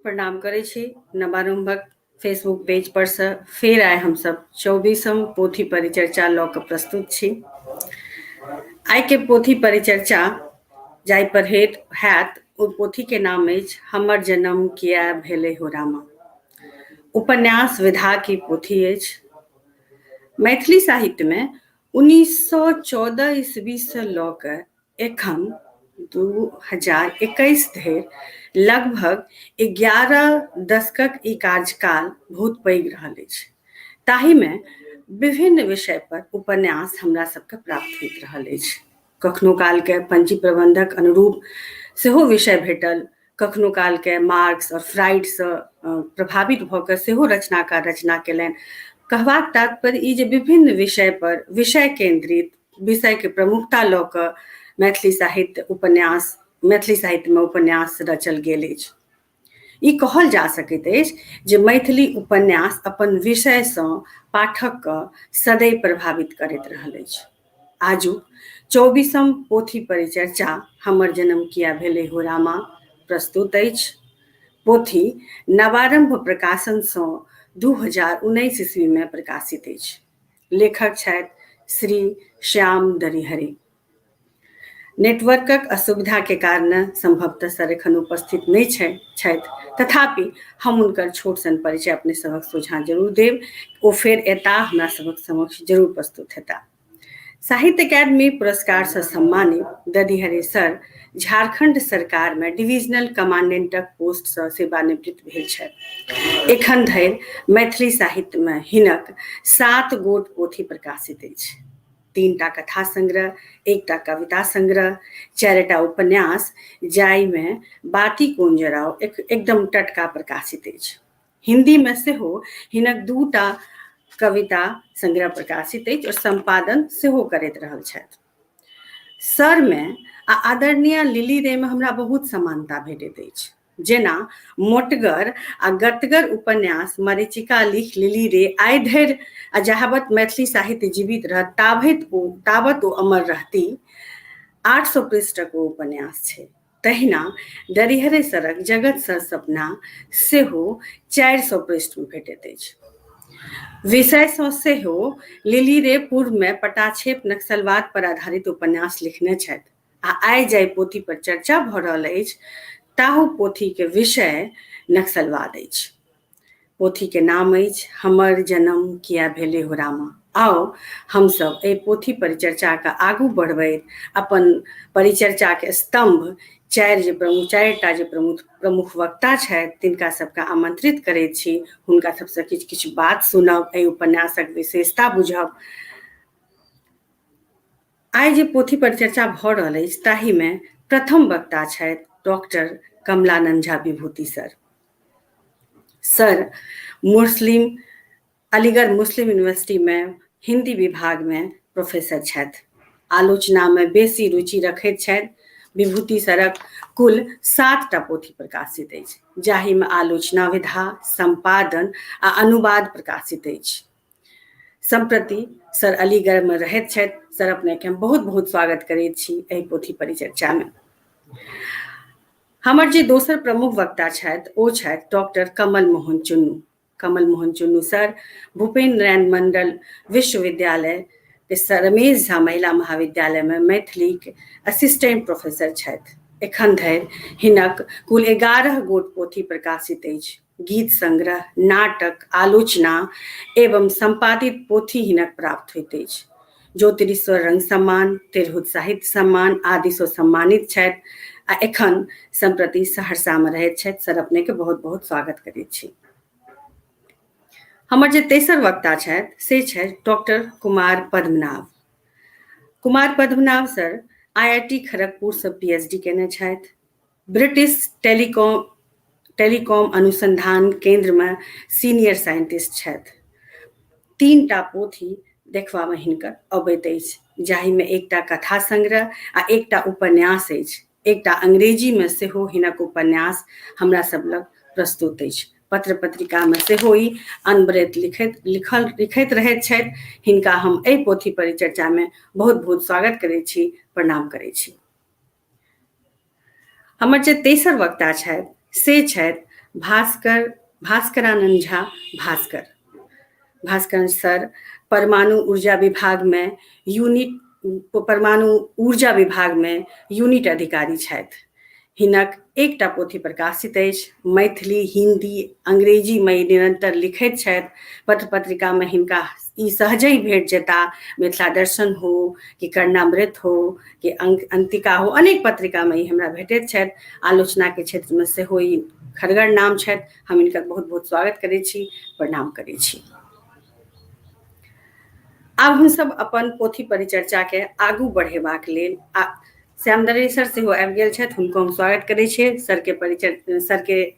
प्रणाम करै छी। नवारम्भक फेसबुक पेज पर से फेर आइ हमसब 24म पोथी परिचर्चा लऽ कऽ प्रस्तुत छी। आइ के पोथी परिचर्चा जाहि पर हेत हैत ओ पोथी के नाम अछि हमर जन्म किया भेलै हो रामा। उपन्यास विधा की पोथी अछि। मैथिली साहित्य में 1914 ईस्वी से लऽ कऽ एखन 2021 धरि लगभग 11 दशकक ई कार्यकाल बहुत पैघ रहल अछि। ताहिमे विभिन्न विषय पर उपन्यास हमरा सबके प्राप्त होइत रहल अछि। कखनो कालके पंजी प्रबन्धक अनुरूप सेहो विषय भेटल, कखनो कालके मार्क्स आओर फ्राइडसँ प्रभावित भऽ कऽ सेहो रचनाकार रचना केलनि। कहबाक तात्पर्य ई जे विभिन्न विषय पर विषय केन्द्रित विषय के प्रमुखता लऽ कऽ मैथिली साहित्य उपन्यास मैथिली साहित्य में उपन्यास रचल गेल अछि। ई कहल जा सकैत अछि जे मैथिली उपन्यास अपन विषय सँ पाठक के सदैव प्रभावित करैत रहल अछि। आजुक 24म पोथी परिचर्चा हमर जन्म किया भेलै हो रामा प्रस्तुत अछि। पोथी नवारंभ प्रकाशन सँ 2019 ईस्वी में प्रकाशित अछि। लेखक छथि श्री श्याम दरिहरे। नेटवर्कक असुविधा के कारण संभवतः सर एखन उपस्थित नहि छथि, तथापि हम हुनकर छोट सन परिचय अपने सभक सोझाँ जरूर देब। ओ फेर एता, हमरा सभक समक्ष जरूर प्रस्तुत हेता। साहित्य अकादमी पुरस्कार सँ सम्मानित दधिहरे सर झारखंड सरकार में डिविजनल कमांडेंटक पोस्ट सँ सेवानिवृत्त भेल छथि। एखन धरि मैथिली साहित्य में हिनक 7 गोट पोथी प्रकाशित अछि। 3टा कथा संग्रह, 1टा कविता संग्रह, 4टा उपन्यास जाहि में बाती कोन जराओ एकदम टटका प्रकाशित अछि। हिंदी में सेहो हिनक 2टा कविता संग्रह प्रकाशित अछि और संपादन सेहो करैत रहल छथि। सर में आ आदरणीय लिली रे में हमरा बहुत समानता भेटैत अछि। जेना मोटगर आ गतगर उपन्यास मरीचिका लिख लिली रे आइ धरि आ जाहबत मैथिली साहित्य जीवित रहत ताबत ओ अमर रहती। 800 पृष्ठक ओ उपन्यास छै। तहिना दरिहरे सरक जगत सर सपना सेहो 400 पृष्ठ में भेटैत अछि। विषय सँ सेहो लिली रे पूर्व में पटाक्षेप नक्सलवाद पर आधारित उपन्यास लिखने छथि आ आइ जाहि पोथी पर चर्चा भऽ रहल अछि ताहू पोथी के विषय नक्सलवाद अछि। पोथी के नाम अछि हमर जन्म किया भेलै हो रामा। आउ हमसब एहि पोथी परिचर्चा के आगू बढ़बैत अपन परिचर्चा के स्तंभ चारिटा जे प्रमुख प्रमुख वक्ता छथि तिनका सबके आमंत्रित करैत छी। हुनका सबसँ किछु किछु बात सुनब, एहि उपन्यासक विशेषता बुझब। आइ जे पोथी परिचर्चा भऽ रहल अछि ताहि में प्रथम वक्ता छथि doctor Kamalanand Jha Vibhuti sir. Sir Muslim Aligarh Muslim university में हिंदी विभाग में प्रोफेसर छथि। आलोचना में बेसी रुचि रखैत छथि। विभूति सरक कुल 7टा पोथी प्रकाशित अछि जाहि में आलोचना विधा, संपादन आ अनुवाद प्रकाशित अछि। सम्प्रति सर अलीगढ़ में रहैत छथि। सर अपने के हम बहुत बहुत स्वागत करैत छी एहि पोथी परिचर्चा में। हमर जे दोसर प्रमुख वक्ता छथि ओ छथि doctor Kamal Mohan Chunnu. Kamal Mohan Chunnu sir Bhupendra Narayan Mandal विश्वविद्यालय के सर रमेश झा महिला महाविद्यालय में मैथिली के असिस्टेंट प्रोफेसर छथि। एखन धरि हिनक कुल 11 गोट पोथी प्रकाशित अछि। गीत संग्रह, नाटक, आलोचना एवं संपादित पोथी हिनक प्राप्त होइत अछि। ज्योतिरीश्वर रंग सम्मान, तिरहुत साहित्य सम्मान आदि सँ सम्मानित छथि आ एखन सम्प्रति सहरसा में रहैत छथि। सर अपने के बहुत बहुत स्वागत करैत छी। हमर जे तेसर वक्ता छथि से छथि doctor Kumar Padmanabh. Kumar Padmanabh sir IIT Kharagpur सँ PhD केने छथि। ब्रिटिश टेलीकॉम टेलीकॉम अनुसंधान केंद्र में सीनियर साइंटिस्ट छथि। 3टा पोथी देखबा में हिनकर अबैत अछि जाहि में एकटा कथा संग्रह आ एकटा उपन्यास अछि। एकटा अंग्रेजी में सेहो हिनक उपन्यास हमरा सब लग प्रस्तुत अछि। पत्र पत्रिका में सेहो ई अनवरत लिखैत रहैत छथि। हिनका हम एहि पोथी परिचर्चा में बहुत बहुत स्वागत करैत छी, प्रणाम करैत छी। हमर जे तेसर वक्ता छथि से छथि भास्करानंद झा भास्कर। भास्कर सर परमाणु ऊर्जा विभाग में परमाणु ऊर्जा विभाग में यूनिट अधिकारी छथि। हिनक एकटा पोथी प्रकाशित अछि। मैथिली, हिंदी, अंग्रेजी में निरंतर लिखैत छथि। पत्र पत्रिका में हिनका ई सहजहि भेट जेता। मिथिला दर्शन हो कि कर्णामृत हो कि अंतिका हो, अनेक पत्रिका में ई हमरा भेटैत छथि। आलोचना के क्षेत्र में सेहो ई खड़गर नाम छथि। हम हिनकर बहुत बहुत स्वागत करै छी, प्रणाम करै छी। आब हमसब अपन पोथी परिचर्चा के आगू बढ़ेबाक लेल श्याम दरे सर सेहो आबि गेल छथि, हुनको हम स्वागत करै छियै। सर के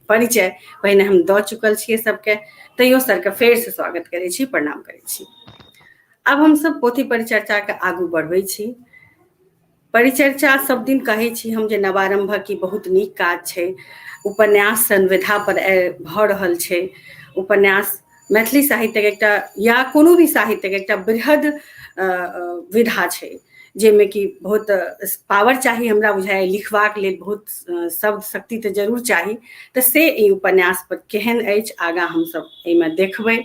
परिचय पहिने हम दऽ चुकल छियै सबके, तैयो सर के फेर से स्वागत करै छी, प्रणाम करै छी। आब हमसब पोथी परिचर्चा के आगू बढ़बै छी। परिचर्चा सब दिन कहै छी हम जे नवारंभक ई बहुत नीक काज छै। उपन्यास सन विधा पर भऽ रहल छै। उपन्यास मैथिली साहित्यके एकटा या कोनो भी साहित्यके एकटा बृहद विधा छै, जाहिमे कि बहुत पावर चाही। हमरा बुझाइए लिखबाक लेल बहुत शब्द शक्ति तऽ जरूर चाही। तऽ से ई उपन्यास पर केहन अछि, आगाँ हमसब एहिमे देखबै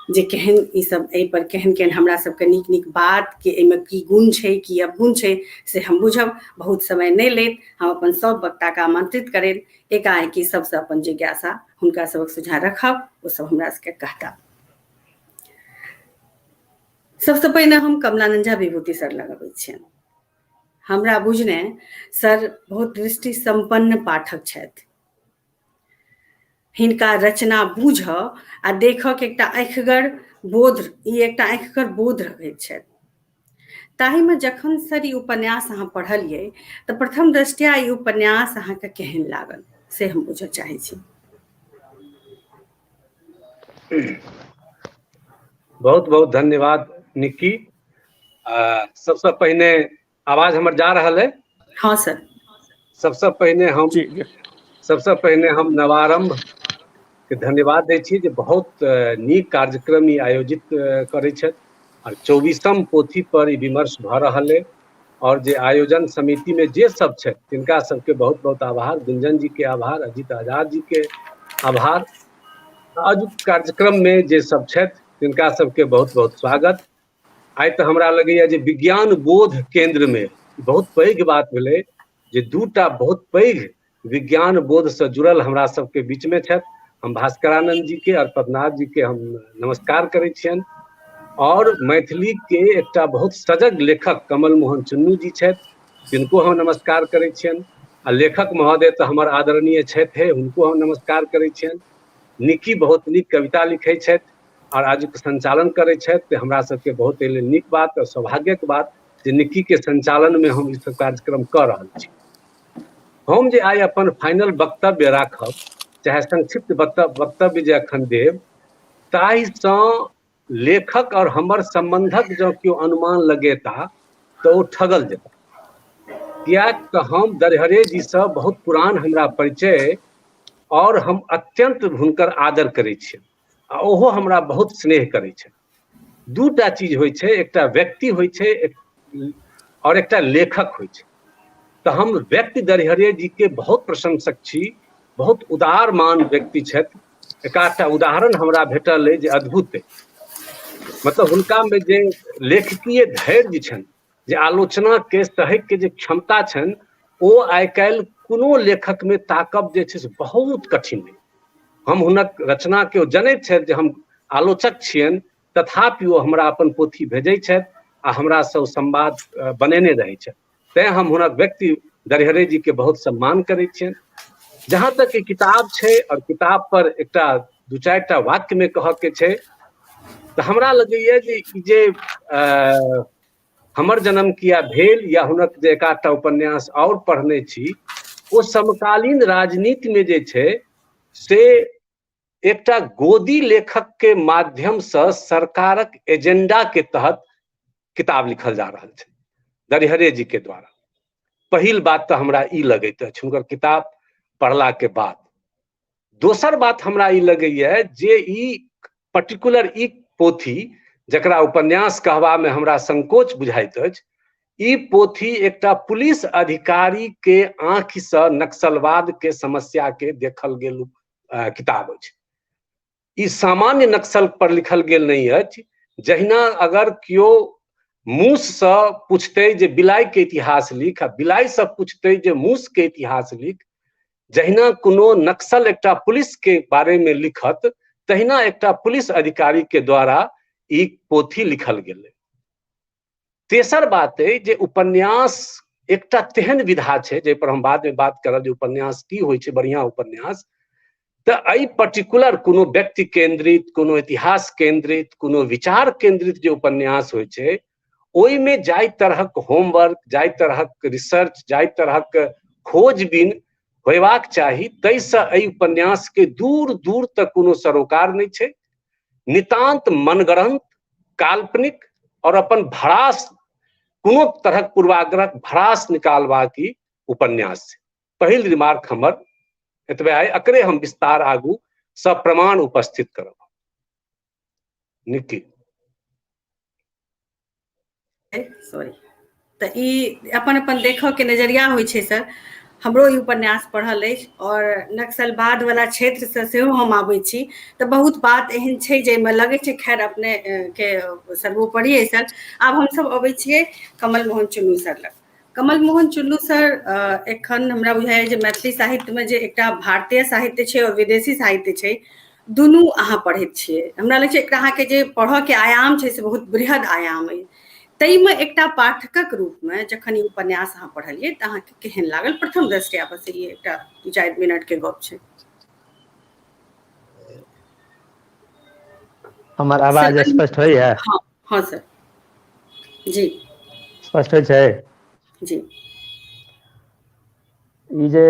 जे केहन ई सब एहि पर केहन केहन हमरा सबके नीक नीक बात के एहिमे की गुण छै, की अवगुण छै, से हम बुझब। बहुत समय नहि लेत, हम अपन सब वक्ताके आमंत्रित करैत एकाएकी सबसँ अपन जिज्ञासा हुनका सबक सुझाव रखब, ओ सब हमरा सबके कहता। सबसँ पहिने हम कमलानंद झा विभूति सर लग अबै छियनि। हमरा बुझने सर बहुत दृष्टि सम्पन्न पाठक छथि। हिनका रचना बूझऽ आ देखऽ के एकटा अखिगर बोध, ई एकटा अखिगर बोध रखैत छथि। ताहिमे जखन सर ई उपन्यास अहाँ पढ़लियै तऽ प्रथम दृष्टया ई उपन्यास अहाँके केहन लागल, से हम बुझऽ चाहै छी। बहुत बहुत धन्यवाद निक्की। सबसे पहिने आवाज हमर जा रहल है? हाँ सर। सबसे पहिने हम नवारंभ के धन्यवाद दै छी जे बहुत नीक कार्यक्रम ई आयोजित करै छथि और 24म पोथी पर ई विमर्श भऽ रहल है। और जे आयोजन समिति में जे सब छथि तिनका सबके बहुत बहुत आभार। गुंजन जी के आभार, अजीत आजाद जी के आभार। आजुक कार्यक्रम में जे सब छथि तिनका सबके बहुत बहुत स्वागत। आइ तऽ हमरा लगैया जे विज्ञान बोध केंद्र में बहुत पैघ बात भेलै जे दूटा बहुत पैघ विज्ञान बोध से जुड़ल हमरा सबके बीच में छथि। हम भास्करानंद जी के और पद्मनाभ जी के हम नमस्कार करै छियनि। और मैथिली के एकटा बहुत सजग लेखक कमल मोहन चुन्नू जी छथि, तिनको हम नमस्कार करै छियनि। आ लेखक महोदय तऽ हमर आदरणीय छथि हे, हुनको हम नमस्कार करै छियनि। निक्की बहुत नीक कविता लिखै छथि और आजुक संचालन करै छथि, तऽ हमरा सबके बहुत एहि लेल नीक बात और सौभाग्यक बात जे निक्की के संचालन में हम ई सब कार्यक्रम कऽ रहल छी। हम जे आइ अपन फाइनल वक्तव्य राखब, चाहे संक्षिप्त वक्तव्य जे अखन देब, ताहिसँ लेखक और हमर संबंधक जँ केओ अनुमान लगेता तऽ ओ ठगल जेता। किएक तऽ हम दरिहरे जीसँ बहुत पुरान हमरा परिचय और हम अत्यंत हुनकर आदर करै छियनि आ ओहो हमरा बहुत स्नेह करै छथि। दूटा चीज होइ छै, एकटा व्यक्ति होइ छै और एकटा लेखक होइ छै। तऽ हम व्यक्ति दरिहरे जी के बहुत प्रशंसक छी, बहुत उदार मान व्यक्ति छथि। एकाधटा उदाहरण हमरा भेटल अइ जे अद्भुत अइ। मतलब हुनका में जे लेखकीय धैर्य छनि, जे आलोचना के सहै के जे क्षमता छनि, ओ आइ काल्हि कोनो लेखक में ताकब जे छै से बहुत कठिन अइ। हम हुनक रचना के ओ जनैत छथि जे हम आलोचक छियनि, तथापि ओ हमरा अपन पोथी भेजै छथि आ हमरासँ ओ संवाद बनेने रहै छथि। तैं हम हुनक व्यक्ति दरिहरे जी के बहुत सम्मान करै छियनि। जहाँ तक ई किताब छै और किताब पर एकटा दू चारि टा वाक्य में कहऽ के छै, तऽ हमरा लगैया जे ई जे हमर जन्म किया भेल या हुनक जे एकाधटा उपन्यास और पढ़ने छी, ओ समकालीन राजनीति में जे छै से एकटा गोदी लेखक के माध्यम से सरकारक एजेंडा के तहत किताब लिखल जा रहल छै दरिहरे जी के द्वारा। पहिल बात तऽ हमरा ई लगैत अछि हुनकर किताब पढ़ला के बाद। दोसर बात हमरा ई लगैया जे ई पर्टिकुलर ई पोथी, जकरा उपन्यास कहबा में हमरा संकोच बुझाइत अछि, ई पोथी एकटा पुलिस अधिकारी के आँखि से नक्सलवाद के समस्या के देखल गेल किताब अछि। ई सामान्य नक्सल पर लिखल गेल नहि अछि। जहिना अगर केओ मूससँ पूछतै जे बिलाइके इतिहास लिख, आ बिलाइसँ पूछतै जे मूसके इतिहास लिख, जहिना कोनो नक्सल एकटा पुलिस के बारे में लिखत, तहिना एकटा पुलिस अधिकारी के द्वारा ई पोथी लिखल गेलै। तेसर बात अइ जे उपन्यास एकटा तेहन विधा छै जाहि पर हम बाद में बात करब जे उपन्यास की होइ छै, बढ़िया उपन्यास। तऽ एहि पर्टिकुलर कोनो व्यक्ति केंद्रित, कोनो इतिहास केंद्रित, कोनो विचार केंद्रित जे उपन्यास होइ छै, ओहिमे जाहि तरहक होमवर्क, जाहि तरहक रिसर्च, जाहि तरहक खोजबीन होयबाक चाही, ताहिसँ एहि उपन्यासके दूर दूर तक कोनो सरोकार नहि छै। नितान्त मनगढ़ंत, काल्पनिक और अपन भड़ास, कोनो तरहक पूर्वाग्रह भड़ास निकालबाक ई उपन्यास छै। पहिल रिमार्क हमर एतबे आइ, एकरे हम विस्तार आगू सब प्रमाण उपस्थित करब। निक्की। सॉरी, तऽ ई अपन अपन देखऽ के नजरिया होइ छै सर। हमरो ई उपन्यास पढ़ल अछि और नक्सलवाद वाला क्षेत्र से सेहो हम आबै छी, तऽ बहुत बात एहन छै जाहिमे लगै छै। खैर, अपने के सर्वोपरि अइ सर। आब हमसब अबै छियै कमल मोहन चुन्नू सर लग। कमल मोहन चुन्नू सर, एखन हमरा बुझाइया जे मैथिली साहित्यमे जे एकटा भारतीय साहित्य छै और विदेशी साहित्य छै, दुनू अहाँ पढ़ैत छियै। हमरा लगै छै एकटा अहाँके जे पढ़ऽ के आयाम छै से बहुत बृहद आयाम अइ। ताहिमे एकटा पाठकक रूपमे जखन ई उपन्यास अहाँ पढ़लियै तऽ अहाँके केहन लागल प्रथम दृष्टया? बस ई एकटा 2-4 मिनट के गप छै। हमर आवाज स्पष्ट होइया? हँ हँ सर जी। स्पष्ट होइ छै? जी। ई जे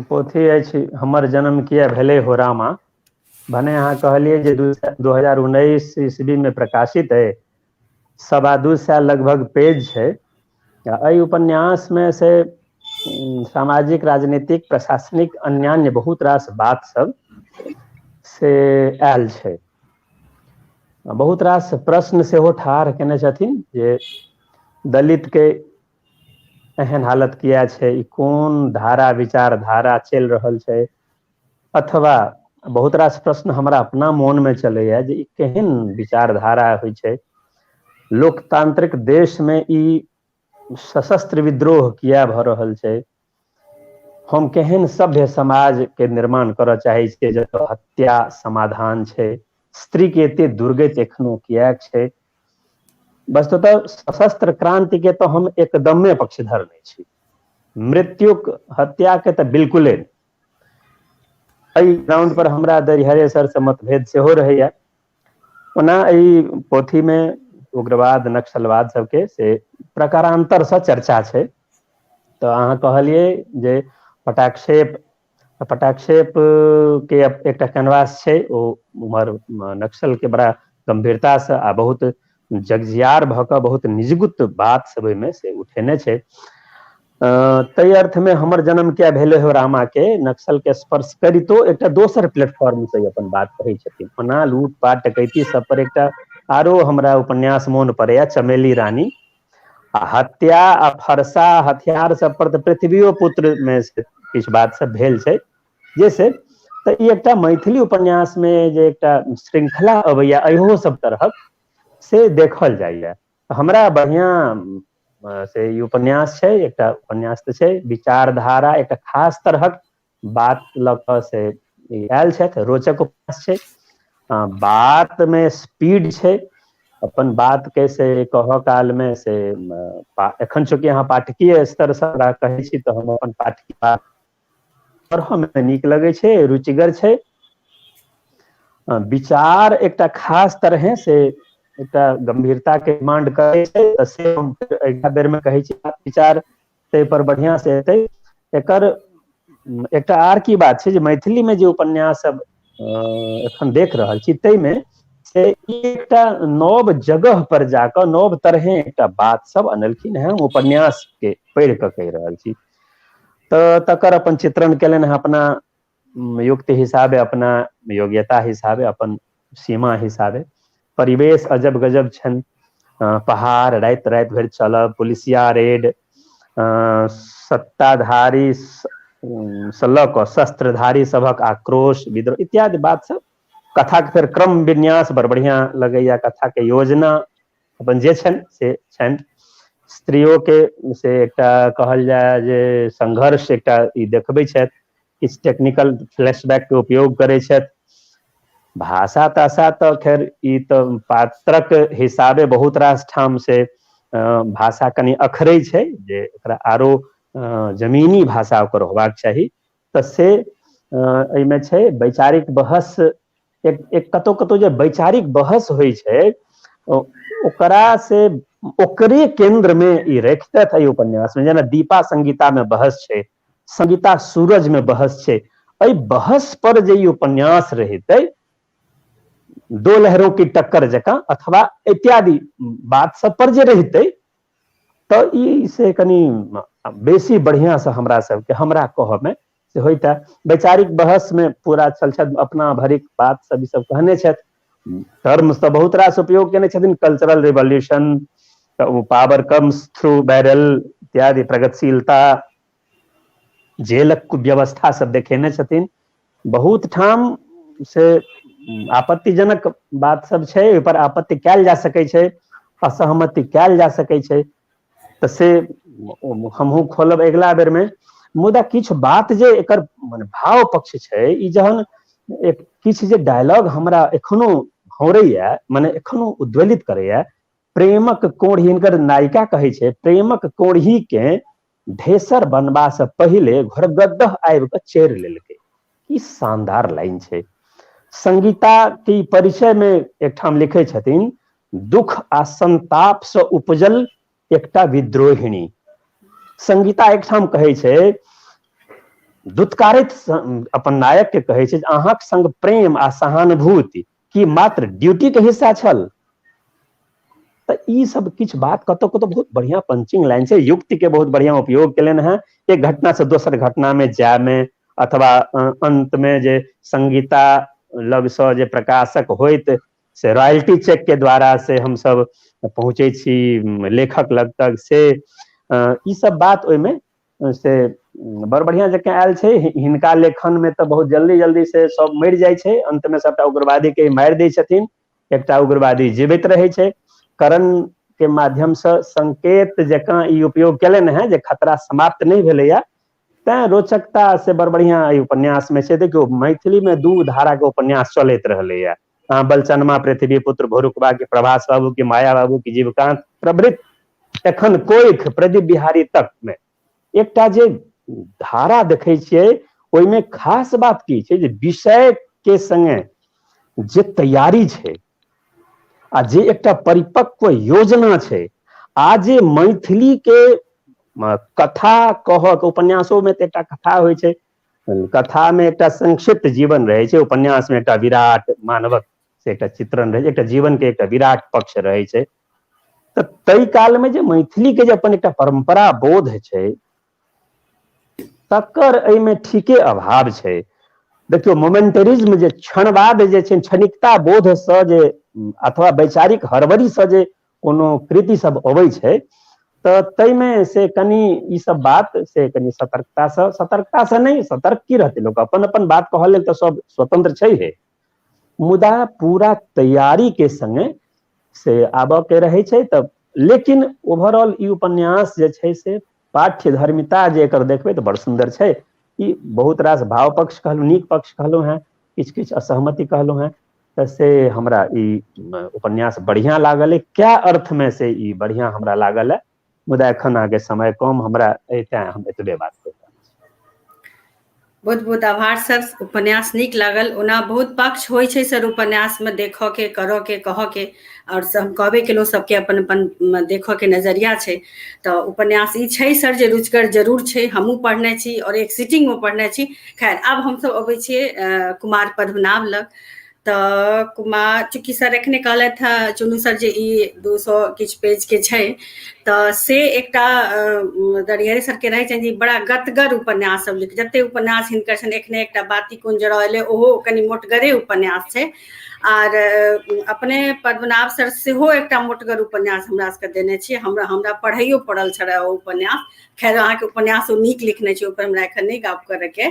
पोथी अछि हमर जन्म किया भेलै हो रामा, भने अहाँ कहलियै जे 2019 ईस्वी में प्रकाशित अइ, 225 लगभग पेज छै। एहि उपन्यास में से सामाजिक, राजनीतिक, प्रशासनिक, अन्यान्य बहुत रास बात सब से आयल छै। बहुत रास प्रश्न सेहो ठाढ़ केने छथिन जे दलित के एहन हालत किया छै, ई कोन धारा विचारधारा चलि रहल छै, अथवा बहुत रास प्रश्न हमरा अपना मोन में चलैया जे ई केहन विचारधारा होइ छै, लोकतांत्रिक देश में ई सशस्त्र विद्रोह किया भऽ रहल छै, हम केहन सभ्य समाज के निर्माण करऽ चाहै छियै जतऽ हत्या समाधान छै, स्त्री के एते दुर्गति एखनो किएक छै। वस्तुतः सशस्त्र क्रांति के तऽ हम एकदमे पक्षधर नहि छी, मृत्युक हत्या के तऽ बिल्कुले नहि। एहि ग्राउंड पर हमरा दरिहरे सर से मतभेद सेहो रहैया। ओना एहि पोथी में उग्रवाद, नक्सलवाद सबके से प्रकारांतर से चर्चा छै। तऽ अहाँ कहलियै जे पटाक्षेप, पटाक्षेप के एकटा कैनवास छै, ओ उम्हर नक्सल के बड़ा गंभीरता से आ बहुत जगजियार भऽ कऽ बहुत निजगुत बात सब ओहिमे से उठेने छै। ताहि अर्थ में हमर जन्म किया भेलै हो रामा के नक्सल के स्पर्श करितो एकटा दोसर प्लेटफॉर्म से अपन बात कहै छथिन। ओना लूटपाट डकैती सब पर एकटा आरो हमरा उपन्यास मोन पड़ैया चमेली रानी, आ हत्या आ फरसा हथियार सब पर तऽ पृथ्वियो पुत्र में से किछु बात सब भेल छै। जैसे तऽ ई एकटा मैथिली उपन्यास में जे एकटा श्रृंखला अबैया इहो सब तरहक से देखल जाइया। हमरा बढ़िया से ई उपन्यास छै, एकटा उपन्यास तऽ छै विचारधारा एकटा खास तरहक बात लऽ कऽ से आयल छथि, रोचक उपन्यास छै, बात में स्पीड छै, अपन बात के से कहऽ काल में से एखन चूँकि अहाँ पाठकीय स्तर से हमरा कहै छी तऽ हम अपन पाठकीय बात पढ़ऽ में नीक लगै छै, रुचिगर छै। विचार एकटा खास तरहे से एकटा गंभीरता के डिमांड करै छै, तऽ से हम अगिला बेर में कहै छी विचार ताहि पर बढ़िया से एतै। एकर एकटा आर की बात छै जे मैथिली में जे उपन्यास सब एखन देख रहल छी ताहिमे से एकटा नव जगह पर जाकऽ नव तरहे एकटा बात सब अनलखिन हेँ, उपन्यास के पढ़ि कऽ कहि रहल छी। तऽ तकर अपन चित्रण केलनि हेँ अपना युक्ति हिसाबे, अपना योग्यता हिसाबे, अपन सीमा हिसाबे। परिवेश अजब गजब छनि, पहाड़, राति राति भरि चलब, पुलिसिया रेड, सत्ताधारी सँ लऽ कऽ शस्त्रधारी सभक आक्रोश, विद्रोह इत्यादि बात सब। कथाके फेर क्रम विन्यास बड़ बढ़िआँ लगैया, कथाके योजना अपन जे छनि से छनि। स्त्रियोके से एकटा कहल जाय जे संघर्ष एकटा ई देखबै छथि, किछु टेक्निकल फ्लैशबैक के उपयोग करै छथि। भाषा ताषा तऽ खैर ई तऽ पात्रक हिसाबे बहुत रास ठाम से भाषा कनि अखरै छै, जे एकरा आरो जमीनी भाषा ओकर होबाक चाही, तऽ से एहिमे छै। वैचारिक बहस एक एक कतौ कतौ जे वैचारिक बहस होइ छै ओकरा से ओकरे केंद्र में ई रखितथि एहि उपन्यास में। जेना दीपा संगीता में बहस छै, संगीता सूरज में बहस छै, एहि बहस पर जे ई उपन्यास रहितै, दो लहरों की टक्कर जकाँ अथवा इत्यादि बात सब पर जे रहितै, तऽ ई से कनि बेसी बढ़िआँ से हमरा सबके, हमरा कहऽ मे से होइता। वैचारिक बहस में पूरा छल छथि, अपना भरिक बात सब ई सब कहने छथि। टर्म्स तऽ बहुत रास उपयोग केने छथिन, कल्चरल रिवॉल्यूशन, तऽ ओ पावर कम्स थ्रू बैरल इत्यादि, प्रगतिशीलता, जेलक व्यवस्था सब देखेने छथिन। बहुत ठाम से आपत्तिजनक बात सब छै, ओहि पर आपत्ति कयल जा सकै छै, असहमति कयल जा सकै छै, तऽ से हमहूँ खोलब अगिला बेर मे। मुदा किछु बात जे एकर मने भाव पक्ष छै, ई जहन एक किछु जे डायलॉग हमरा एखनो हौरैया, मने एखनो उद्वेलित करैया, प्रेमक कोढ़ी, हिनकर नायिका कहै छै, प्रेमक कोढ़ी के ढेसर बनबा से पहिले घोरगद्दह आबि कऽ चेर लेलकै। की शानदार लाइन छै। संगीता के परिचय में एकठाम लिखै छथिन, दुख आ संताप से उपजल एकटा विद्रोहिणी। संगीता एकठाम कहै छै, दुत्कारैत अपन नायक के कहै छै, अहाँक संग प्रेम आ सहानुभूति की मात्र ड्यूटी के हिस्सा छल? तऽ ई सब किछु बात कतौ कतौ बहुत बढ़िया पंचिंग लाइन छै। युक्ति के बहुत बढ़िया उपयोग केलनि हेँ, एक घटना से दोसर घटना में जाय में, अथवा अंत में जे संगीता लगसँ जे प्रकाशक होइत से रॉयल्टी चेक के द्वारा से हमसब पहुँचै छी लेखक लग तक, से ई सब बात ओहिमे से बड़ बढ़िया जकाँ आयल छै। हिनका लेखन में तऽ बहुत जल्दी जल्दी से सब मरि जाइ छै, अंत में सबटा उग्रवादी के मारि दै छथिन, एकटा उग्रवादी जीवित रहै छै। करण के माध्यमसँ संकेत जकाँ ई उपयोग केलनि हेँ जे खतरा समाप्त नहि भेलैया, तैं रोचकता से बड़ बढ़िया एहि उपन्यास में छै। देखियौ, मैथिली में दू धारा के उपन्यास चलैत रहलैया, अहाँ बलचनमा, पृथ्वी पुत्र, भोरुकबा के प्रभास बाबू के, माया बाबू के, जीवकांत प्रभृत, एखन कोइख, प्रदीप बिहारी तक में एकटा जे धारा देखै छियै, ओहिमे खास बात की छै जे विषय के संगे जे तैयारी छै आ जे एकटा परिपक्व योजना छै, आ जे मैथिली के कथा कहक, उपन्यासो में तऽ एकटा कथा होइ छै, कथा में एकटा संक्षिप्त जीवन रहै छै, उपन्यास में एकटा विराट मानवक से एकटा चित्रण रहै छै, एकटा जीवन के एकटा विराट पक्ष रहै छै। तऽ ताहि काल में जे मैथिली के जे अपन एकटा परम्परा बोध छै, तकर एहिमे ठीके अभाव छै। देखियौ, मोमेंटरिज्म जे क्षणवाद जे छै, क्षणिकता बोधसँ जे अथवा वैचारिक हड़बड़ीसँ जे कोनो कृति सब अबै छै, तऽ ताहिमे से कनि ई सब बात से कनि सतर्कतासँ, सतर्कतासँ नहि, सतर्क की रहतै लोक, अपन अपन बात कहऽ लेल तऽ सब स्वतंत्र छै हे, मुदा पूरा तैयारी के संगे से आबऽ के रहै छै। तऽ लेकिन ओवरऑल ई उपन्यास जे छै से पाठ्यधर्मिता जे एकर देखबै तऽ बड़ सुन्दर छै। ई बहुत रास भाव पक्ष कहलहुँ, नीक पक्ष कहलहुँ हेँ, किछु किछु असहमति कहलहुँ हेँ, तऽ से हमरा ई उपन्यास बढ़िआँ लागल अइ, कए अर्थमे से ई बढ़िआँ हमरा लागल अइ। मुदा एखन अहाँके समय कम हमरा अइ, तेँ हम एतबे बात कहि रहल छी। बहुत बहुत आभार सर, उपन्यास नीक लागल। ओना बहुत पक्ष होइ छै सर उपन्यासमे, देखऽ के, करऽ के, कहऽ के, आओर सब हम कहबे केलहुँ, सबके अपन अपन देखऽ के नजरिया छै। तऽ उपन्यास ई छै सर जे रुचिगर जरूर छै, हमहूँ पढ़ने छी आओर एक सिटिंगमे पढ़ने छी। खैर, आब हमसब अबै छियै कुमार पद्मनाभ लग। तऽ कुमार, चूँकि सर एखने कहलथि हँ चुनू सर जे ई 200 किछु पेज के छै, तऽ से एकटा दरिहरे सरके रहै छनि जे बड़ा गतगर उपन्यास सब लिख, जते उपन्यास हिनकर छनि, एखने एकटा बाती कोन जरा एलै, ओहो कनि मोटगरे उपन्यास छै। आर अपने पद्मनाभ सर सेहो एकटा मोटगर उपन्यास हमरा सबके देने छी, हमरा हमरा पढ़ैयो पड़ल छलै ओ उपन्यास। खैर अहाँके उपन्यास ओ नीक लिखने छै, ओकर हमरा एखन नहि गप करैके,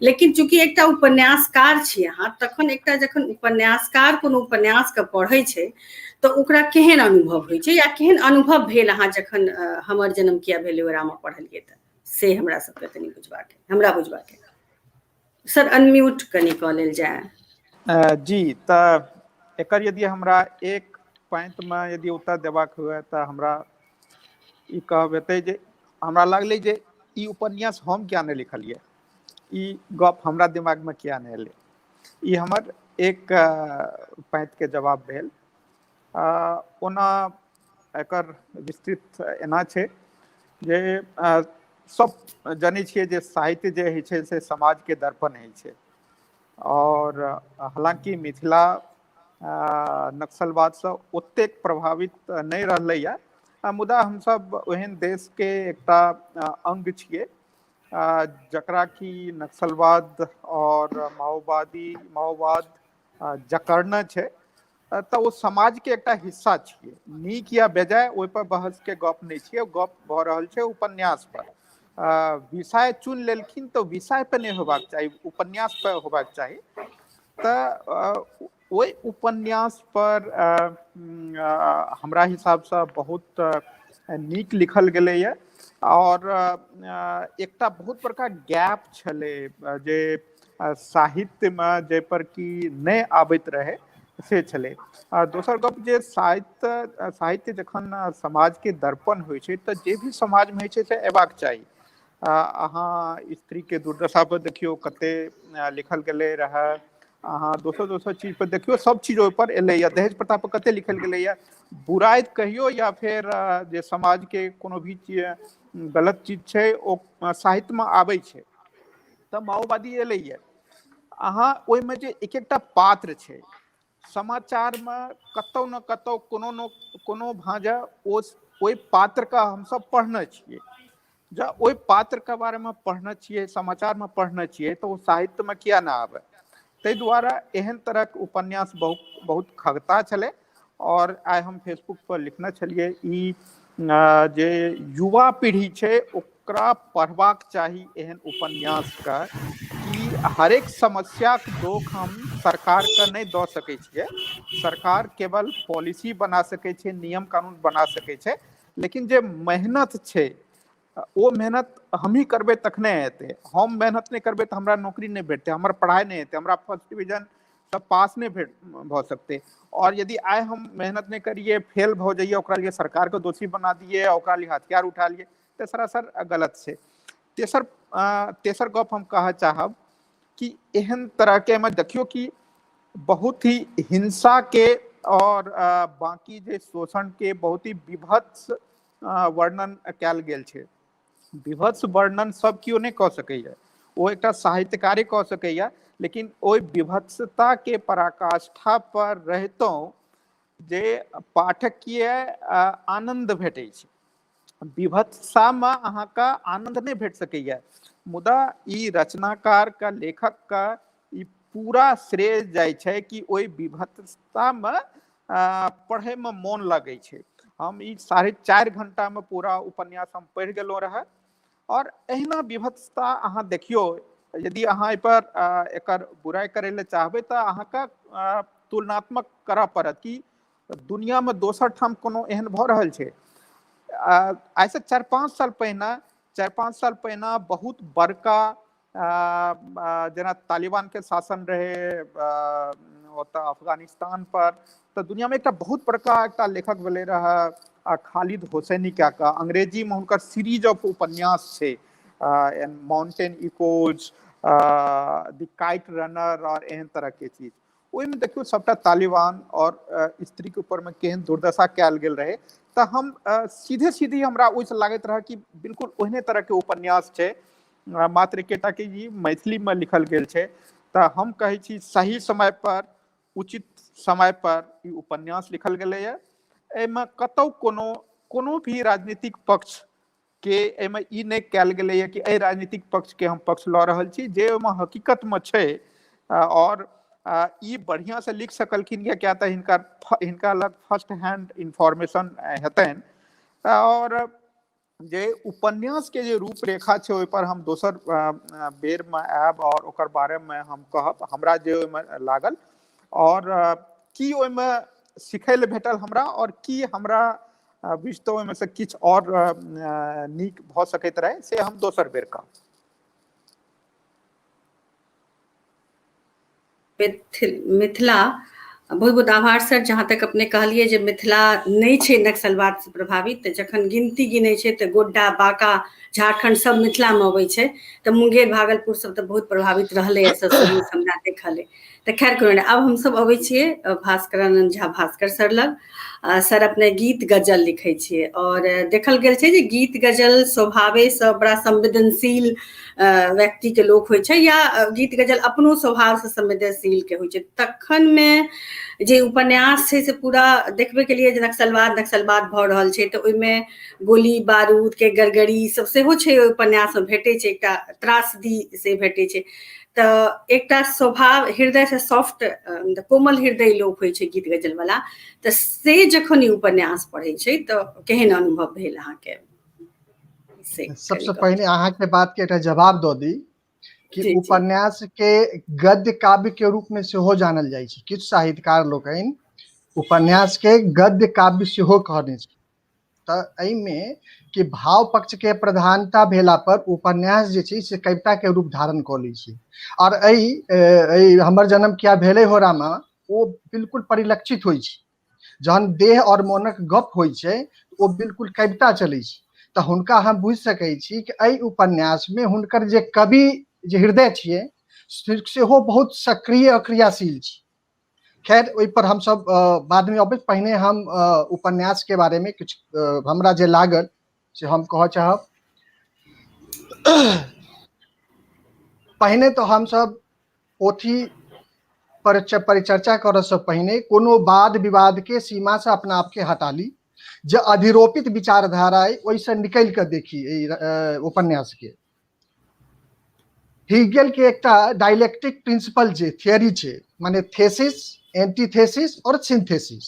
लेकिन चूँकि एकटा उपन्यासकार छी अहाँ, तखन एकटा जखन उपन्यासकार कोनो उपन्यासके पढ़ै छै तऽ ओकरा केहन अनुभव होइ छै या केहन अनुभव भेल अहाँ जखन हमर जन्म किया भेलै ओकरामे पढ़लियै, तऽ से हमरा सबके कनि बुझबाक, हमरा बुझबाक। सर अनम्यूट कनि कऽ लेल जाय। जी, तऽ एकर यदि हमरा एक पाँतिमे यदि उत्तर देबाक हुए तऽ हमरा ई कहब हेतै जे हमरा लागलै जे ई उपन्यास हम किया नहि लिखलियै, ई गप हमरा दिमागमे किया नहि एलै। ई हमर एक पाँतिके जवाब भेल। ओना एकर विस्तृत एना छै जे सब जनै छियै जे साहित्य जे होइ छै से समाजके दर्पण होइ छै, और हालांकि मिथिला नक्सलवादसँ ओतेक प्रभावित नहि रहलैए, मुदा हमसब ओहन देशके एकटा अंग छियै जकरा कि नक्सलवाद और माओवाद जकड़ने छै, तऽ ओ समाजके एकटा हिस्सा छियै। नीक या बेजाय ओहिपर बहसके गप नहि छियै, गप भऽ रहल छै उपन्यास पर। विषय चुनि लेलखिन तऽ विषय पर नहि होबाक चाही, उपन्यास पर होबाक चाही। तऽ ओहि उपन्यास पर हमरा हिसाबसँ बहुत नीक लिखल गेलैए, और एकटा बहुत बड़का गैप छलै जे साहित्यमे जाहिपर कि नहि आबैत रहै से छलै। आ दोसर गप जे साहित्य साहित्य जखन समाजके दर्पण होइ छै तऽ जे भी समाजमे होइ छै से अयबाक चाही। अहाँ स्त्रीके दुर्दशा पर देखियौ कते लिखल गेलै रहए, अहाँ दोसर दोसर चीज पर देखियौ, सब चीज ओहिपर एलैया। दहेज प्रथा पर कते लिखल गेलैया, बुराइ कहियौ या फेर जे समाजके कोनो भी चीज गलत चीज छै ओ साहित्यमे आबै छै। तऽ माओवादी एलैया, अहाँ ओहिमे जे एक एकटा पात्र छै समाचारमे कतौ ने कतौ कोनो न कोनो भाँजा ओहि पात्रके हमसब पढ़ने छियै। जँ ओहि पात्रके बारेमे पढ़ने छियै, समाचारमे पढ़ने छियै, तऽ ओ साहित्यमे किया नहि आबै? ताहि दुआरे एहन तरहक उपन्यास बहुत बहुत खगता छलै। और आइ हम फेसबुक पर लिखने छलियै ई जे युवा पीढ़ी छै ओकरा पढ़बाक चाही एहन उपन्यासके, कि हरेक समस्याके दोख हम सरकारके नहि दऽ सकै छियै। सरकार केवल पॉलिसी बना सकै छै, नियम कानून बना सकै छै, लेकिन जे मेहनत छै ओ मेहनत हमही करबै तखने हेतै। हम मेहनत नहि करबै तऽ हमरा नौकरी नहि भेटतै, हमर पढ़ाइ नहि हेतै, हमरा फर्स्ट डिवीजन सब पास नहि भेट भऽ सकतै। और यदि आइ हम मेहनत नहि करिए, फेल भऽ जाइए, ओकरा लिए सरकारके दोषी बना दिए, ओकरा लिए हथियार उठा लिए, तऽ सरासर गलत छै। तेसर तेसर गप हम कहऽ चाहब कि एहन तरहके एहिमे देखियौ कि बहुत ही हिंसा के और बाकी जे शोषण के बहुत ही विभत्स वर्णन कयल गेल छै। विभत्स वर्णन सब केओ नहि कऽ सकैया, ओ एकटा साहित्यकारे कऽ सकैया, लेकिन ओहि विभत्सता के पराकाष्ठा पर रहितहुँ जे पाठकीय आनन्द भेटै छै। विभत्सामे अहाँके आनन्द नहि भेट सकैया, मुदा ई रचनाकार के, लेखक के ई पूरा श्रेय जाइ छै कि ओहि विभत्सतामे पढ़ैमे मोन लगै छै। हम ई 4.5 घंटामे पूरा उपन्यास हम पढ़ि गेलहुँ रहए। और एहिना विभत्सता अहाँ देखियौ, यदि अहाँ एहिपर एकर बुराइ करै लए चाहबै तऽ अहाँके तुलनात्मक करऽ पड़त कि दुनियामे दोसर ठाम कोनो एहन भऽ रहल छै। आइसँ 4-5 साल पहिने, 4-5 साल पहिने बहुत बड़का जेना तालिबान के शासन रहे ओतऽ अफगानिस्तान पर, तऽ दुनियामे एकटा बहुत बड़का एकटा लेखक भेलै रहए खालिद होसैनी कए कऽ, अंग्रेजीमे हुनकर सीरीज ऑफ उपन्यास छै mountain echoes, the kite runner और एहन तरहके चीज। ओहिमे देखियौ सबटा तालिबान और स्त्रीके ऊपरमे केहन दुर्दशा कयल गेल रहै। तऽ हम सीधे सीधी हमरा ओहिसँ लागैत रहै कि बिल्कुल ओहने तरहके उपन्यास छै, मात्र एकेटा के ई मैथिलीमे लिखल गेल छै। तऽ हम कहै छी सही समय पर, उचित समय पर ई उपन्यास लिखल गेलैए। एहिमे कतौ कोनो कोनो भी राजनीतिक पक्ष के एहिमे ई नहि कयल गेलैए कि एहि राजनीतिक पक्षके हम पक्ष लऽ रहल छी, जे ओहिमे हकीकतमे छै। आओर ई बढ़िआँसँ लिख सकलखिन यऽ, किया तऽ हिनका हिनका लग फर्स्ट हैंड इन्फॉर्मेशन हेतनि। आओर जे उपन्यासके जे रूपरेखा छै ओहिपर हम दोसर बेरमे आयब आओर ओकर बारेमे हम कहब, हमरा जे ओहिमे लागल आओर की ओहिमे सिखै लए भेटल हमरा, आओर की हमरा बुझितो ओहिमे से किछु आओर नीक भऽ सकैत रहै, से हम दोसर बेर कहब। मिथिला, बहुत बहुत आभार सर। जहाँ तक अपने कहलियै जे मिथिला नहि छै नक्सलवाद से प्रभावित, तऽ जखन गिनती गिनै छै तऽ गोड्डा, बांका, झारखंड सब मिथिलामे अबै छै, तऽ मुंगेर, भागलपुर सब तऽ बहुत प्रभावित रहलै सब शुरू से हमरा देखल अइ। तऽ खैर कोनो नहि, आब हमसब अबै छियै भास्करानंद झा भास्कर सर लग। सर, अपने गीत गजल लिखै छियै और देखल गेल छै जे गीत गजल स्वभावेसँ बड़ा संवेदनशील व्यक्तिके लोक होइ छै, या गीत गजल अपनो स्वभावसँ संवेदनशील के होइ छै। तखन मे जे उपन्यास छै से पूरा देखबे के लिए जे नक्सलवाद नक्सलवाद भऽ रहल छै, तऽ ओहिमे गोली बारूद के गड़गड़ी सब सेहो छै ओहि उपन्यास मे भेटै छै, एकटा त्रासदी से भेटै छै। तऽ एकटा स्वभाव हृदय से सॉफ्ट, कोमल हृदय लोक होइ छै गीत गजल वाला, तऽ से जखन ई उपन्यास पढ़ै छै तऽ केहन अनुभव भेल अहाँके? से सबसे पहिने अहाँके बात के एकटा जवाब दऽ दी कि उपन्यास के गद्य काव्य के रूप में सेहो जानल जाइ छै। किछु साहित्यकार लोकनि उपन्यास के गद्य काव्य सेहो कहने छै। तऽ एहिमे कि भाव पक्ष के प्रधानता भेला पर उपन्यास जे छै से कविता के रूप धारण कऽ लै छै। आओर एहि एहि हमर जन्म किया भेलै हो रामा, ओ बिल्कुल परिलक्षित होइ छै। जहन देह आओर मोनक गप होइ छै ओ बिल्कुल कविता चलै छै। तऽ हुनका हम बुझि सकै छी कि एहि उपन्यासमे हुनकर जे कवि जे हृदय छियै सेहो बहुत सक्रिय आओर क्रियाशील छै। खैर, ओहिपर हमसब बादमे अबै, पहिने हम उपन्यासके बारेमे किछु हमरा जे लागल से हम कहऽ चाहब। पहिने तऽ हमसब पोथी पर परिचर्चा करऽसँ पहिने कोनो वाद विवादके सीमासँ अपना आपके हटा ली, जे अधिरोपित विचारधारा अइ ओहिसँ निकलि कऽ देखी एहि उपन्यासके। हीगेल के एकटा डायलेक्टिक प्रिंसिपल जे थियरी छै, माने थेसिस, एंटीथेसिस और सिंथेसिस।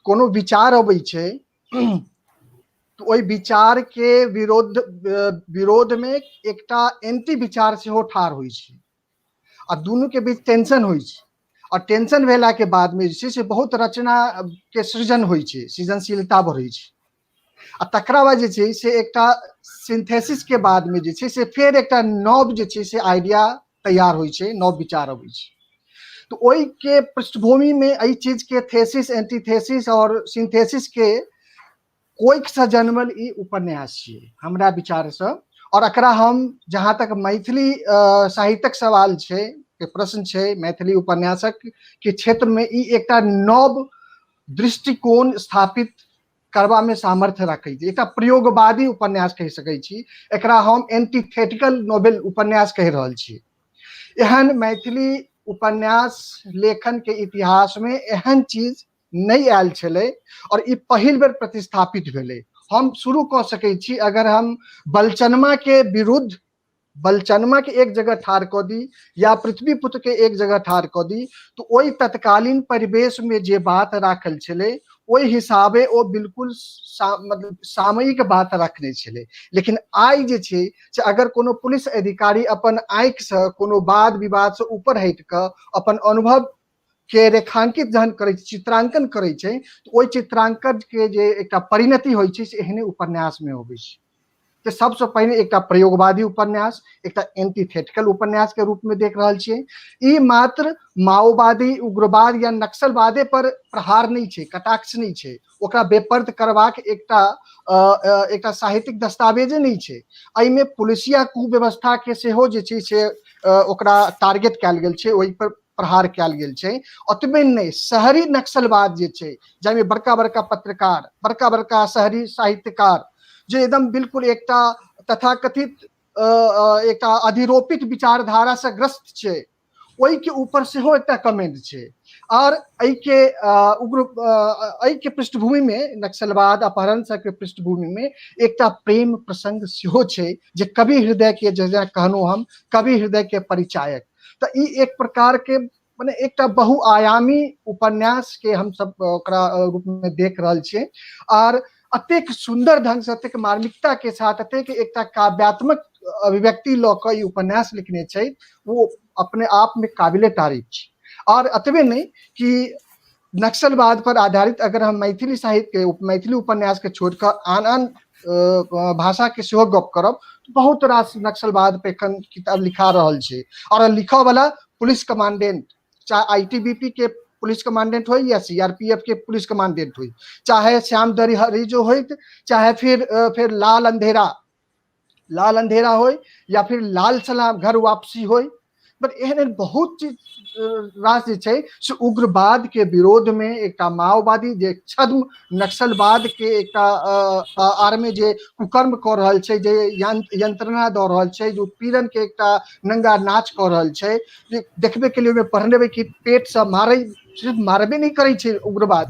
कोनो विचार अबै छै तऽ ओहि विचार के विरोध विरोध में एकटा एंटी विचार सेहो ठाढ़ होइ छै आ दुनू के बीच टेंशन होइ छै, और टेंशन भेला के बाद में जे छै से बहुत रचना के सृजन होइ छै, सृजनशीलता बढ़ै छै। आ तकरा बाद जे छै से एकटा सिंथेसिस के बाद में जे छै से फेर एकटा नव जे छै से आइडिया तैयार होइ छै, नव विचार अबै छै। तऽ ओहि के पृष्ठभूमि में एहि चीज के थेसिस, एंटीथेसिस और सिंथेसिस के कोइखसँ जन्मल ई उपन्यास छियै हमरा विचारसँ। और एकरा हम जहाँ तक मैथिली साहित्यक सवाल छै के प्रश्न छै, मैथिली उपन्यासक के क्षेत्रमे ई एकटा नव दृष्टिकोण स्थापित करबामे सामर्थ्य रखै छै। एकटा प्रयोगवादी उपन्यास कहि सकै छी एकरा हम, एंटीथेटिकल नोवेल उपन्यास कहि रहल छी। एहन मैथिली उपन्यास लेखन के इतिहास में एहन चीज नहि आयल छलै और ई पहिल बेर प्रतिस्थापित भेलै। हम शुरू कऽ सकै छी, अगर हम बलचनमा के विरुद्ध बलचनमा के एक जगह ठाढ़ कऽ दी या पृथ्वीपुत्र के एक जगह ठाढ़ कऽ दी, तऽ ओहि तत्कालीन परिवेश में जे बात राखल छलै ओहि हिसाबे ओ बिल्कुल मतलब सामयिक बात रखने छलै। लेकिन आइ जे छै से अगर कोनो पुलिस अधिकारी अपन आँखिसँ कोनो वाद विवादसँ ऊपर हटि कऽ अपन अनुभव के रेखांकित जहन करै छै, चित्रांकन करै छै, तऽ ओहि चित्रांकन के जे एकटा परिणति होइ छै से एहने उपन्यासमे अबै छै। तऽ सबसँ पहिने एकटा प्रयोगवादी उपन्यास, एकटा एंटीथेटिकल उपन्यास के रूप में देख रहल छियै। ई मात्र माओवादी, उग्रवाद या नक्सलवादे पर प्रहार नहि छै, कटाक्ष नहि छै, ओकरा बेपर्द करबाक एकटा एकटा साहित्यिक दस्तावेजे नहि छै। एहिमे पुलिसिया कुव्यवस्था के सेहो जे छै से ओकरा टारगेट कयल गेल छै, ओहि पर प्रहार कयल गेल छै। ओतबे नहि, शहरी नक्सलवाद जे छै, जाहिमे बड़का बड़का पत्रकार, बड़का बड़का शहरी साहित्यकार जे एकदम बिल्कुल एकटा तथाकथित एकटा अधिरोपित विचारधारा से ग्रस्त छै, ओहिके ऊपर सेहो एकटा कमेंट छै। आओर एहिके उग्र एहिके पृष्ठभूमिमे, नक्सलवाद अपहरण सबके पृष्ठभूमिमे एकटा प्रेम प्रसंग सेहो छै, जे कवि हृदय के, जेना कहलहुँ हम, कवि हृदय के परिचायक। तऽ ई एक प्रकार के मने एकटा बहुआयामी उपन्यास के हमसब ओकरा रूप में देख रहल छियै। आर अतेक सुन्दर ढंग से, अतेक मार्मिकता के साथ, अतेक एकटा काव्यात्मक अभिव्यक्ति लऽ कऽ ई उपन्यास लिखने छै, ओ अपने आप में काबिले तारीफ छै। और एतबे नहि कि नक्सलवाद पर आधारित अगर हम मैथिली साहित्य के, मैथिली उपन्यास के छोड़ि कऽ आन आन भाषा के सेहो गप करब, बहुत रास नक्सलवाद पे एखन किताब लिखा रहल छै। और लिखऽ वाला पुलिस कमांडेंट, चाहे आईटीबीपी के पुलिस कमांडेंट हो या सीआरपीएफ के पुलिस कमांडेंट हो, चाहे श्याम दरिहरी जो हो, चाहे फिर फिर लाल अंधेरा, लाल अंधेरा हो या फिर लाल सलाम घर वापसी हो, बट एहन एहन बहुत चीज रास जे छै से उग्रवाद के विरोध में एकटा माओवादी जे छद्म नक्सलवाद के एकटा आड़ में जे कुकर्म कऽ रहल छै, जे यंत्रणा दऽ रहल छै, जे उत्पीड़न के एकटा नंगा नाच कऽ रहल छै, जे देखबे के लिए ओहिमे पढ़ने कि पेट से मारै, सिर्फ मारबे नहि करै छै उग्रवाद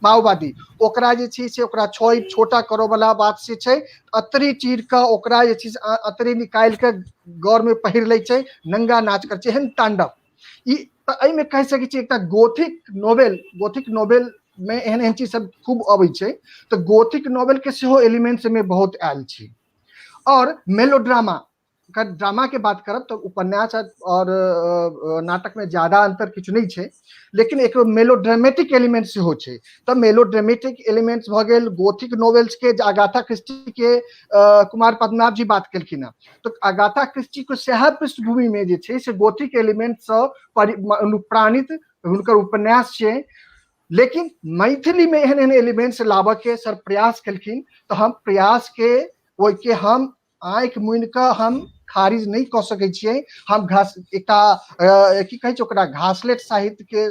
माओवादी, ओकरा जे छै से ओकरा छोटा करऽ वाला बात से छै, अतरी चीर कऽ ओकरा जे छै से अतरी निकालि कऽ गौर में पहिर लै छै, नंगा नाच करै छै, एहन तांडव। ई तऽ एहिमे कहि सकै छी एकटा गोथिक नोवेल, गोथिक नोवेल मे एहन एहन चीज सब खूब अबै छै, तऽ गोथिक नोवेल के सेहो एलिमेंट्स एहिमे बहुत आयल छै। और मेलोड्रामा, अगर ड्रामा के बात करब तऽ उपन्यास और नाटक में ज्यादा अंतर किछु नहि छै, लेकिन एक मेलोड्रामेटिक एलिमेंट सेहो छै। तऽ मेलोड्रामेटिक एलिमेंट्स भऽ गेल गोथिक नोवेल्स के, जे अगाथा क्रिस्टी के कुमार पद्मनाभ जी बात केलखिन हँ, तऽ अगाथा क्रिस्टी के सएह पृष्ठभूमि में जे छै से गोथिक एलिमेंट सँ अनुप्राणित हुनकर उपन्यास छै। लेकिन मैथिली में एहन एहन एलिमेंट्स लाबऽ के सर प्रयास केलखिन, तऽ हम प्रयास के ओहिके हम आँखि मुनि कऽ हम खारिज नहि कऽ सकै छियै। हम घास एकटा की कहै छै ओकरा, घासलेट साहित्य के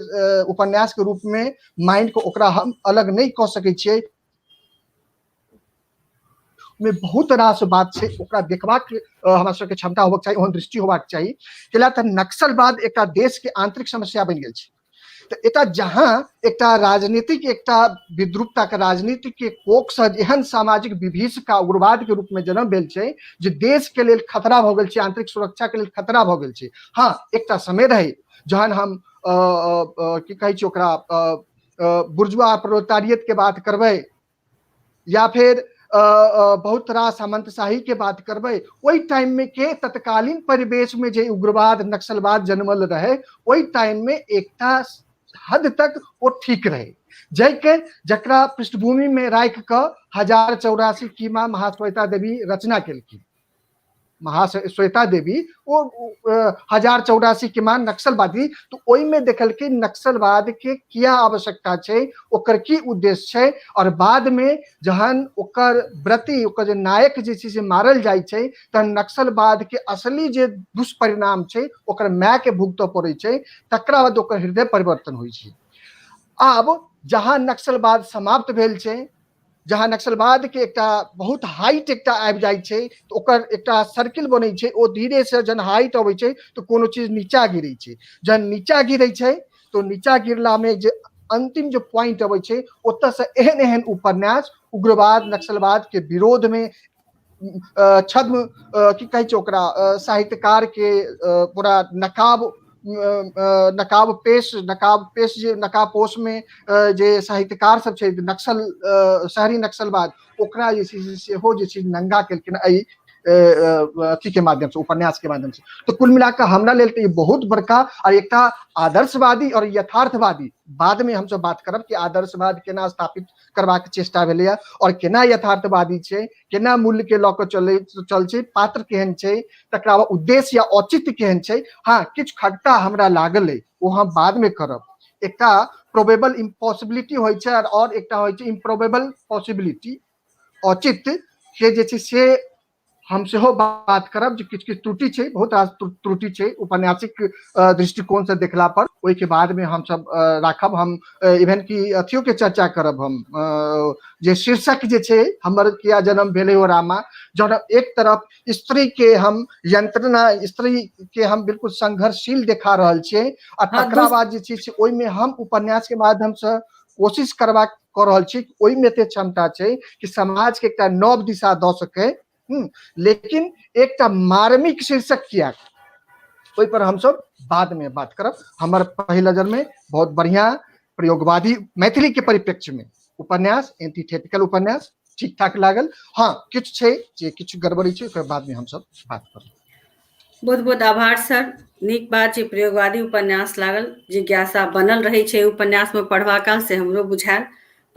उपन्यास के रूप में मानि कऽ ओकरा हम अलग नहि कऽ सकै छियै। में बहुत रास बात छै, ओकरा देखबाक हमरा सबके क्षमता होबाक चाही, ओहन दृष्टि होबाक चाही। कैला तऽ नक्सलवाद एकटा देश के आंतरिक समस्या बनि गेल छै। तऽ एतऽ जहाँ एकटा राजनीतिक एकटा विद्रुपता के राजनीति के कोख से एहन सामाजिक विभीषिका उग्रवाद के रूप में जन्म भेल छै जे देश के लेल खतरा भऽ गेल छै, आंतरिक सुरक्षा के लेल खतरा भऽ गेल छै। हाँ, एकटा समय रहै जहन हम की कहै छै ओकरा, बुर्जुआ प्रोलेटारियत के बात करबै या फिर बहुत रास सामंतशाही के बात करबै, ओहि टाइम में के तत्कालीन परिवेश में जे उग्रवाद नक्सलवाद जन्मल रहे, ओहि टाइम में एकटा हद तक ओ ठीक रहे, जाहिके जकरा पृष्ठभूमि में राखि कऽ 1084 कीमा महाश्वेता देवी रचना केलखिन। महाश्वेता देवी ओ 1084 के मान नक्सलवादी, तो ओहिमे देखलखिन नक्सलवाद के किया आवश्यकता छै, ओकर की उद्देश्य छै। और बाद में जहन ओकर व्रती, ओकर जे नायक जे छै से मारल जाइ छै, तहन नक्सलवाद के असली जे दुष्परिणाम छै ओकर माय के भुगतऽ पड़ै छै, तकरा बाद ओकर हृदय परिवर्तन होइ छै। आब जहाँ नक्सलवाद समाप्त भेल छै, जहाँ नक्सलवाद के एकटा बहुत हाइट एकटा आबि जाइ छै, तऽ ओकर एकटा सर्किल बनै छै, ओ धीरे से जहन हाइट अबै छै तऽ कोनो चीज नीचा गिरै छै, जहन नीचा गिरै छै तऽ नीचा गिरला में जे अंतिम जे पॉइंट अबै छै ओतऽ से एहन एहन उपन्यास उग्रवाद नक्सलवाद के विरोध में छद्म की कहै छै ओकरा, साहित्यकार के पूरा नकाब नकाब पेश, नकाब पेश जे नकाब पोश में जे साहित्यकार सब छै नक्सल शहरी नक्सलवाद, ओकरा जे छै से सेहो जे छै नंगा केलखिन एहि अथी के माध्यम से, उपन्यास के माध्यम से। तो कुल मिलाकर हमरा लेल तऽ ई बहुत बड़का और एकटा आदर्शवादी और यथार्थवादी, बाद में हमसब बात करब कि आदर्शवाद केना स्थापित करबाक चेष्टा भेलैया और केना यथार्थवादी छै, केना मूल्य के लऽ कऽ चलै चल छै, पात्र केहन छै, तकरा बाद उद्देश्य या औचित्य केहन छै। हाँ, किछु खगता हमरा लागल अइ, ओ हम बाद में करब। एकटा प्रोबेबल इम्पॉसिबिलिटी होइ छै और एकटा होइ छै इम्प्रोबेबल पॉसिबिलिटी। औचित्य के जे छै से हम सेहो बात करब जे किछु किछु त्रुटि छै, बहुत रास त्रुटि छै उपन्यासिक दृष्टिकोण से देखला पर। ओहिके बाद में हमसब राखब, हम इवेन की अथियो के चर्चा करब हम, जे शीर्षक जे छै हमर किया जन्म भेलै हो रामा, जहन एक तरफ स्त्री के हम यंत्रणा, स्त्री के हम बिल्कुल संघर्षशील देखा रहल छियै, आ तकरा बाद जे छै से ओहिमे हम उपन्यास के माध्यम से कोशिश करबाक कऽ रहल छी, ओहिमे एते क्षमता छै कि समाज के एकटा नव दिशा दऽ सकै, लेकिन एकटा मार्मिक शीर्षक किया, ओहि पर हमसब बाद में बात करब। हमर पहिल नजर में बहुत बढ़िया प्रयोगवादी मैथिली के परिप्रेक्ष्य में उपन्यास, एंटीथेटिकल उपन्यास ठीक ठाक लागल। हाँ, किछु छै जे किछु गड़बड़ी छै, ओकर बाद में हमसब बात करब। बहुत बहुत आभार सर। नीक बात जे प्रयोगवादी उपन्यास लागल, जिज्ञासा बनल रहै छै उपन्यासमे पढ़बा काल, से हमरो बुझायल।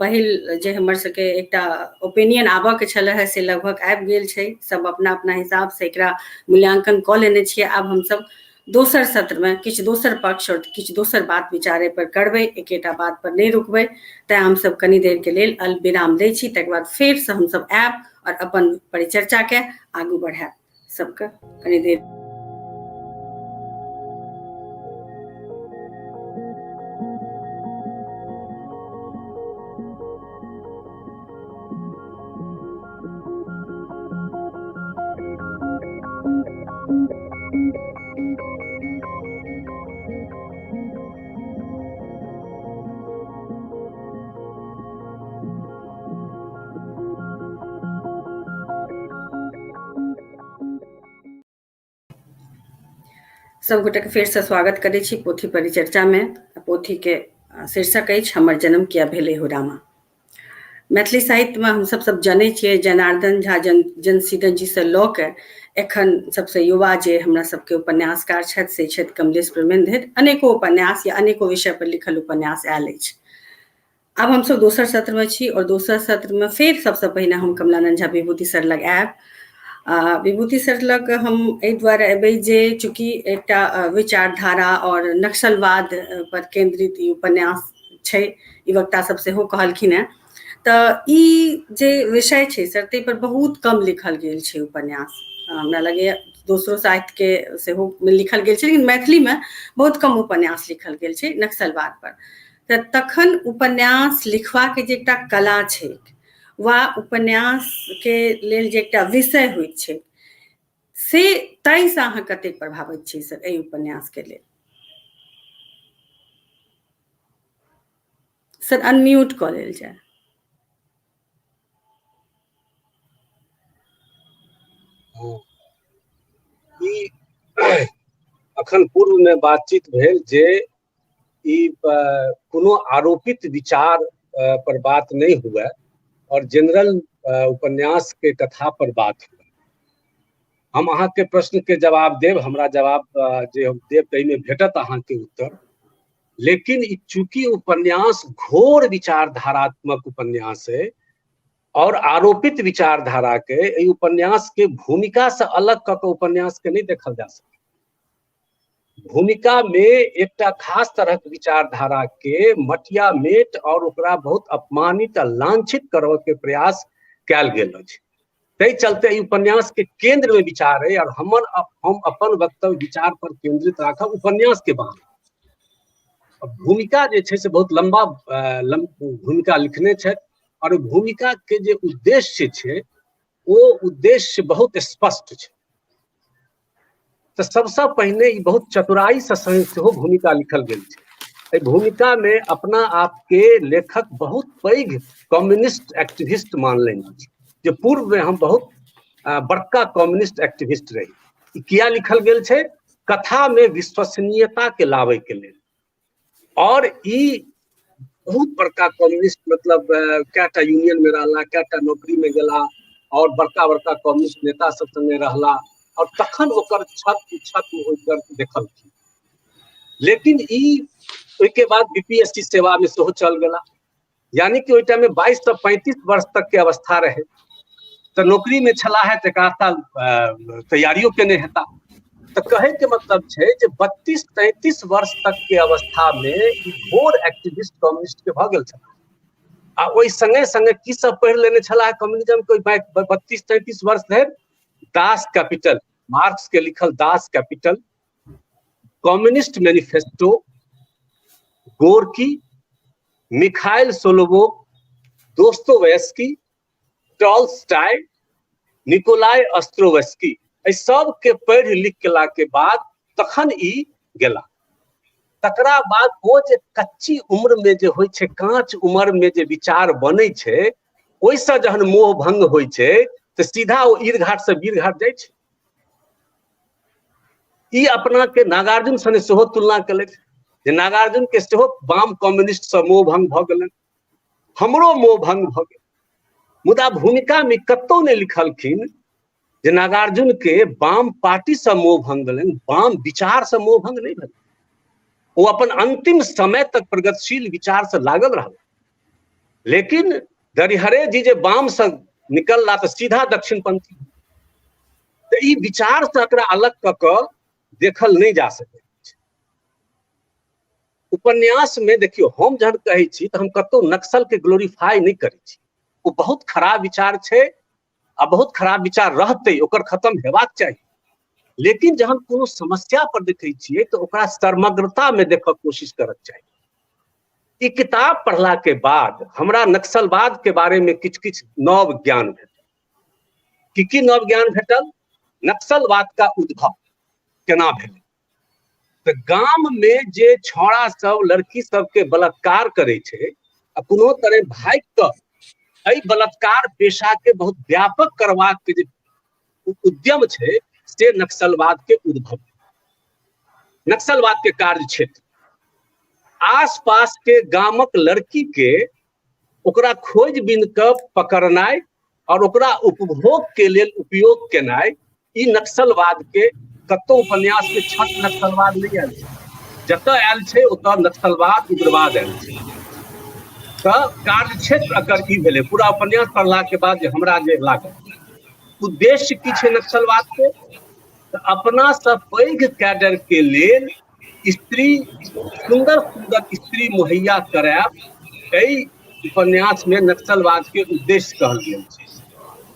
पहिल जे हमर सबके एकटा ओपिनियन आबऽ के छलै है से लगभग आबि गेल छै, सब अपना अपना हिसाबसँ एकरा मूल्यांकन कऽ लेने छियै। आब हमसब दोसर सत्रमे किछु दोसर पक्ष आओर किछु दोसर बात विचारे पर करबै, एकेटा बात पर नहि रुकबै। तैं हमसब कनी देरके लेल अल्प विराम दै छी, तकर बाद फेरसँ हमसब आयब आओर अपन परिचर्चाके आगू बढ़ायब। सबके कनी देर सब गोटे के फेरसँ स्वागत करै छी पोथी परिचर्चामे। पोथीके शीर्षक अछि हमर जन्म किया भेलै हो रामा। मैथिली साहित्यमे हमसब सब जनै छियै जनार्दन झा जनसीदन जीसँ लऽ के एखन सबसँ युवा जे हमरा सबके उपन्यासकार छथि से छथि कमलेश प्रेमेन्द्र। अनेको उपन्यास या अनेको विषय पर लिखल उपन्यास आयल अछि। आब हमसब दोसर सत्रमे छी और दोसर सत्रमे फेर सबसँ पहिने हम कमलानंद झा विभूति सर लग आयब। विभूति सर लग हम एहि दुआरे एबै जे चूँकि एकटा विचारधारा और नक्सलवाद पर केंद्रित ई उपन्यास छै, ई वक्ता सब सेहो कहलखिन हेँ, तऽ ई जे विषय छै सर ताहि पर बहुत कम लिखल गेल छै उपन्यास। हमरा लगैए दोसरो साहित्यके सेहो लिखल गेल छै, लेकिन मैथिलीमे बहुत कम उपन्यास लिखल गेल छै नक्सलवाद पर। तऽ तखन उपन्यास लिखबाके जे एकटा कला छैक वा उपन्यासके लेल जे एकटा विषय होइत छै से ताहिसँ अहाँ कतेक प्रभावित छी सर एहि उपन्यासके लेल? सर अनम्यूट कऽ लेल जाय। ई अखन पूर्वमे बातचीत भेल जे ई कोनो आरोपित विचार पर बात नहि हुए और जनरल उपन्यास के कथा पर बात हुए। हम अहाँके प्रश्न के जवाब देब, हमरा जवाब जे हम देब ताहिमे भेटत अहाँके उत्तर। लेकिन ई चूंकि उपन्यास घोर विचारधारात्मक उपन्यास है और आरोपित विचारधारा के एहि उपन्यास के भूमिका से अलग कऽ के उपन्यास के नहीं देखल जा सके। भूमिका में एकटा खास तरहक विचारधारा के मटिया मेट और ओकरा बहुत अपमानित आ लांछित करऽ के प्रयास कयल गेल अछि। ताहि चलते एहि उपन्यास के केंद्र में विचार है और हम अपन वक्तव्य विचार पर केंद्रित राखब उपन्यास के बाहर। भूमिका जे छै से बहुत लंबा भूमिका लिखने छथि और भूमिका के जे उद्देश्य छै ओ उद्देश्य बहुत स्पष्ट छै। तऽ सबसँ पहिने ई बहुत चतुराई से सेहो भूमिका लिखल गेल छै। एहि भूमिका में अपना आप के लेखक बहुत पैघ कम्युनिस्ट एक्टिविस्ट मानलनि अछि जे पूर्व में हम बहुत बड़का कम्युनिस्ट एक्टिविस्ट रही। ई किया लिखल गेल छै? कथा में विश्वसनीयता के लाबै के लेल। और ई बहुत बड़का कम्युनिस्ट मतलब कएटा यूनियन में रहला, कएटा नौकरी में गेला और बड़का बड़का कम्युनिस्ट नेता सब संगे रहला और तखन ओकर छत छत ओकर देखलखिन। लेकिन ई ओहिके बाद बीपीएससी सेवा में सेहो चल गेला, यानी कि ओहि टाइम में 22 से 35 वर्ष तक के अवस्था रहे, तऽ नौकरी में छला है तऽ एक आध साल तैयारियों केने हेता। तऽ कहे के मतलब छै जे 32-33 वर्ष तक के अवस्था में ई घोर एक्टिविस्ट कम्युनिस्ट के भऽ गेल छला आ ओहि संगे संगे की सब पढ़ि लेने छलाह कम्युनिज्म के 32-33 वर्ष धरि दास कैपिटल, मार्क्स के लिखल Das Kapital, Communist Manifesto, Gorky, Mikhail Solovyov, Dostoevsky, Tolstoy, Nikolai Ostrovsky, एहि सबके पढ़ि लिख केला के बाद तखन ई गेला। तकरा बाद ओ जे कच्ची उम्र में जे होइ छै, काँच उम्र में जे विचार बनै छै, ओहिसँ जहन मोह भंग होइ छै तऽ सीधा ओ ईर घाट से वीर घाट जाइ छै। ई अपना के नागार्जुन सने सेहो तुलना केलथि जे नागार्जुन के सेहो वाम कम्युनिस्ट से मोह भंग भऽ गेलनि, हमरो मोह भंग भऽ गेल। मुदा भूमिका में कतौ नहि लिखलखिन जे नागार्जुन के वाम पार्टी से मोह भंग भेलनि, वाम विचार से मोह भंग नहीं भेल। ओ अपन अंतिम समय तक प्रगतिशील विचार से लागल रहल। लेकिन दरिहरे जी जे वाम से निकलला तऽ सीधा दक्षिणपंथी। तऽ ई विचार से एकरा अलग कऽ कऽ देखल नहि जा सकै। उपन्यास में देखियौ, हम जहन कहै छी तऽ हम कतौ नक्सल के ग्लोरीफाई नहि करै छी। ओ बहुत खराब विचार छै आ बहुत खराब विचार रहतै, ओकर खत्म हेबाक चाही। लेकिन जहन कोनो समस्या पर देखै छियै तऽ ओकरा समग्रता में देखऽ कोशिश करक चाही। ई किताब पढ़ला के बाद हमरा नक्सलवाद के बारे में किछु किछु नव ज्ञान भेटल। की की नव ज्ञान भेटल? नक्सलवाद का उद्भव केना भेलै? तऽ गाम में जे छौड़ा सब लड़की सबके बलात्कार करै छै आ कोनो तरह भागि कऽ एहि बलात्कार पेशा के बहुत व्यापक करबाक के जे उद्यम छै से नक्सलवाद के उद्भव, नक्सलवाद के कार्य क्षेत्र। आसपास के गामक लड़की के ओकरा खोज बिन कऽ पकड़नाइ और ओकरा उपभोग के लेल उपयोग केनाइ, ई नक्सलवाद के कतौ उपन्यास के छठ नक्सलवाद नहीं आयल छै। जतऽ आयल छै ओतऽ नक्सलवाद उग्रवाद आयल छै। तऽ कार्य क्षेत्र एकर ई भेलै। पूरा उपन्यास पढ़ला के बाद जे हमरा जे लागल उद्देश्य की छै नक्सलवाद के, तऽ अपना से पैघ कैडर के लेल स्त्री, सुंदर सुंदर स्त्री मुहैया करायब, एहि उपन्यास में नक्सलवाद के उद्देश्य कहल गेल छै।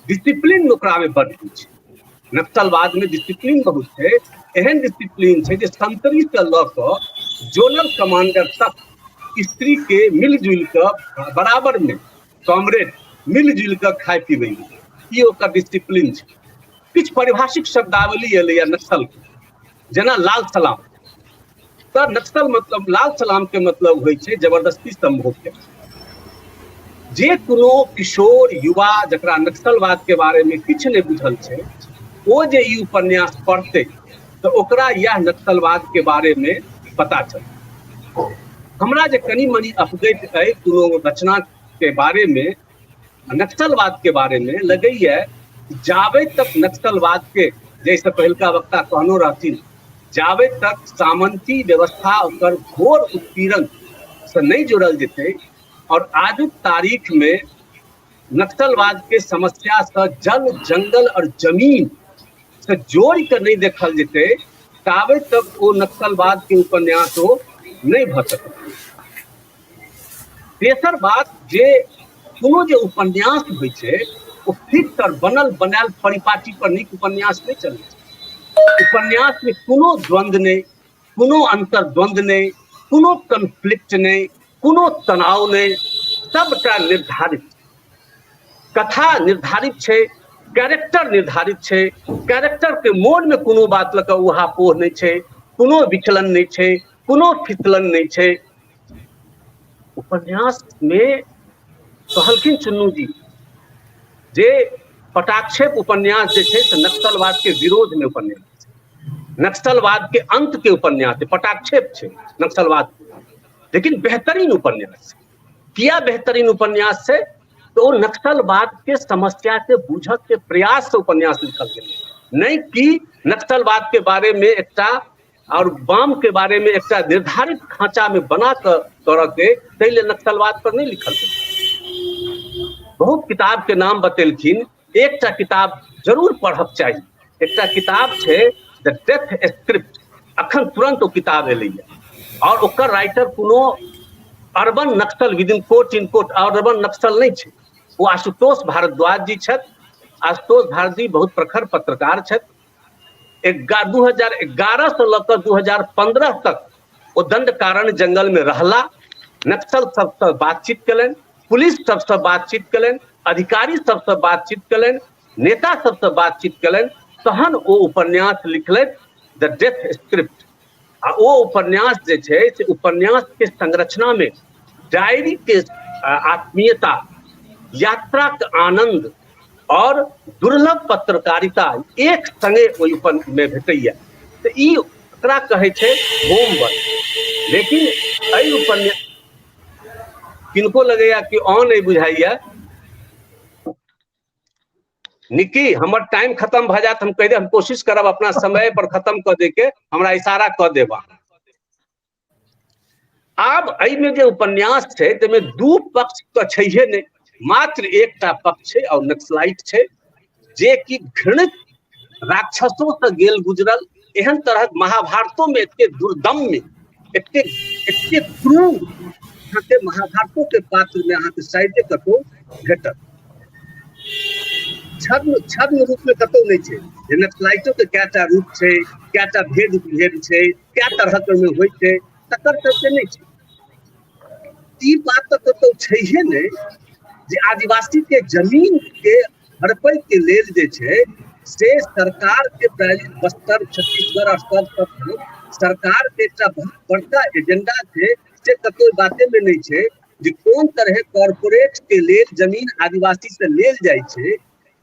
डिसिप्लिन ओकरा में बड होइ छै। नक्सलवाद में डिसिप्लिन बहुत छै। एहन डिसिप्लिन छै जे संतरी से लऽ कऽ जोनल कमांडर तक स्त्री के मिलजुल कऽ बराबर में कॉमरेड मिलजुल कऽ खाय पीबै, ई ओकर डिसिप्लिन छै। किछु पारिभाषिक शब्दावली एलैया नक्सल के, जेना लाल सलाम। तऽ नक्सल मतलब लाल सलाम के मतलब होइ छै जबरदस्ती संभोग के। जे कोनो किशोर युवा जकरा नक्सलवाद के बारे में किछु नहि बुझल छै, ओ जे ई उपन्यास पढ़तै तऽ ओकरा इएह नक्सलवाद के बारे में पता चलतै। हमरा जे कनि मनि अवगत अइ कोनो रचना के बारे में, नक्सलवाद के बारे में, लगैया जाबे तक नक्सलवाद के, जैसे पहिलका वक्ता कहनो रहथिन, जाबे तक सामंती व्यवस्था ओकर घोर उत्पीड़न से नहीं जुड़ल जेतै और आजुक तारीख में नक्सलवाद के समस्या से जल, जंगल और जमीन से जोड़ के नहीं देखल जेतै, ताबे तक ओ नक्सलवाद के उपन्यास ओ नहीं भऽ सकत। तेसर बात जे कोनो जे उपन्यास होइ छै ओ फिक्स और बनल बनायल परिपाटी पर नीक उपन्यास नहि चलै छै। उपन्यास में कोनो द्वंद्व नहि, कोनो अंतर्द्वंद्व नहि, कोनो कॉन्फ्लिक्ट नहि, कोनो तनाव नहि, सबटा निर्धारित कथा निर्धारित छै, कैरेक्टर निर्धारित छै। कैरेक्टर के मोन में कोनो बात लऽ कऽ उहापोह नहि छै, कोनो विचलन नहि छै, कोनो फिसलन नहि छै। उपन्यास में कहलखिन चुन्नू जी जे पटाक्षेप उपन्यास जे छै से नक्सलवाद के विरोध में उपन्यास छै, नक्सलवाद के अंत के उपन्यास छै, पटाक्षेप छै नक्सलवाद, लेकिन बेहतरीन उपन्यास छै। किया बेहतरीन उपन्यास छै? तो ओ नक्सलवाद के समस्या के बूझक के प्रयास से उपन्यास लिखल गेलै, नहीं कि नक्सलवाद के बारे में एकटा और वाम के बारे में एकटा निर्धारित खांचा में बना कऽ करऽ के, ताहि लेल नक्सलवाद पर नहीं लिखल गेलै। बहुत किताब के नाम बतेलखिन, एकटा किताब जरूर पढ़क चाही। एकटा किताब छै द डेथ स्क्रिप्ट, अखन तुरंत ओ किताब एलैया और ओकर राइटर कोनो urban Naxal within quote in quote urban Naxal नहीं छै, ओ आशुतोष भारद्वाज जी छथि। आशुतोष भारती बहुत प्रखर पत्रकार छथि। 2011 से लऽ कऽ 2015 तक ओ दंडकारण्य जंगल में रहला, नक्सल सबसँ बातचीत केलनि, पुलिस सबसँ बातचीत केलनि, अधिकारी सबसँ बातचीत केलनि, नेता सबसँ बातचीत केलनि, तहन ओ उपन्यास लिखलथि द डेथ स्क्रिप्ट। आ ओ उपन्यास जे छै से उपन्यास के संरचना में डायरी के आत्मीयता, यात्रा के आनंद और दुर्लभ पत्रकारिता एक संगे ओहि में भेटैया। तऽ ई एकरा कहै छै होमवर्क। लेकिन एहि उपन्यास किनको लगैया कि ऑन नहि बुझाइया। निक्की, हमर टाइम खत्म भऽ जायत, हम कहि देब, हम कोशिश करब अपना समय पर खत्म कऽ दे के, हमरा इशारा कऽ देब अहाँ। आब एहिमे जे उपन्यास छै ताहिमे दू पक्ष तऽ छैहे नहि, मात्र एकटा पक्ष छै और नक्सलाइट छै, जे कि घृणित राक्षसों से गेल गुजरल, एहन तरहक महाभारतो में एते दुर्दम्य, एते एते क्रूर अहाँके महाभारतो के पात्र में अहाँके शायदे कतौ भेटत। छद्म छद्म रूप में कतौ नहि छै। जे नक्सलाइटो के कएटा रूप छै, कएटा भेद उपभेद छै, कए तरहक ओहिमे होइ छै, तकर सबके नहि छै। ई बात तऽ कतौ छैहे नहि जे आदिवासी के जमीन के हड़पै के लेल जे छै से सरकार के प्रायोजित बस्तर, छत्तीसगढ़ और सब सब सरकार के एकटा बहुत बड़का एजेंडा छै, से कतौ बाते में नहि छै जे कोन तरहे कॉर्पोरेट के लेल जमीन आदिवासी से लेल जाइ छै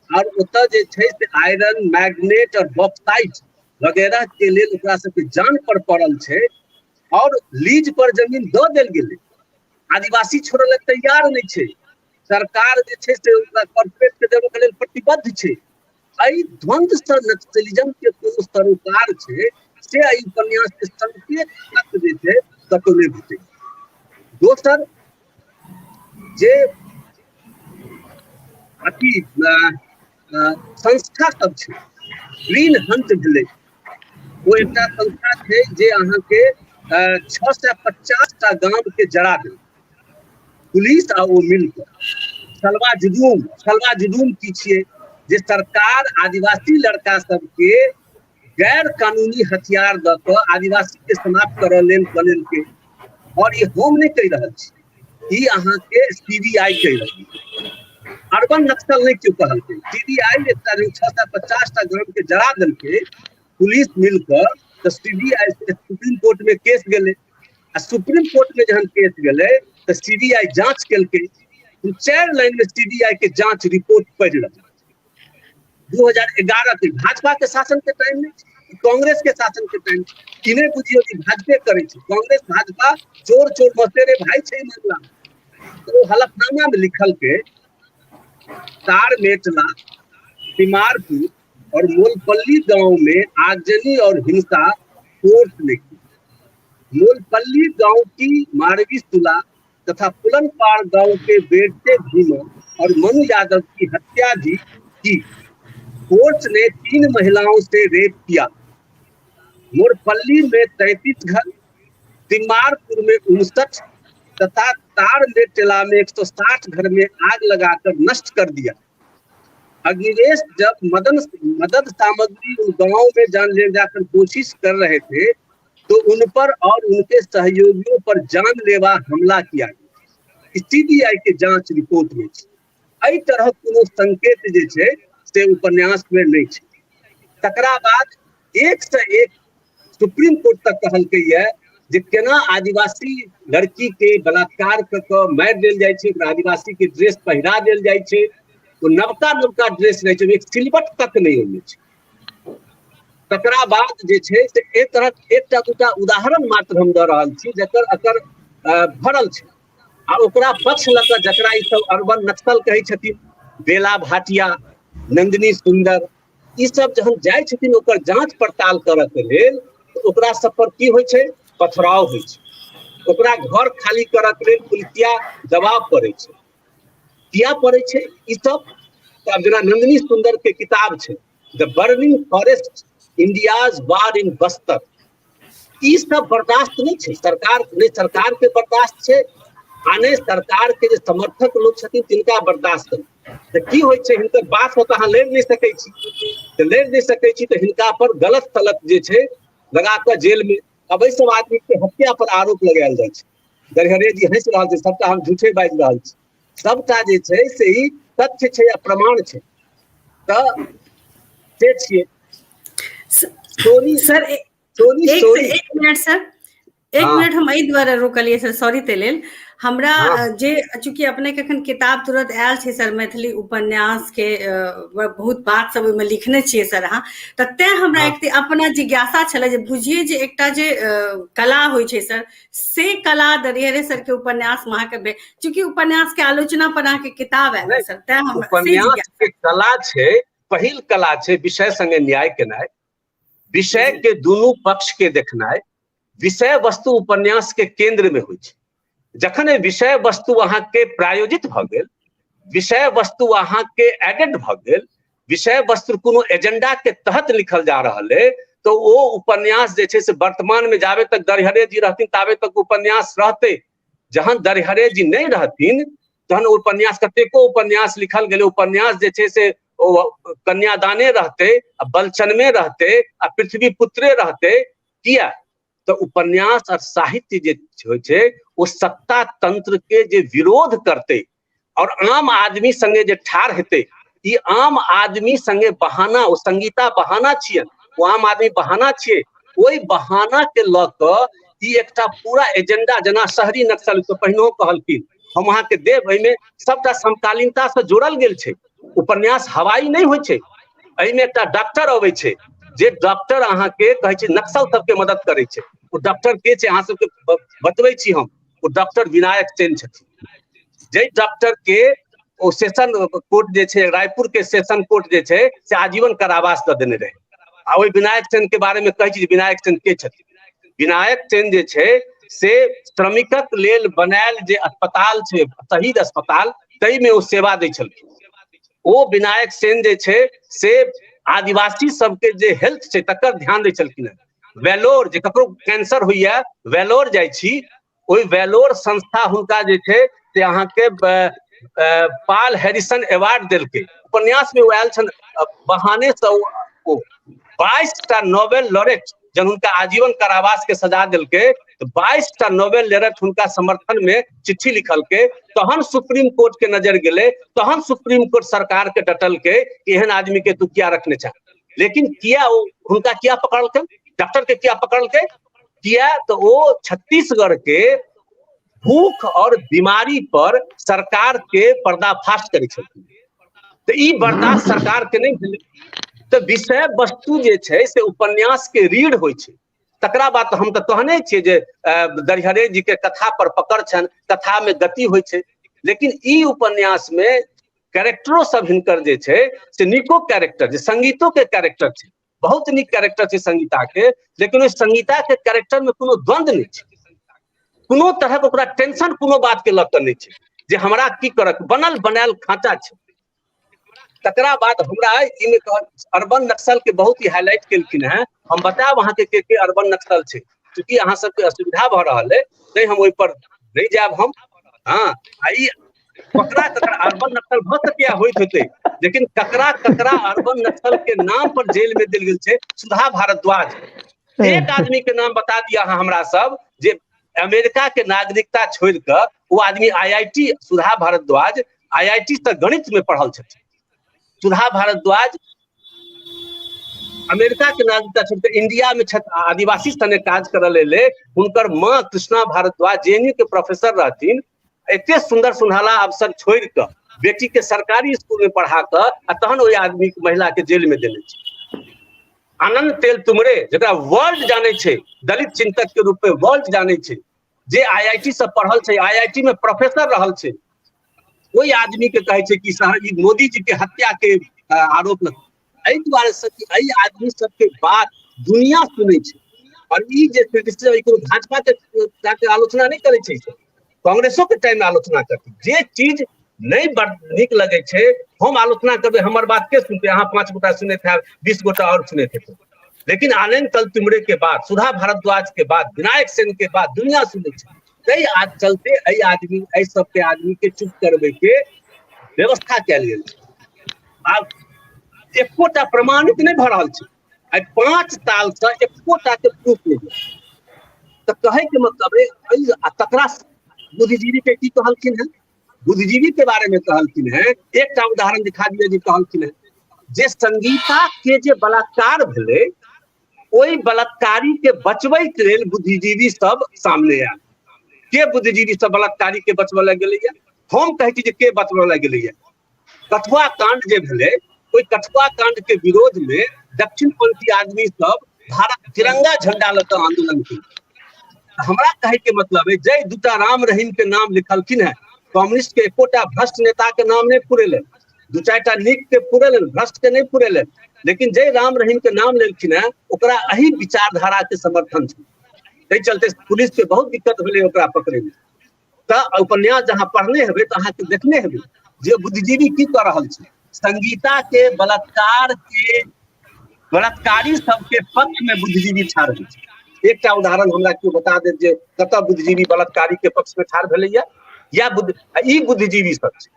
और ओतऽ जे छै से आयरन, मैग्नेट और बॉक्साइट वगैरह के लेल ओकरा सबके जान पर पड़ल छै और लीज पर जमीन दऽ देल गेलै। आदिवासी छोड़ऽ लए तैयार नहि छै, सरकार जे छै से ओकरा कॉर्पोरेट के देबऽ के लेल प्रतिबद्ध छै। एहि द्वंद्व से नक्सलिज्म के कोनो सरोकार छै से एहि उपन्यास के संकेत तक जे छै कतौ नहि भेटै। दोसर जे अथी संस्था सब छै, ग्रीन हंट भेलै, ओ एकटा संस्था छै जे अहाँके 650 टा गाम के जरा देलक पुलिस आ ओ मिलकर। सलवा जुडूम, सलवा जुडूम की छियै? जे सरकार आदिवासी लड़का सबके गैर कानूनी हथियार दऽ कऽ आदिवासी के समाप्त करऽ लेल बनेलकै। और ई हम नहि कहि रहल छी, ई अहाँके सीबीआई कहि रहल छै। अर्बन नक्सल नहि केओ कहलकै, सीबीआई एकटा 650 टा गाम के जरा देलकै पुलिस मिलकर, तऽ सीबीआई सुप्रीम कोर्ट में केस गेलै आ सुप्रीम कोर्ट में जहन केस गेलै तऽ सीबीआई जांच केलकै। हम 4 लाइन में सीबीआई के जांच रिपोर्ट पढ़ि रहल। 2011 के भाजपा के शासन के टाइम में, कांग्रेस के शासन के टाइम में, ई नहि बुझियौ कि भाजपे करै छै, कांग्रेस भाजपा चोर चोर मसेरे भाई छै मामला। तो ओ हलफनामा में लिखल के तार मेटला, तिमारपुर और मोलपल्ली गांव में आगजनी और हिंसा फोर्स ने की। मोलपल्ली गांव की मारवी सुला तथा पुलनपाड़ गांव के बेटे भीमा और मनु यादव की हत्या भी की। फोर्स ने 3 महिलाओं से रेप किया। मोरपल्ली में 33 घर, तिमारपुर में 59 तथा तार मेटला में 160 घर में आग लगाकर नष्ट कर दिया। अग्निवेश जब मदद सामग्री उन गांवों में जान ले जाकर कोशिश कर रहे थे तो उन पर और उनके सहयोगियों पर जानलेवा हमला किया गया। सीबीआई के जांच रिपोर्ट में छै। एहि तरह कोनो संकेत जे छै से उपन्यास में नहि छै। तकरा बाद एक से एक सुप्रीम कोर्ट तक कहलकै ये जे केना आदिवासी लड़की के बलात्कार कऽ कऽ मारि देल जाइ छै, ओकरा आदिवासी के ड्रेस पहिरा देल जाइ छै, ओ नवका नवका ड्रेस रहै छै, एक सिलवट तक नहि ओहिमे छै। तकरा बाद जे छै से एहि तरहक एकटा दूटा उदाहरण मात्र हम दऽ रहल छी जकर एकर भरल छै। आ ओकरा पक्ष लऽ कऽ जकरा ई सब अर्बन नक्सल कहै छथिन, बेला भाटिया, नंदिनी सुंदर, ई सब जहन जाइ छथिन ओकर जांच पड़ताल करऽ के लेल तऽ ओकरा सब पर की होइ छै? पथराव होइ छै। ओकरा घर खाली करऽ के लेल पुलिसिया दबाव पड़ै छै। किया पड़ै छै ई सब? तऽ आब जेना नंदिनी सुंदर के किताब छै the burning forest India's war in Bastar, ई सब बर्दाश्त नहि छै सरकार, नहि सरकार के बर्दाश्त छै आ नहि सरकार के जे समर्थक लोग छथिन तिनका बर्दाश्त नहि। तऽ की होइ छै, हिनकर बात तऽ अहाँ लड़ि नहि सकै छी, तऽ लड़ि नहि सकै छी तऽ हिनका पर गलत सलत जे छै लगा कऽ जेल मे। अब एहि सब आदमी के हत्या पर आरोप लगायल जाइ छै। दरिहरे जी हँसि रहल छै, सबटा हम झूठे बाजि रहल छी, सबटा जे छै से ई तथ्य छै आ प्रमाण छै। तऽ से छियै। सॉरी सर, एक मिनट सर, एक मिनट, हम एहि दुआरे रोकलियै सर, सॉरी ते लेल। हमरा जे चूँकि अपने के एखन किताब तुरंत आयल छै सर, मैथिली उपन्यास के बहुत बात सब ओहिमे लिखने छियै सर अहाँ, तऽ तें हमरा एक अपना जिज्ञासा छलै जे बुझिए जे एकटा जे कला होइ छै सर, से कला दरिहरे सर के उपन्यास में अहाँके, चूँकि उपन्यास के आलोचना पर अहाँके किताब आयल सर, तें हम उपन्यास के कला छै, पहिल कला छै विषय संगे न्याय केनाइ, विषय के दुनू पक्ष के देखनाइ। विषय वस्तु उपन्यास के केंद्र में होइ छै। जखन विषय वस्तु अहाँके प्रायोजित भऽ गेल, विषय वस्तु अहाँके एडेड भऽ गेल, विषय वस्तु कोनो एजेंडा के तहत लिखल जा रहल है, तो ओ उपन्यास जे छै से वर्तमान में जाबे तक दरिहरे जी रहथिन ताबे तक उपन्यास रहतै। जहन दरिहरे जी नहि रहथिन तहन उपन्यास, कतेको उपन्यास लिखल गेलै, उपन्यास जे छै से ओ कन्यादाने रहतै आ बलचनमे रहतै आ पृथ्वी पुत्रे रहतै। किया? तऽ उपन्यास और साहित्य जे होइ छै ओ सत्ता तंत्र के जे विरोध करतै और आम आदमी संगे जे ठाढ़ हेतै, ई आम आदमी संगे बहाना, ओ संगीता बहाना छियै, ओ आम आदमी बहाना छियै, ओहि बहाना के लऽ कऽ ई एकटा पूरा एजेंडा, जेना शहरी नक्सल के पहिनहो कहलखिन, हम अहाँके देब, एहिमे सबटा समकालीनता से जोड़ल गेल छै। उपन्यास हवाई नहि होइ छै। एहिमे एकटा डॉक्टर अबै छै, जे डॉक्टर अहाँके कहै छै नक्सल सबके मदद करै छै। ओ डॉक्टर के छै अहाँ सबके बतबै छी हम, ओ डॉक्टर विनायक सेन छथिन, जाहि डॉक्टर के ओ सेशन कोर्ट जे छै, रायपुर के सेशन कोर्ट जे छै से आजीवन कारावास दऽ देने रहै। आ ओहि विनायक सेन के बारे मे कहै छी जे विनायक सेन के छथिन। विनायक सेन जे छै से श्रमिकक लेल बनायल जे अस्पताल छै, शहीद अस्पताल, ताहिमे ओ सेवा दै छलखिन। ओ विनायक सेन जे छै से आदिवासी सबके जे हेल्थ छै तकर ध्यान दै छलखिन हेँ। वेलोर, जे ककरो कैंसर होइया वेलोर जाइ छी, ओहि वेलोर संस्था हुनका जे छै से अहाँके पाल हैरिसन अवार्ड देलकै। उपन्यास में ओ आयल छनि बहाने से, ओ 22टा नोबेल लॉरेट जब हुनका आजीवन कारावास के सजा देलकै तऽ 22टा नोबेल लॉरेट हुनका समर्थन में चिट्ठी लिखलकै, तहन सुप्रीम कोर्ट के नजर गेलै, तहन सुप्रीम कोर्ट सरकार के डटलकै कि एहन आदमी के तू किया रखने छह। लेकिन किया ओ हुनका किया पकड़लकै, डॉक्टर के किया पकड़लकै? किया तऽ ओ छत्तीसगढ़ के भूख और बीमारी पर सरकार के पर्दाफाश करै छलखिन, तऽ ई बर्दाश्त सरकार के नहि भेलै। तऽ विषय वस्तु जे छै से उपन्यास के रीढ़ होइ छै। तकरा बाद हम तऽ कहने छियै जे दरिहरे जी के कथा पर पकड़ छनि, कथा में गति होइ छै, लेकिन ई उपन्यास में कैरेक्टरो सब हिनकर जे छै से नीको कैरेक्टर, जे संगीतो के कैरेक्टर छै, बहुत नीक कैरेक्टर छै संगीता के, लेकिन ओहि संगीता के कैरेक्टर में कोनो द्वंद्व नहि छै, कोनो तरहक ओकरा टेंशन कोनो बात के लऽ कऽ नहि छै जे हमरा की करक, बनल बनायल खाँचा छै। तकरा बाद हमरा ई में अर्बन नक्सल के बहुत ही हाईलाइट केलखिन हेँ। हम बतायब अहाँके के के अर्बन नक्सल छै, चूँकि अहाँ सबके असुविधा भऽ रहल है तैं हम ओहि पर नहि जायब हम। हाँ, आ ई ककरा ककरा अर्बन नक्सल भऽ सकैया होइत होते, लेकिन ककरा ककरा अर्बन नक्सल के नाम पर जेल में देल गेल छै। सुधा भारद्वाज एक आदमी के नाम बता दिया अहाँ हमरा सब, जे अमेरिका के नागरिकता छोड़ कऽ ओ आदमी आईआईटी, सुधा भारद्वाज आईआईटी से गणित में पढ़ल छथिन। सुधा भारद्वाज अमेरिका के नागरिकता छोड़ कऽ इंडिया में छथि, आदिवासी सने काज करऽ लेल। हुनकर माँ कृष्णा भारद्वाज जेएनयू के प्रोफेसर रहथिन। एते सुंदर सुनहला अवसर छोड़ कऽ बेटी के सरकारी स्कूल में पढ़ा कऽ आ तहन ओहि आदमी के महिला के जेल में देने छै। आनंद तेल तुमरे, जकरा वर्ल्ड जानै छै, दलित चिंतक के रूप में वर्ल्ड जानै छै, जे आईआईटी से पढ़ल छै, आईआईटी में प्रोफेसर रहल छै, ओहि आदमी के कहै छै कि सर ई मोदी जी के हत्या के आरोप लग। एहि दुआरे से कि एहि आदमी सबके बात दुनिया सुनै छै। और ई जे क्रिटिसिज्म, ई कोनो भाजपा के आलोचना नहि करै छै, कांग्रेसो के टाइम में आलोचना करतै। जे चीज नहि बड़ नीक लगै छै हम आलोचना करबै, हमर बात के सुनतै? अहाँ 5 गोटा सुनैत हैब, 20 गोटा और सुनैत हेतै। लेकिन आनंद तेलतुंबड़े के बाद, सुधा भारद्वाज के बाद, विनायक सेन के बाद दुनिया सुनै छै। ताहि आज चलते एहि आदमी, एहि सबके आदमी के चुप करबै के व्यवस्था कयल गेल छै। आब एकोटा प्रमाणित नहि भऽ रहल छै। आइ 5 साल से एकोटा के प्रूफ नहि भेल। तऽ कहै के मतलब आ तकरा बुद्धिजीवी के की कहलखिन हेँ, बुद्धिजीवी के बारे में कहलखिन हेँ, एकटा उदाहरण दिखा दिअ जे कहलखिन हेँ जे संगीता के जे बलात्कार भेलै ओहि बलात्कारी के बचबै के लेल बुद्धिजीवी सब सामने आयल। के बुद्धिजीवी सब बलात्कारी के बचबै लए गेलैया? हम कहै छी जे के बचबै लए गेलैया। कठुआ कांड जे भेलै ओहि कठुआ कांड के विरोध में दक्षिणपंथी आदमी सब भारत तिरंगा झंडा लऽ कऽ आंदोलन केलक। हमरा कहै के मतलब है जय दूटा राम रहीम के नाम लिखलखिन है, कम्युनिस्ट के एकोटा भ्रष्ट नेता के नाम नहीं पुरेले, दू चारिटा नीक के पुरेले, भ्रष्ट के नहीं पुरेले, लेकिन जय राम रहीम के नाम लेलखिन है ओकरा एही विचारधारा के समर्थन छै। ताहि चलते पुलिस के बहुत दिक्कत भेलै ओकरा पकड़े में। तऽ उपन्यास जहाँ पढ़ने हेबै तऽ अहाँके देखने हेबै जे बुद्धिजीवी की कऽ रहल छै। संगीता के बलात्कार के बलात्कारी सबके पक्ष में बुद्धिजीवी ठाढ़ होइ छै। एकटा उदाहरण हमरा केओ बता देत जे कतऽ बुद्धिजीवी बलात्कारी के पक्ष में ठाढ़ भेलैया या बुद्धि ई बुद्धिजीवी सब छै।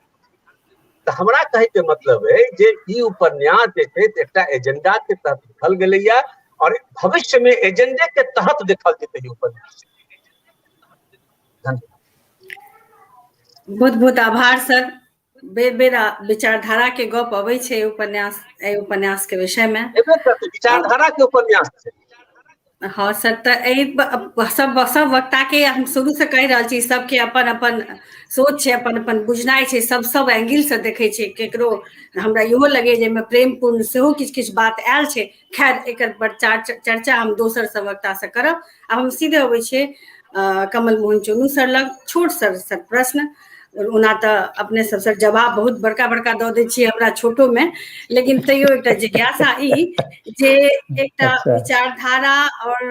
तऽ हमरा कहै के मतलब है जे ई उपन्यास जे छै एकटा एजेंडा के तहत लिखल गेलैया और भविष्य में एजेंडे के तहत देखल जेतै ई उपन्यास। बहुत बहुत आभार सर। बेर बेर विचारधारा के गप अबै छै उपन्यास, एहि उपन्यास के विषय में। विचारधारा के उपन्यास छै। हाँ सर, तऽ एहि सब सब वक्ता के हम शुरू से कहि रहल छी, सबके अपन अपन सोच छै, अपन अपन बुझनाइ छै, सब सब एंगल से देखै छै। केकरो हमरा इहो लगे जे एहिमे प्रेमपूर्ण सेहो किछु किछु बात आयल छै। खैर, एकर पर चर्चा हम दोसर सब वक्ता से करब। आब हम सीधे अबै छियै कमल मोहन चुनू सर लग। छोट सर सर प्रश्न, ओना तऽ अपने सब सर जवाब बहुत बड़का बड़का दऽ दै छियै हमरा छोटो में, लेकिन तैयो एकटा जिज्ञासा ई जे एकटा विचारधारा और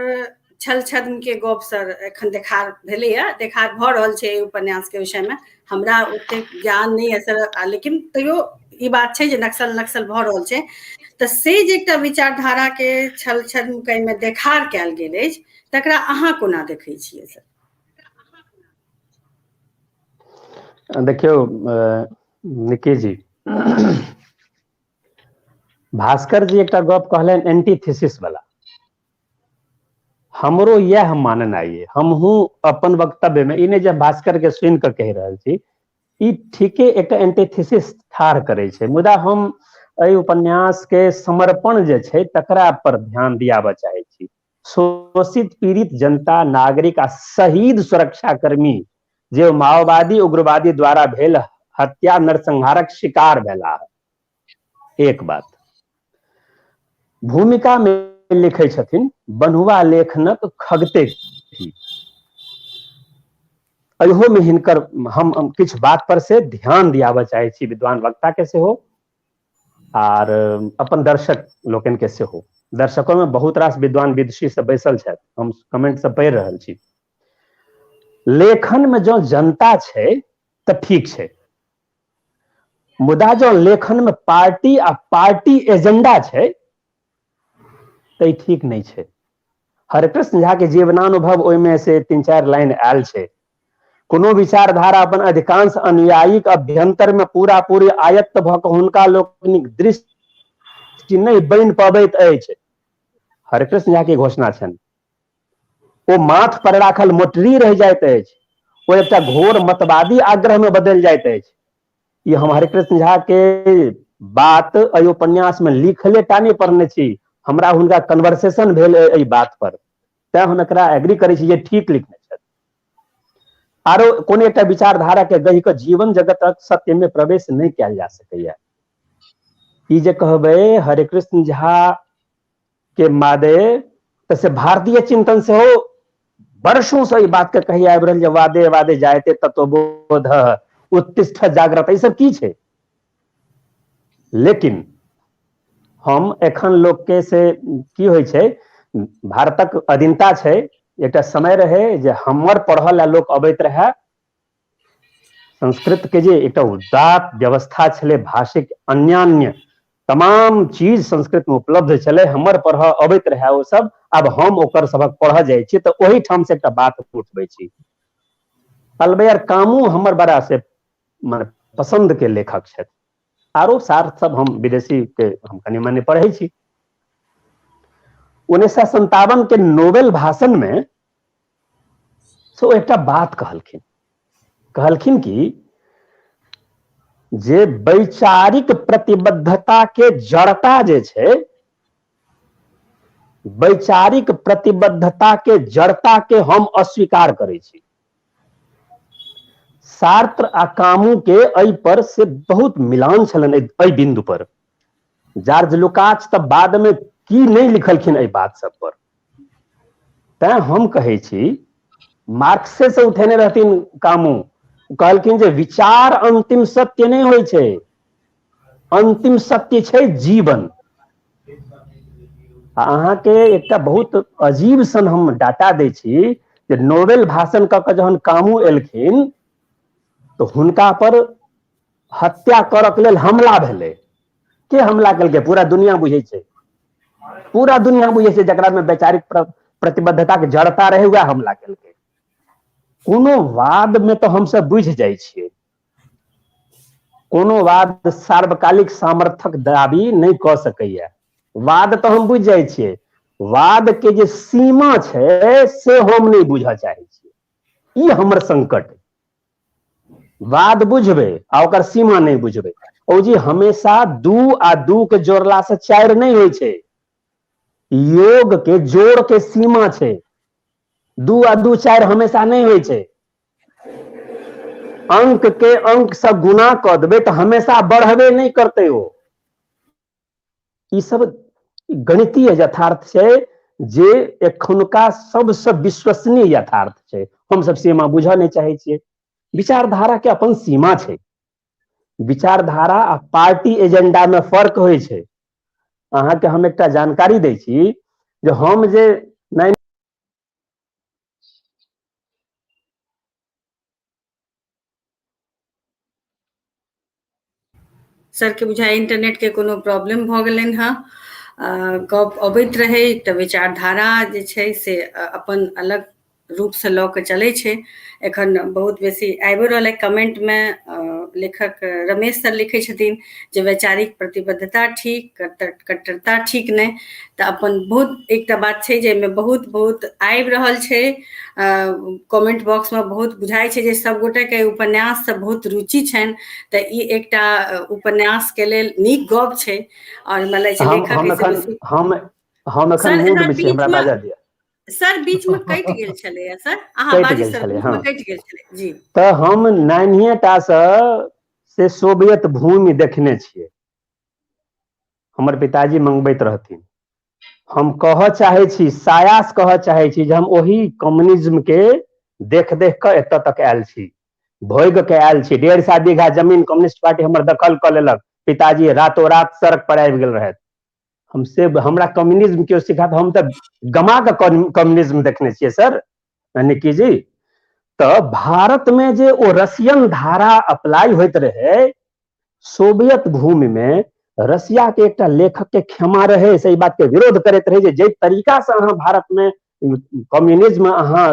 छल छद्म के गप सर एखन देखार भेलैया, देखार भऽ रहल छै एहि उपन्यास के विषय में। हमरा ओतेक ज्ञान नहि है सर, लेकिन तैयो ई बात छै जे नक्सल नक्सल भऽ रहल छै, तऽ से जे एकटा विचारधारा के छल छद्म के एहिमे देखार कयल गेल अछि, तकरा अहाँ कोना देखै छियै सर? देखियौ निक्की जी, भास्कर जी एकटा गप कहलनि एंटीथेसिस वाला, हमरो इएह माननाइ अइ। हमहूँ अपन वक्तव्यमे ई नहि जे भास्कर के सुनि कऽ कहि रहल छी, ई ठीके एकटा एंटीथेसिस ठाढ़ करै छै, मुदा हम एहि उपन्यास के समर्पण जे छै तकरा पर ध्यान दियाबऽ चाहै छी। शोषित पीड़ित जनता, नागरिक आ शहीद सुरक्षाकर्मी जे माओवादी उग्रवादी द्वारा भेल हत्या नरसंहारक शिकार भेलाह। एक बात भूमिका में लिखै छथिन, बन्हुआ लेखनक खगते की। एहो में हिनकर हम किछु बात पर से ध्यान दियाबऽ चाहै छी विद्वान वक्ता के सेहो आर अपन दर्शक लोकनि के सेहो। दर्शको में बहुत रास विद्वान विदुषी सब बैसल छथि, हम कमेंट सब पढ़ि रहल छी। लेखन में जँ जनता छै तऽ ठीक छै, मुदा जँ लेखन में पार्टी आ पार्टी एजेंडा छै तऽ ई ठीक नहि छै। हरकृष्ण झा के जीवनानुभव ओहिमे से 3-4 लाइन आयल छै। कोनो विचारधारा अपन अधिकांश अनुयायीक अभ्यंतर में पूरा पूरी आयत्त भऽ कऽ हुनका लोकनिक दृष्टि नहि बनि पबैत अछि। हरकृष्ण झा के घोषणा छनि। ओ माथ पर राखल मोटरी रहि जाइत अछि, ओ एकटा घोर मतवादी आग्रह में बदलि जाइत अछि। ई हम हरिकृष्ण झा के बात एहि उपन्यास में लिखले टा नहि पढ़ने छी, हमरा हुनका कन्वर्सेशन भेल एहि बात पर, तैं हम एकरा एग्री करै छी जे ठीक लिखने छथि। आरो कोनो एकटा विचारधारा के गहि कऽ जीवन जगतक सत्य में प्रवेश नहि कयल जा सकैया। ई जे कहबै हरिकृष्ण झा के मादे तऽ से भारतीय चिंतन सेहो वर्षों से ई बात के कही आबि रहल जे वादे वादे जायते तत्वबोध उत्तिष्ठ जाग्रत, ई सब की छै। लेकिन हम एखन लोक के से की होइ छै, भारतक अधीनता छै, एकटा समय रहे जे हमर पढ़ल ला लोक अबैत रहे, संस्कृत के जे एकटा उदात्त व्यवस्था छलै, भाषिक अन्यान्य तमाम चीज संस्कृत में उपलब्ध छलै, हमर पढ़ऽ अबैत रहए ओ सब। आब हम ओकर सबक पढ़ऽ जाइ छी तऽ ओहिठाम से एकटा बात उठबै छी। अलबेर कामू हमर बड़ा से माने पसंद के लेखक छथि। आरो सार सब हम विदेशी के हम कनि मनि पढ़ै छी। 1957 के नोबेल भाषण में सो एकटा बात कहलखिन, कहलखिन कि जे वैचारिक प्रतिबद्धता के जड़ता जे छै, वैचारिक प्रतिबद्धता के जड़ता के हम अस्वीकार करै छी। सार्त्र आ कामू के एहि पर से बहुत मिलान छलनि एहि बिंदु पर। जॉर्ज लुकाच तऽ बाद में की नहि लिखलखिन एहि बात सब पर। तैं हम कहै छी मार्क्से से उठेने रहथिन कामू, कहलखिन जे विचार अंतिम सत्य नहि होइ छै, अंतिम सत्य छै जीवन। आ अहाँके एकटा बहुत अजीब सन हम डाटा दै छी जे नोबेल भाषण कऽ के जहन कामू एलखिन तऽ हुनका पर हत्या करऽ के लेल हमला भेलै। के हमला केलकै? पूरा दुनिया बुझै छै, पूरा दुनिया बुझै छै, जकरा में वैचारिक प्रतिबद्धता के जड़ता रहै वएह हमला केलकै। कोनो वाद में तऽ हमसब बुझि जाइ छियै, कोनो वाद सार्वकालिक सामर्थ्यक दाबी नहि कऽ सकैया। वाद तऽ हम बुझि जाइ छियै, वाद के जे सीमा छै से हम नहि बुझऽ चाहै छियै, ई हमर संकट। वाद बुझबै आ ओकर सीमा नहि बुझबै। ओ जी हमेशा 2 आ 2 के जोड़ला से 4 नहि होइ छै, योग के जोड़ के सीमा छै। 2 आ 2 4 हमेशा नहि होइ छै। अंक के अंक से गुणा कऽ देबै तऽ हमेशा बढ़बे नहि करतै ओ। ई सब गणितीय यथार्थ छै जे एखुनका सबसँ विश्वसनीय यथार्थ छै। हमसब सीमा बुझऽ नहि चाहै छियै। विचारधारा के अपन सीमा छै, विचारधारा आ पार्टी एजेंडा में फर्क होइ छै। अहाँके हम एकटा जानकारी दै छी जे हम जे सर के बुझाइ इंटरनेट के कोनो प्रॉब्लम भऽ गेलनि हँ। गप अबैत रहै तऽ विचारधारा जे छै से अपन अलग रूपसँ लऽ कऽ चलै छै। एखन बहुत बेसी आबिओ रहल है कमेंटमे। लेखक रमेश सर लिखै छथिन जे वैचारिक प्रतिबद्धता ठीक, कट्टरता ठीक नहि। तऽ अपन बहुत एकटा बात छै जाहिमे बहुत बहुत आबि रहल छै कमेंट बॉक्समे। बहुत बुझाइ छै जे सभगोटेके उपन्याससँ बहुत रुचि छनि, तऽ ई एकटा उपन्यासके लेल नीक गप छै। आओर हमरा लागै छै लेखक हम एखन मूड में छी, हमरा बाजऽ दिअ। सर बीच में कटि गेल छलै सर, अहाँ बाजू सर, बीच में कटि गेल छलै जी। तऽ हम नान्हिए टा से सोवियत भूमि देखने छियै, हमर पिताजी मंगबैत रहथिन। हम कहऽ चाहै छी, सायास कहऽ चाहै छी जे हम ओहि कम्युनिज्म के देख देख कऽ एतऽ तक आयल छी, भोगि के आयल छी। 150 बीघा जमीन कम्युनिस्ट पार्टी हमर दखल कऽ लेलक, पिताजी रातो रात सड़क पर आबि गेल रहथि। हम से हमरा कम्युनिज्म केओ सिखा, हम तऽ गमा कऽ कम्युनिज्म देखने छियै सर निक्की जी। तऽ भारत में जे ओ रसियन धारा अप्लाई होइत रहै सोवियत भूमि में, रसिया के एकटा लेखक के क्षमा रहे से बात के विरोध करैत रहे जे जाहि तरीका से अहाँ भारत में कम्युनिज्म अहाँ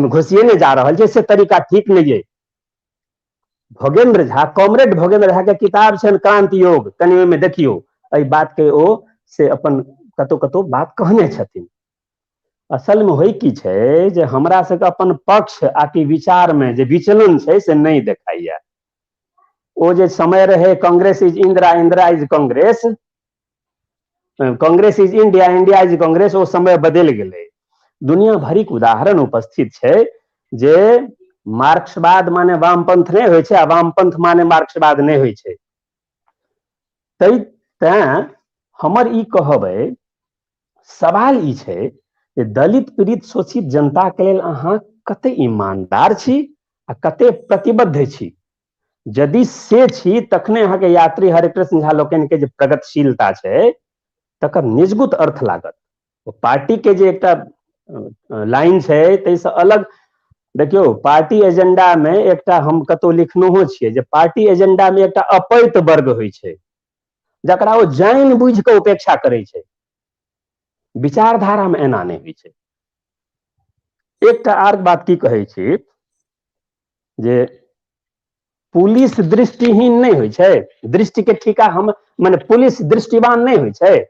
घुसिएने जा रहल छै से तरीका ठीक नहीं है। भोगेंद्र झा, कॉमरेड भोगेंद्र झा के किताब छनि क्रांति योग, कनि ओहिमे देखियौ एहि बात के ओ से अपन कतौ कतौ बात कहने छथिन। असल में होइ की छै जे हमरा सबके अपन पक्ष आ कि विचार में जे विचलन छै से नहि देखाइया। ओ जे समय रहे Congress is Indira, Indira is Congress, Congress is India, India is Congress, ओ समय बदलि गेलै। दुनिया भरिक उदाहरण उपस्थित छै जे मार्क्सवाद माने वामपंथ नहि होइ छै आ वामपंथ माने मार्क्सवाद नहि होइ छै। तैं हमर ई कहब अइ, सवाल ई छै जे दलित पीड़ित शोषित जनता के लेल अहाँ कते ईमानदार छी आ कते प्रतिबद्ध छी। यदि से छी तखने अहाँके यात्री हरिकृष्ण झा लोकनि के जे प्रगतिशीलता छै तकर निजगुत अर्थ लागत। ओ पार्टी के जे एकटा लाइन छै ताहिसँ अलग देखियौ। पार्टी एजेंडा मे एकटा हम कतौ लिखनहो छियै जे पार्टी एजेंडा मे एकटा अपैत वर्ग होइ छै जकरा ओ जानि बुझि कऽ उपेक्षा करै छै। विचारधारा मे एना नहि होइ छै। एकटा आर बात की कहै छी जे पुलिस दृष्टिहीन नहि होइ छै, दृष्टि के ठीका हम, माने पुलिस दृष्टिवान नहि होइ छै,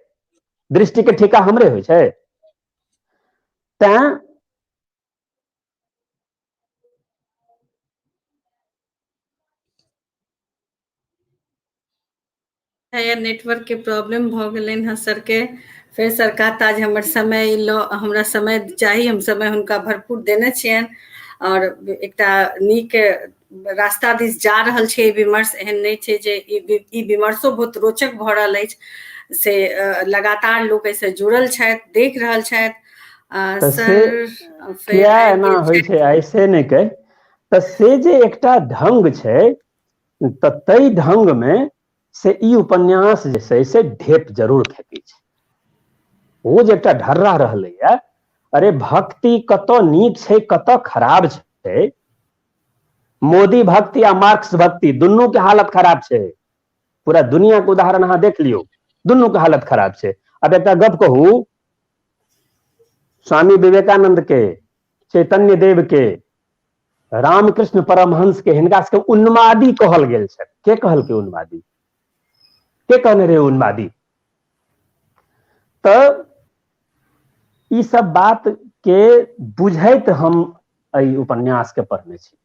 दृष्टि के ठीका हमरे होइ छै। तैं नेटवर्क के प्रॉब्लम भऽ गेलनि हँ सर के। फेर सर कहता जे हमर समय ल हमरा समय चाही, हम समय हुनका भरपूर देने छियनि और एकटा नीक रास्ता दिस जा रहल छै विमर्श। एहन नहि छै जे ई विमर्शो बहुत रोचक भऽ रहल अछि, से लगातार लोक एहिसँ जुड़ल छथि, देख रहल छथि। सर किया एना होइ छै ऐसे नहि कहि तऽ से जे एकटा ढंग छै, तऽ ताहि ढंग मे से ई उपन्यास जे छै से ढेप जरूर फेकै छै। ओ जे एकटा ढर्रा रहलैया, अरे भक्ति कतऽ नीक छै कतऽ खराब छै, मोदी भक्ति आ मार्क्स भक्ति दुनू के हालत खराब छै। पूरा दुनिया के उदाहरण अहाँ देख लियौ, दुनू के हालत खराब छै। आब एकटा गप कहू, स्वामी विवेकानंद के, चैतन्य देव के, रामकृष्ण परमहंस के, हिनका सबके उन्मादी कहल गेल छै। के कहलकै उन्मादी? के कहने रहे उन्मादी? तऽ ई सब बात के बुझैत हम एहि उपन्यास के पढ़ने छी।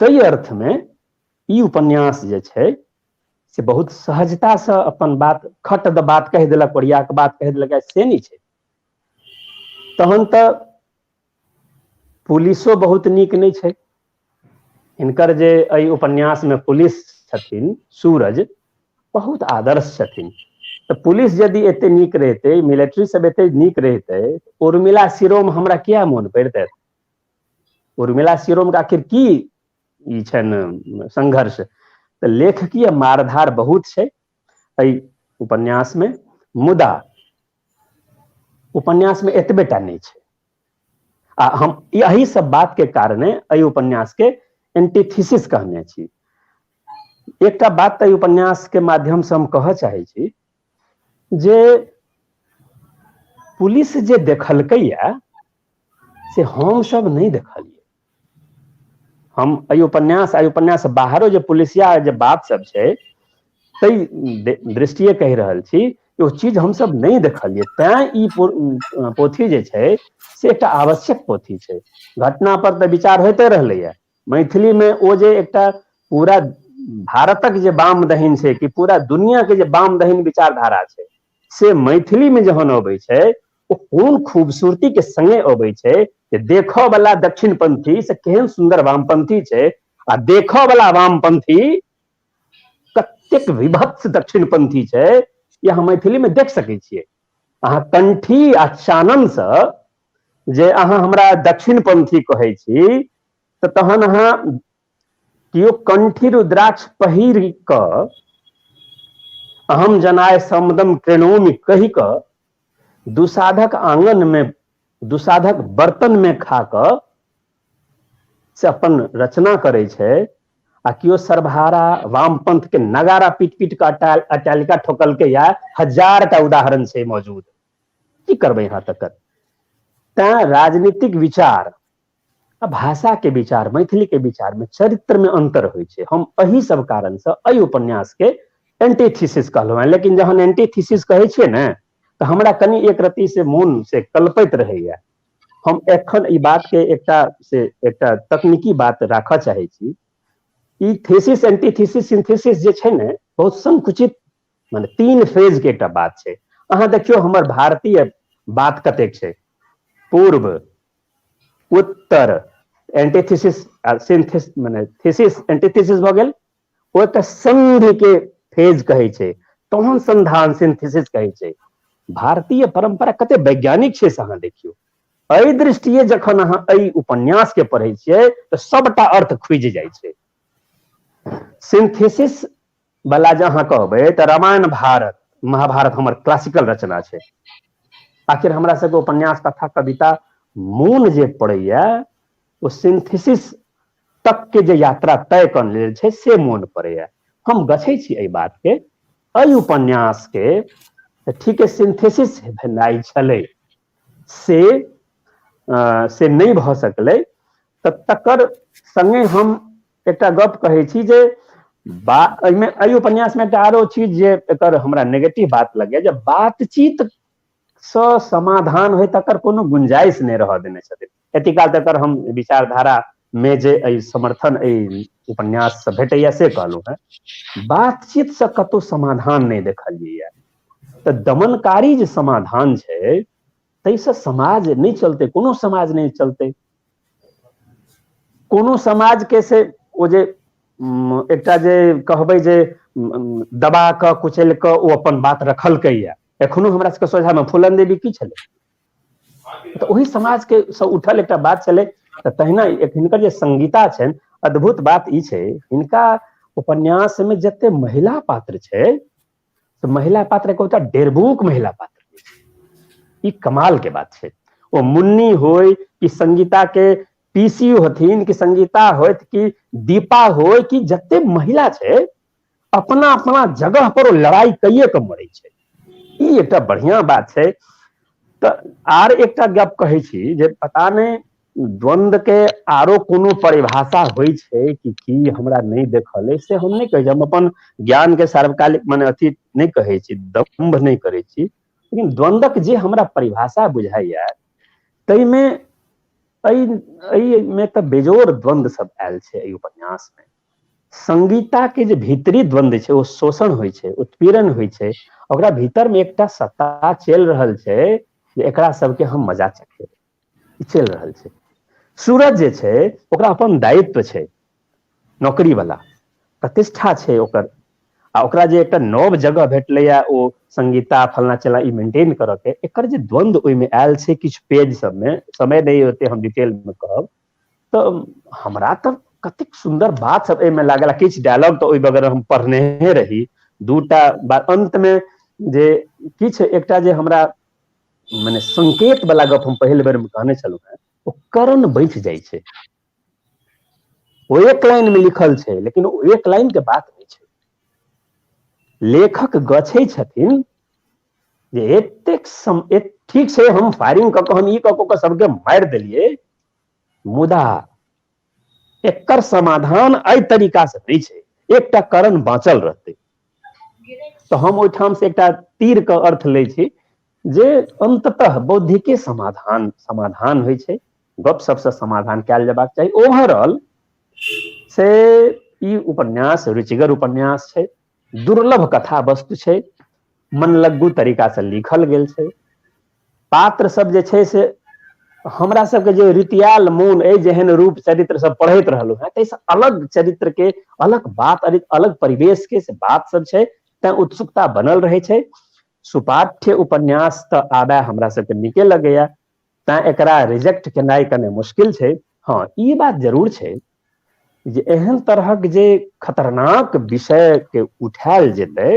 ताहि अर्थ में ई उपन्यास जे छै से बहुत सहजता से अपन बात खट द बात कहि देलक, ओरिया के बात कहि देलक, से नहि छै। तहन तऽ पुलिसो बहुत नीक नहि छै। हिनकर जे एहि उपन्यास में पुलिस छथिन सूरज, बहुत आदर्श छथिन। तऽ पुलिस यदि एते नीक रहितै, मिलिट्री सब एते नीक रहितै, उर्मिला शिरोम हमरा किया मोन पड़ितै? उर्मिला शिरोम के आखिर की ई छनि संघर्ष? तऽ लेखकीय मारधार बहुत छै एहि उपन्यास में, मुदा उपन्यास में एतबे टा नहि छै। आ हम एहि सब बात के कारणे एहि उपन्यास के एंटीथीसिस कहने छी। एकटा बात तऽ उपन्यास के माध्यम से हम कहऽ चाहै छी जे पुलिस जे देखलकैया से हम सब नहि देखलियै। हम एहि उपन्यास, एहि उपन्यास बाहरो जे पुलिसिया जे बात सब छै ताहि दृष्टिए कहि रहल छी, ओ चीज हमसब नहि देखलियै। तैं ई पोथी जे छै से एकटा आवश्यक पोथी छै। घटना पर तऽ विचार होइते रहलैया मैथिली में, ओ जे एकटा पूरा भारतक जे वाम दहिन छै कि पूरा दुनिया के जे वाम दहिन विचारधारा छै से मैथिली में जहन अबै छै, ओ कोन खूबसूरती के संगे अबै छै जे देखऽ वाला दक्षिणपंथी से केहन सुन्दर वामपंथी छै आ देखऽ वाला वामपंथी कतेक विभत्स दक्षिणपंथी छै, ई अहाँ मैथिली में देख सकै छियै। अहाँ कंठी आ चानन से जे अहाँ हमरा दक्षिणपंथी कहै छी तऽ तहन अहाँ केओ कंठी रुद्राक्ष पहिर कऽ अहम जनाय समदम कृणोमि कहि कऽ दुसाधक आंगन में दुसाधक बर्तन में खा कऽ से अपन रचना करै छै, आ केओ सर्वहारा वामपंथ के नगारा पीट पीट कऽ अटालिका ठोकलकै या हजार टा उदाहरण छै मौजूद। की करबै अहाँ तकर? तैं राजनीतिक विचार आ भाषा के विचार, मैथिली के विचार में चरित्र में अंतर होइ छै। हम एहि सब कारण से एहि उपन्यास के एंटीथीसिस कहलहुँ हेँ। लेकिन जहन एंटीथीसिस कहै छियै ने तऽ हमरा कनि एक रत्ती से मोन से कलपैत रहैया। हम एखन ई बात के एकटा से एकटा तकनीकी बात राखऽ चाहै छी। ई थीसिस, एंटीथीसिस, सिंथेसिस जे छै ने, बहुत संकुचित माने 3 फेज के एकटा बात छै। अहाँ देखियौ हमर भारतीय बात कतेक छै, पूर्व, उत्तर, एंटीथीसिस आ सिंथेसिस, माने थीसिस एंटीथीसिस भऽ गेल, ओ एकटा संधि के फेज कहै छै, तहन संधान सिंथेसिस कहै छै। भारतीय परंपरा कते वैज्ञानिक छै से अहाँ देखियौ। एहि दृष्टिये जखन अहाँ एहि उपन्यास के पढ़ै छियै तऽ सबटा अर्थ खुजि जाइ छै। सिंथेसिस वाला जे अहाँ कहबै तऽ रामायण भारत महाभारत हमर क्लासिकल रचना छै। आखिर हमरा सबके उपन्यास, कथा, कविता मोन जे पड़ैया ओ सिंथेसिस तक के जे यात्रा तय कऽ लेल छै से मोन पड़ैया। हम गछै छी एहि बात के, एहि उपन्यास के तऽ ठीके सिंथेसिस भेनाइ छलै से से नहि भऽ सकलै। तऽ तकर संगे हम एकटा गप कहै छी जे बा एहिमे एहि उपन्यासमे एकटा आरो चीज जे एकर हमरा नेगेटिव बात लगैए जे बातचीत सँ समाधान होय तकर कोनो गुंजाइश नहि रहऽ देने छथिन। एती काल तकर हम विचारधारा मे जे एहि समर्थन एहि उपन्यास से भेटैया से कहलहुँ हेँ। बातचीत से कतहु समाधान नहि देखलियैया। तऽ दमनकारी जे समाधान छै ताहिसँ समाज नहि चलतै, कोनो समाज नहि चलतै। कोनो समाज के से ओ जे एकटा जे कहबै जे दबा कऽ कुचलि कऽ ओ अपन बात रखलकैया, एखनो हमरा सबके सोझामे फूलन देवी की छलै, तऽ ओहि समाज के से उठल एकटा बात छलै। तऽ तहिना हिनकर जे संगीता छनि, अद्भुत बात ई छै हिनका उपन्यास में जते महिला पात्र छै, तऽ महिला पात्र एकोटा डेरबूक महिला पात्र, ई कमाल के बात छै। ओ मुन्नी होय कि संगीता के पीसी होथिन कि संगीता होत कि दीपा होय कि जते महिला छै, अपना अपना जगह पर ओ लड़ाई कइये के मरै छै। ई एकटा बढ़िया बात छै। तऽ आर एकटा गप कहै छी जे पता नहि द्वंद्व के आरो कोनो परिभाषा होइ छै कि की, हमरा नहि देखल अइ से हम नहि कहै छी। हम अपन ज्ञान के सार्वकालिक माने अथी नहि कहै छी, दम्भ नहि करै छी, लेकिन द्वंद्वक जे हमरा परिभाषा बुझाइया ताहिमे एहिमे तऽ बेजोड़ द्वंद्व सब आयल छै एहि उपन्यास मे। संगीता के जे भीतरी द्वंद्व छै, ओ शोषण होइ छै, उत्पीड़न होइ छै, ओकरा भीतर मे एकटा सत्ता चलि रहल छै जे एकरा सबके हम मजा चखेबै, चलि रहल छै। सूरज जे छै ओकरा अपन दायित्व छै, नौकरी वाला प्रतिष्ठा छै ओकर, आ ओकरा जे एकटा नव जगह भेटलैया ओ संगीता फलना चला ई मेंटेन करऽ के, एकर जे द्वंद्व ओहिमे आयल छै किछु पेज सबमे, समय नहि ओते हम डिटेल मे कहब। तऽ हमरा तऽ कतेक सुन्दर बात सब एहिमे लागल। किछु डायलॉग तऽ ओहि बगैर हम पढ़ने रही, दूटा बात अंत मे जे किछु एकटा जे हमरा मने संकेत वाला गप हम पहिल बेर मे कहने छलहुँ हेँ, ओ करण बचि जाइ छै। ओ एक लाइन मे लिखल छै, लेकिन ओ एक लाइन के बात नहि छै। लेखक गछै छथिन जे एतेक ठीक छै, हम फायरिंग कऽ कऽ हम ई कऽ कऽ सबके मारि देलियै, मुदा एकर समाधान एहि तरीका से नहि छै, एकटा करण बाँचल रहतै। तऽ हम ओहिठाम से एकटा तीर के अर्थ लै छी जे अंततः बौद्धिके समाधान समाधान होइ छै, गप सबसँ समाधान कयल जेबाक चाही। ओवरऑल से ई उपन्यास रुचिगर उपन्यास छै, दुर्लभ कथा वस्तु छै, मनलग्गू तरीका से लिखल गेल छै। पात्र सब जे छै से हमरा सबके जे रीतियाल मोन अइ, जेहन रूप चरित्र सब पढ़ैत रहलहुँ हेँ, ताहिसँ अलग चरित्र के अलग बात, अलग परिवेश के से बात सब छै, तैं उत्सुकता बनल रहै छै। सुपाठ्य उपन्यास तऽ आबे हमरा सबके नीके लगैया, तैं एकरा रिजेक्ट केनाइ कने मुश्किल छै। हँ, ई बात जरूर छै जे एहन तरहक जे खतरनाक विषय के उठायल जेतै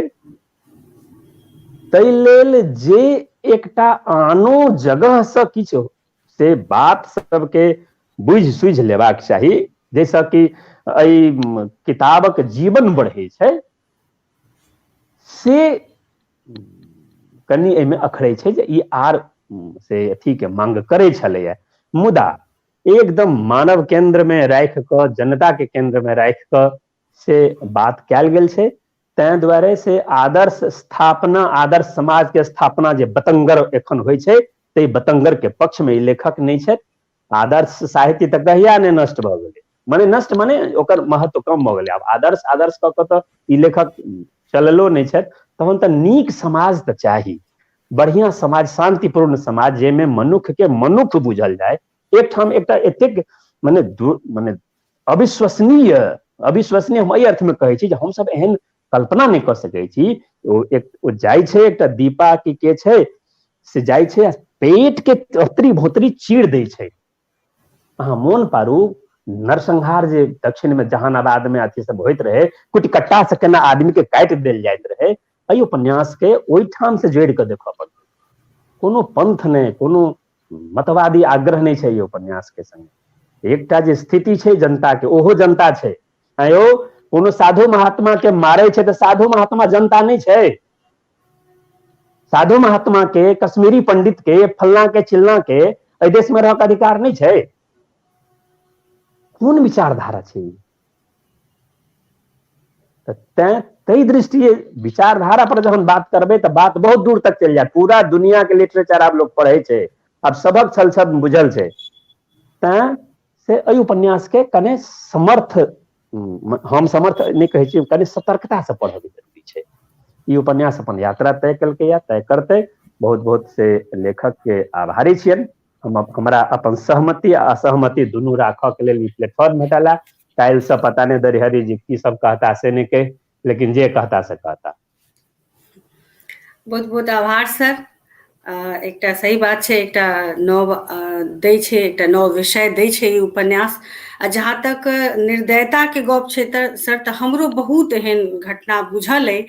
ताहि लेल जे एकटा आनो जगहसँ किछु से बात सबके बुझि सुझि लेबाक चाही, जाहिसँ कि एहि किताबक जीवन बढ़ै छै, से कनि एहिमे अखरै छै जे ई आर से अथीके मांग करै छलैया। मुदा एकदम मानव केन्द्रमे राखि कऽ, जनताके केन्द्रमे राखि कऽ से बात कयल गेल छै। ताहि दुआरे से आदर्श स्थापना, आदर्श समाज के स्थापना जे बतंगर एखन होइ छै, ताहि बतंगर के पक्ष में ई लेखक नहि छथि। आदर्श साहित्य तऽ कहिया नहि नष्ट भऽ गेलै, मने नष्ट मने ओकर महत्व कम भऽ गेलै। आब आदर्श आदर्श कऽ कऽ तऽ ई लेखक चललो नहि छथि। तहन तऽ नीक समाज तऽ चाही, बढ़िआँ समाज, शान्तिपूर्ण समाज, जाहिमे मनुख के मनुख बुझल जाय। एकठाम एकटा एतेक मने मने अविश्वसनीय, अविश्वसनीय हम एहि अर्थमे कहै छी जे हमसभ एहन कल्पना नहि कऽ सकै छी। ओ एक ओ जाइ छै, एकटा दीपा की के छै से जाइ छै आ पेट के अतरी भोतरी चीर दै छै। अहाँ मोन पारू नरसंहार जे दक्षिण में जहानाबाद में अथी सब होइत रहे, कुटिकट्टा से केना आदमी के काटि देल जाइत रहे, एहि उपन्यास के ओहिठाम से जोड़ि कऽ देखऽ पड़तै। कोनो पंथ नहि, कोनो मतवादी आग्रह नहि छै एहि उपन्यास के संगे। एकटा जे स्थिति छै जनता के, ओहो जनता छै। आयो कोनो साधु महात्मा के मारे छै तऽ साधु महात्मा जनता नहि छै? साधु महात्मा के, कश्मीरी पंडित के, फलना के, चिलना के एहि देश में रहक अधिकार नहि छै? कोन विचारधारा छै? तऽ तैं ताहि दृष्टिए विचारधारा पर जखन बात करबै तऽ बात बहुत दूर तक चलि जायत। पूरा दुनिया के लिटरेचर आब लोक पढ़ै छै, आब सबक छल सब बुझल छै। तैं से एहि उपन्यास के कने समर्थ, हम समर्थ नहि कहै छी, कने सतर्कता से पढ़ब जरूरी छै। ई उपन्यास अपन यात्रा तय केलकैया, तय करतै। बहुत बहुत से लेखक के आभारी छियनि। हम हमरा अपन सहमति आ असहमति दुनू राखऽ के लेल ई प्लेटफॉर्म भेटल है। काल्हिसँ पता नहि दरिहरी जी की सब कहता से नहि कहि, लेकिन जे कहता से कहता। बहुत बहुत आभार सर। एकटा सही बात छै, एकटा नव दै छै, एकटा नव विषय दै छै ई उपन्यास। आ जहाँ तक निर्दयताके गप छै तऽ सर, तऽ हमरो बहुत एहन घटना बुझल अइ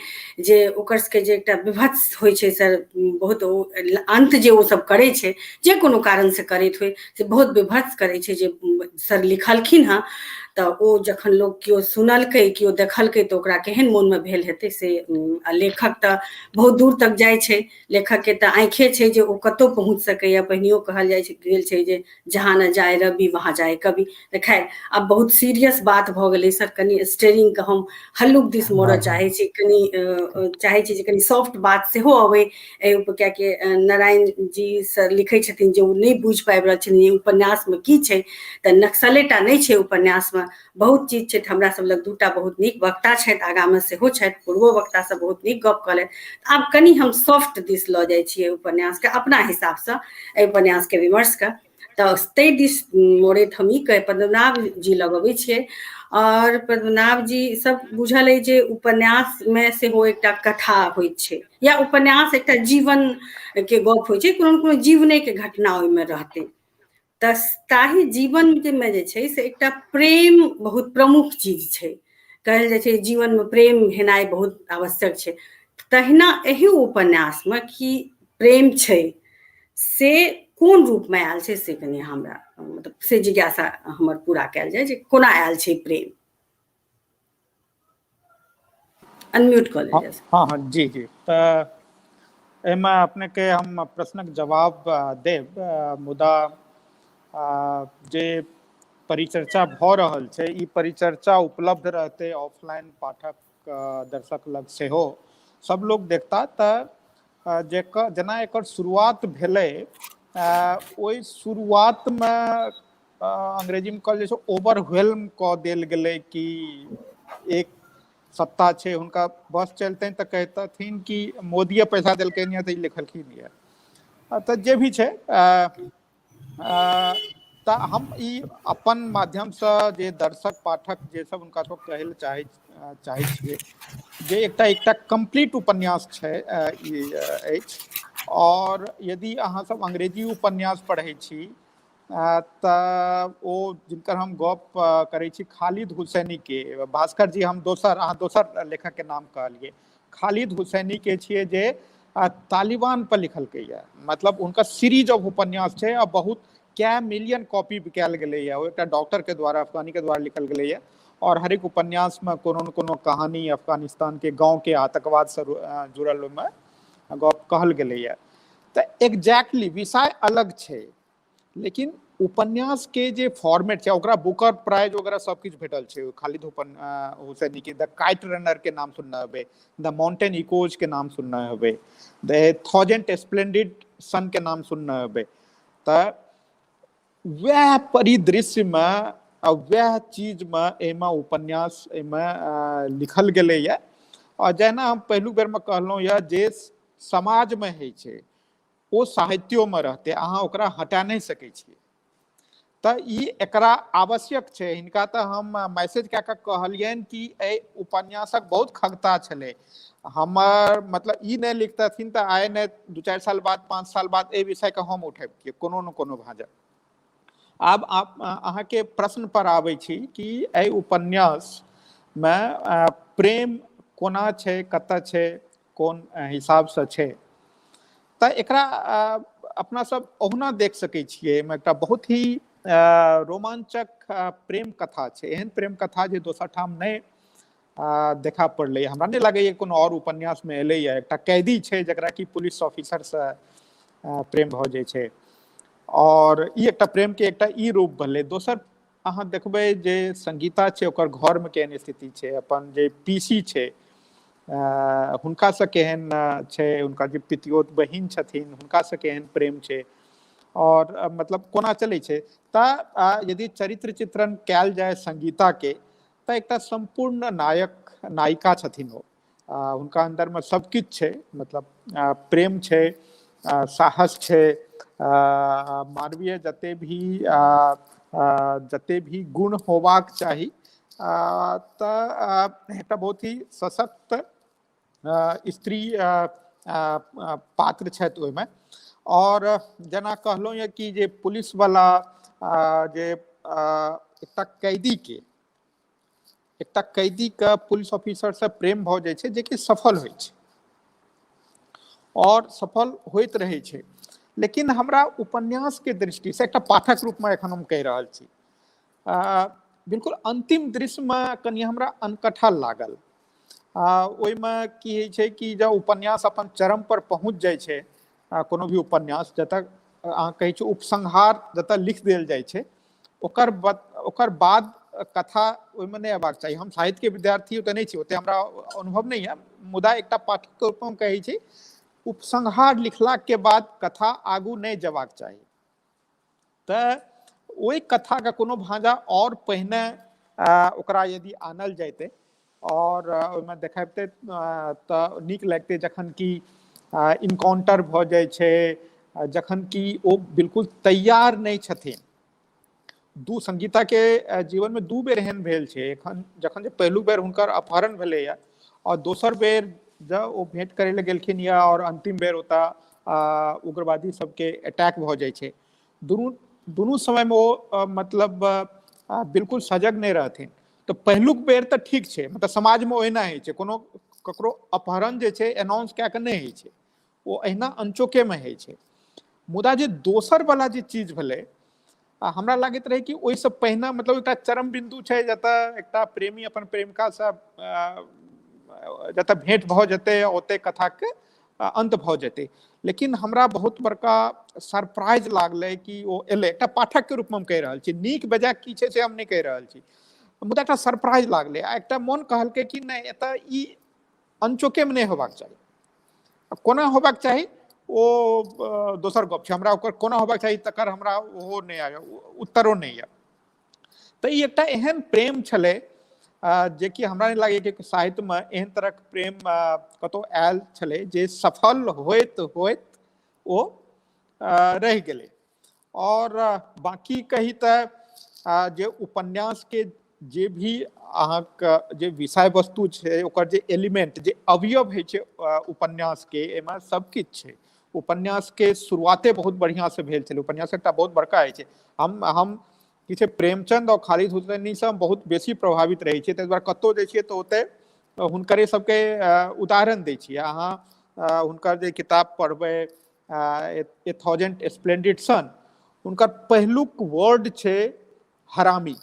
जे ओकर सबके जे एकटा विभत्स होइ छै सर, बहुत ओ अन्त जे ओ सब करै छै, जे कोनो कारणसँ करैत होइ, से बहुत विभत्स करै छै। जे सर लिखलखिन हँ, तऽ ओ जखन लोक केओ सुनलकै, केओ देखलकै, तऽ ओकरा केहन मोनमे भेल हेतै से। आ लेखक तऽ बहुत दूर तक जाइ छै, लेखकके तऽ आँखिए छै जे ओ कतहु पहुँच सकैए। पहिनहियो कहल जाइ छै, गेल छै जे जहाँ न जाए रवि वहाँ जाए कवि। तऽ खैर, आब बहुत सीरियस बात भऽ गेलै सर, कनि स्टेरिंगके हम हल्लुक दिस मोड़ऽ चाहै छी, कनि चाहै छी जे कनि सॉफ्ट बात सेहो अबै एहि उपर, कियाकि नारायण जी सर लिखै छथिन जे ओ नहि बुझि पाबि रहल छथिन उपन्यासमे की छै। तऽ नक्सलेटा नहि छै उपन्यासमे, बहुत चीज छै। हमरा सब लग दूटा बहुत नीक वक्ता छथि, आगाँमे सेहो छथि, पूर्वो वक्ता सब बहुत नीक गप कहलथि। आब कनि हम सॉफ्ट दिस लऽ जाइ छियै उपन्यासके, अपना हिसाबसँ एहि उपन्यासके विमर्शके। तऽ ताहि दिस मोड़ैत हम ई कहि पद्मनाभ जी लग अबै छियै। आओर पद्मनाभ जी, सब बुझल अइ जे उपन्यासमे सेहो एकटा कथा होइत छै, या उपन्यास एकटा जीवन के गप होइ छै, कोनो ने कोनो जीवनेके घटना ओहिमे रहतै। तऽ ताहि जीवनमे जे छै से एकटा प्रेम बहुत प्रमुख चीज छै। कहल जाइ छै जीवनमे प्रेम हेनाइ बहुत आवश्यक छै। तहिना एहि उपन्यासमे की प्रेम छै, से कोन रूपमे आयल छै, से कनि हमरा मतलब से जिज्ञासा हमर पूरा कयल जाय जे कोना आयल छै प्रेम। अनम्यूट कऽ लेल जाय। हँ हँ, जी जी। तऽ एहिमे अपनेके हम प्रश्नक जवाब देब, मुदा जे परिचर्चा भऽ रहल छै, ई परिचर्चा उपलब्ध रहतै ऑफलाइन पाठक दर्शक लग सेहो, सब लोग देखता। तऽ जेकर जेना एकर शुरुआत भेलै, ओहि शुरुआतमे अंग्रेजीमे कहल जाइ छै ओवरवेल्म कऽ देल गेलै कि एक सत्ता छै, हुनका बस चलतनि तऽ कहतथिन कि मोदिये पैसा देलकनि यऽ तऽ ई लिखलखिन यऽ। तऽ जे भी छै, तऽ हम ई अपन माध्यमसँ जे दर्शक पाठक जे सब हुनका सब कहै लए चाहै चाहै छियै जे एकटा एकटा कम्प्लीट उपन्यास छै ई अछि। आओर यदि अहाँ सब अंग्रेजी उपन्यास पढ़ै छी तऽ ओ जिनकर हम गप करै छी खालिद हुसैनीके, भास्कर जी, हम दोसर, अहाँ दोसर लेखकके नाम कहलियै, खालिद हुसैनीके छियै जे तालिबान पर लिखलकै यऽ, मतलब हुनकर सीरीज ऑफ उपन्यास छै आ बहुत कए मिलियन कॉपी बिकायल गेलैए। ओ एकटा डॉक्टरके द्वारा, अफगानीके द्वारा लिखल गेलैए आओर हरेक उपन्यासमे कोनो ने कोनो कहानी अफगानिस्तानके गाँवके आतंकवादसँ जुड़ल ओहिमे गप कहल गेलैए। तऽ एग्जैक्टली विषय अलग छै, लेकिन उपन्यास के जे फॉर्मेट छै, ओकरा बुकर प्राइज वगैरह सब किछु भेटल छै खालिद हुसैनी के। द काइट रनर के नाम सुनने हेबै, द माउंटेन इकोज के नाम सुनने हेबै, द थाउजेंड स्प्लेंडिड सन के नाम सुनने हेबै। तऽ वएह परिदृश्यमे आ वएह चीजमे एहिमे उपन्यास एहिमे लिखल गेलैए। आओर जहिना हम पहिलुक बेरमे कहलहुँ यऽ, जे समाजमे होइ छै ओ साहित्योमे रहतै, अहाँ ओकरा हटा नहि सकै छियै। तऽ ई एकरा आवश्यक छै। हिनका तऽ हम मैसेज कए कऽ कहलियनि कि एहि उपन्यासक बहुत खगता छलै। हमर मतलब ई नहि लिखतथिन तऽ आइ नहि 2-4 साल बाद, 5 साल बाद एहि विषयके हम उठबितियै कोनो ने कोनो भाँजक। आब आप अहाँके प्रश्न पर आबै छी कि एहि उपन्यासमे प्रेम कोना छै, कतऽ छै, कोन हिसाबसँ छै। तऽ एकरा अपना सब ओहुना देख सकै छियै। एहिमे एकटा बहुत ही रोमांचक प्रेम कथा छै, एहन प्रेम कथा जे दोसर ठाम नहि देखा पड़लै। हमरा नहि लागैए कोनो आओर उपन्यासमे एलैए। एकटा कैदी छै जकरा कि पुलिस ऑफिसरसँ प्रेम भऽ जाइ छै आओर ई एकटा प्रेमके एकटा ई रूप भेलै। दोसर अहाँ देखबै जे संगीता छै ओकर घरमे केहन स्थिति छै, अपन जे पीसी छै हुनकासँ केहन छै, हुनका जे पितियोत बहिन छथिन हुनकासँ केहन प्रेम छै आओर मतलब कोना चलै छै। तऽ यदि चरित्र चित्रण कयल जाय संगीताके तऽ एकटा सम्पूर्ण नायक नायिका छथिन ओ। हुनका अन्दरमे सब किछु छै, मतलब प्रेम छै, साहस छै, मानवीय जते भी गुण होबाक चाही, तऽ एकटा बहुत ही सशक्त स्त्री पात्र छथि ओहिमे। आओर जेना कहलहुँ यऽ कि जे पुलिसवला जे एकटा कैदीके पुलिस ऑफिसरसँ प्रेम भऽ जाइ छै, जेकि सफल होइ छै आओर सफल होइत रहै छै। लेकिन हमरा उपन्यासके दृष्टिसँ, एकटा पाठक रूपमे एखन हम कहि रहल छी, बिल्कुल अन्तिम दृश्यमे कनि हमरा अनकठल लागल। ओहिमे की होइ छै कि जब उपन्यास अपन चरम पर पहुँच जाइ छै, कोनो भी उपन्यास जतऽ अहाँ कहै छी उपसंहार जतऽ लिख देल जाइ छै, ओकर बाद कथा ओहिमे नहि अयबाक चाही। हम साहित्यके विद्यार्थी ओतऽ नहि छी, ओते हमरा अनुभव नहि यऽ, मुदा एकटा पाठकके रूपमे हम कहै छी, उपसंहार लिखलाके बाद कथा आगू नहि जेबाक चाही। तऽ ओहि कथाके कोनो भाँजा आओर पहिने ओकरा यदि आनल जैतै आओर ओहिमे देखाबितै तऽ नीक लगतै। जखन कि इनकाउंटर भऽ जाइ छै, जखन कि ओ बिल्कुल तैयार नहि छथिन। दू संगीताके जीवनमे दू बेर एहन भेल छै एखन, जखन जे पहिलुक बेर हुनकर अपहरण भेलैया आओर दोसर बेर जब ओ भेंट करै लए गेलखिन या आओर अन्तिम बेर ओतऽ उग्रवादी सबके अटैक भऽ जाइ छै। दुनू दुनू समयमे ओ मतलब बिल्कुल सजग नहि रहथिन। तऽ पहिलुक बेर तऽ ठीक छै, मतलब समाजमे ओहिना होइ छै, कोनो ककरो अपहरण जे छै एनाउंस कए कऽ नहि होइ छै, ओ अहिना अनचोकेमे होइ छै। मुदा जे दोसर वाला जे चीज भेलै, आ हमरा लागैत रहै कि ओहिसँ पहिने मतलब एकटा चरम बिन्दु छै जतऽ एकटा प्रेमी अपन प्रेमिकासँ जतऽ भेंट भऽ जेतै, ओतै कथाके अन्त भऽ जेतै। लेकिन हमरा बहुत बड़का सरप्राइज लागलै कि ओ एलै। एकटा पाठकके रूपमे हम कहि रहल छी, नीक बेजाय की छै से हम नहि कहि रहल छी, मुदा एकटा सरप्राइज लागलै आ एकटा मोन कहलकै कि नहि, एतऽ ई अनचोकेमे नहि होबाक चाही। कोना होबाक चाही ओ दोसर गप छै। हमरा ओकर कोना होबाक चाही तकर हमरा ओहो नहि आबय, उत्तरो नहि यऽ। तऽ ई एकटा एहन प्रेम छलै जेकि हमरा नहि लागैए कि साहित्यमे एहन तरहक प्रेम कतहु आयल छलै जे सफल होइत होइत ओ रहि गेलै। आओर बाँकी कही तऽ जे उपन्यासके जे भी अहाँके जे विषय वस्तु छै, ओकर जे एलिमेंट, जे अवयव होइ छै उपन्यासके, एहिमे सब किछु छै। उपन्यासके शुरुआते बहुत बढ़िआँसँ भेल छलै। उपन्यास एकटा बहुत बड़का होइ छै। हम की छै, प्रेमचंद आओर खालिद हुसैनीसँ हम बहुत बेसी प्रभावित रहै छियै, ताहि दुआरे कतहु जाइ छियै तऽ ओतय हुनकरे सबके उदाहरण दै छियै। अहाँ हुनकर जे किताब पढ़बै, ए थाउजेंड स्प्लेंडिड सन, हुनकर पहिलुक वर्ड छै हरामी।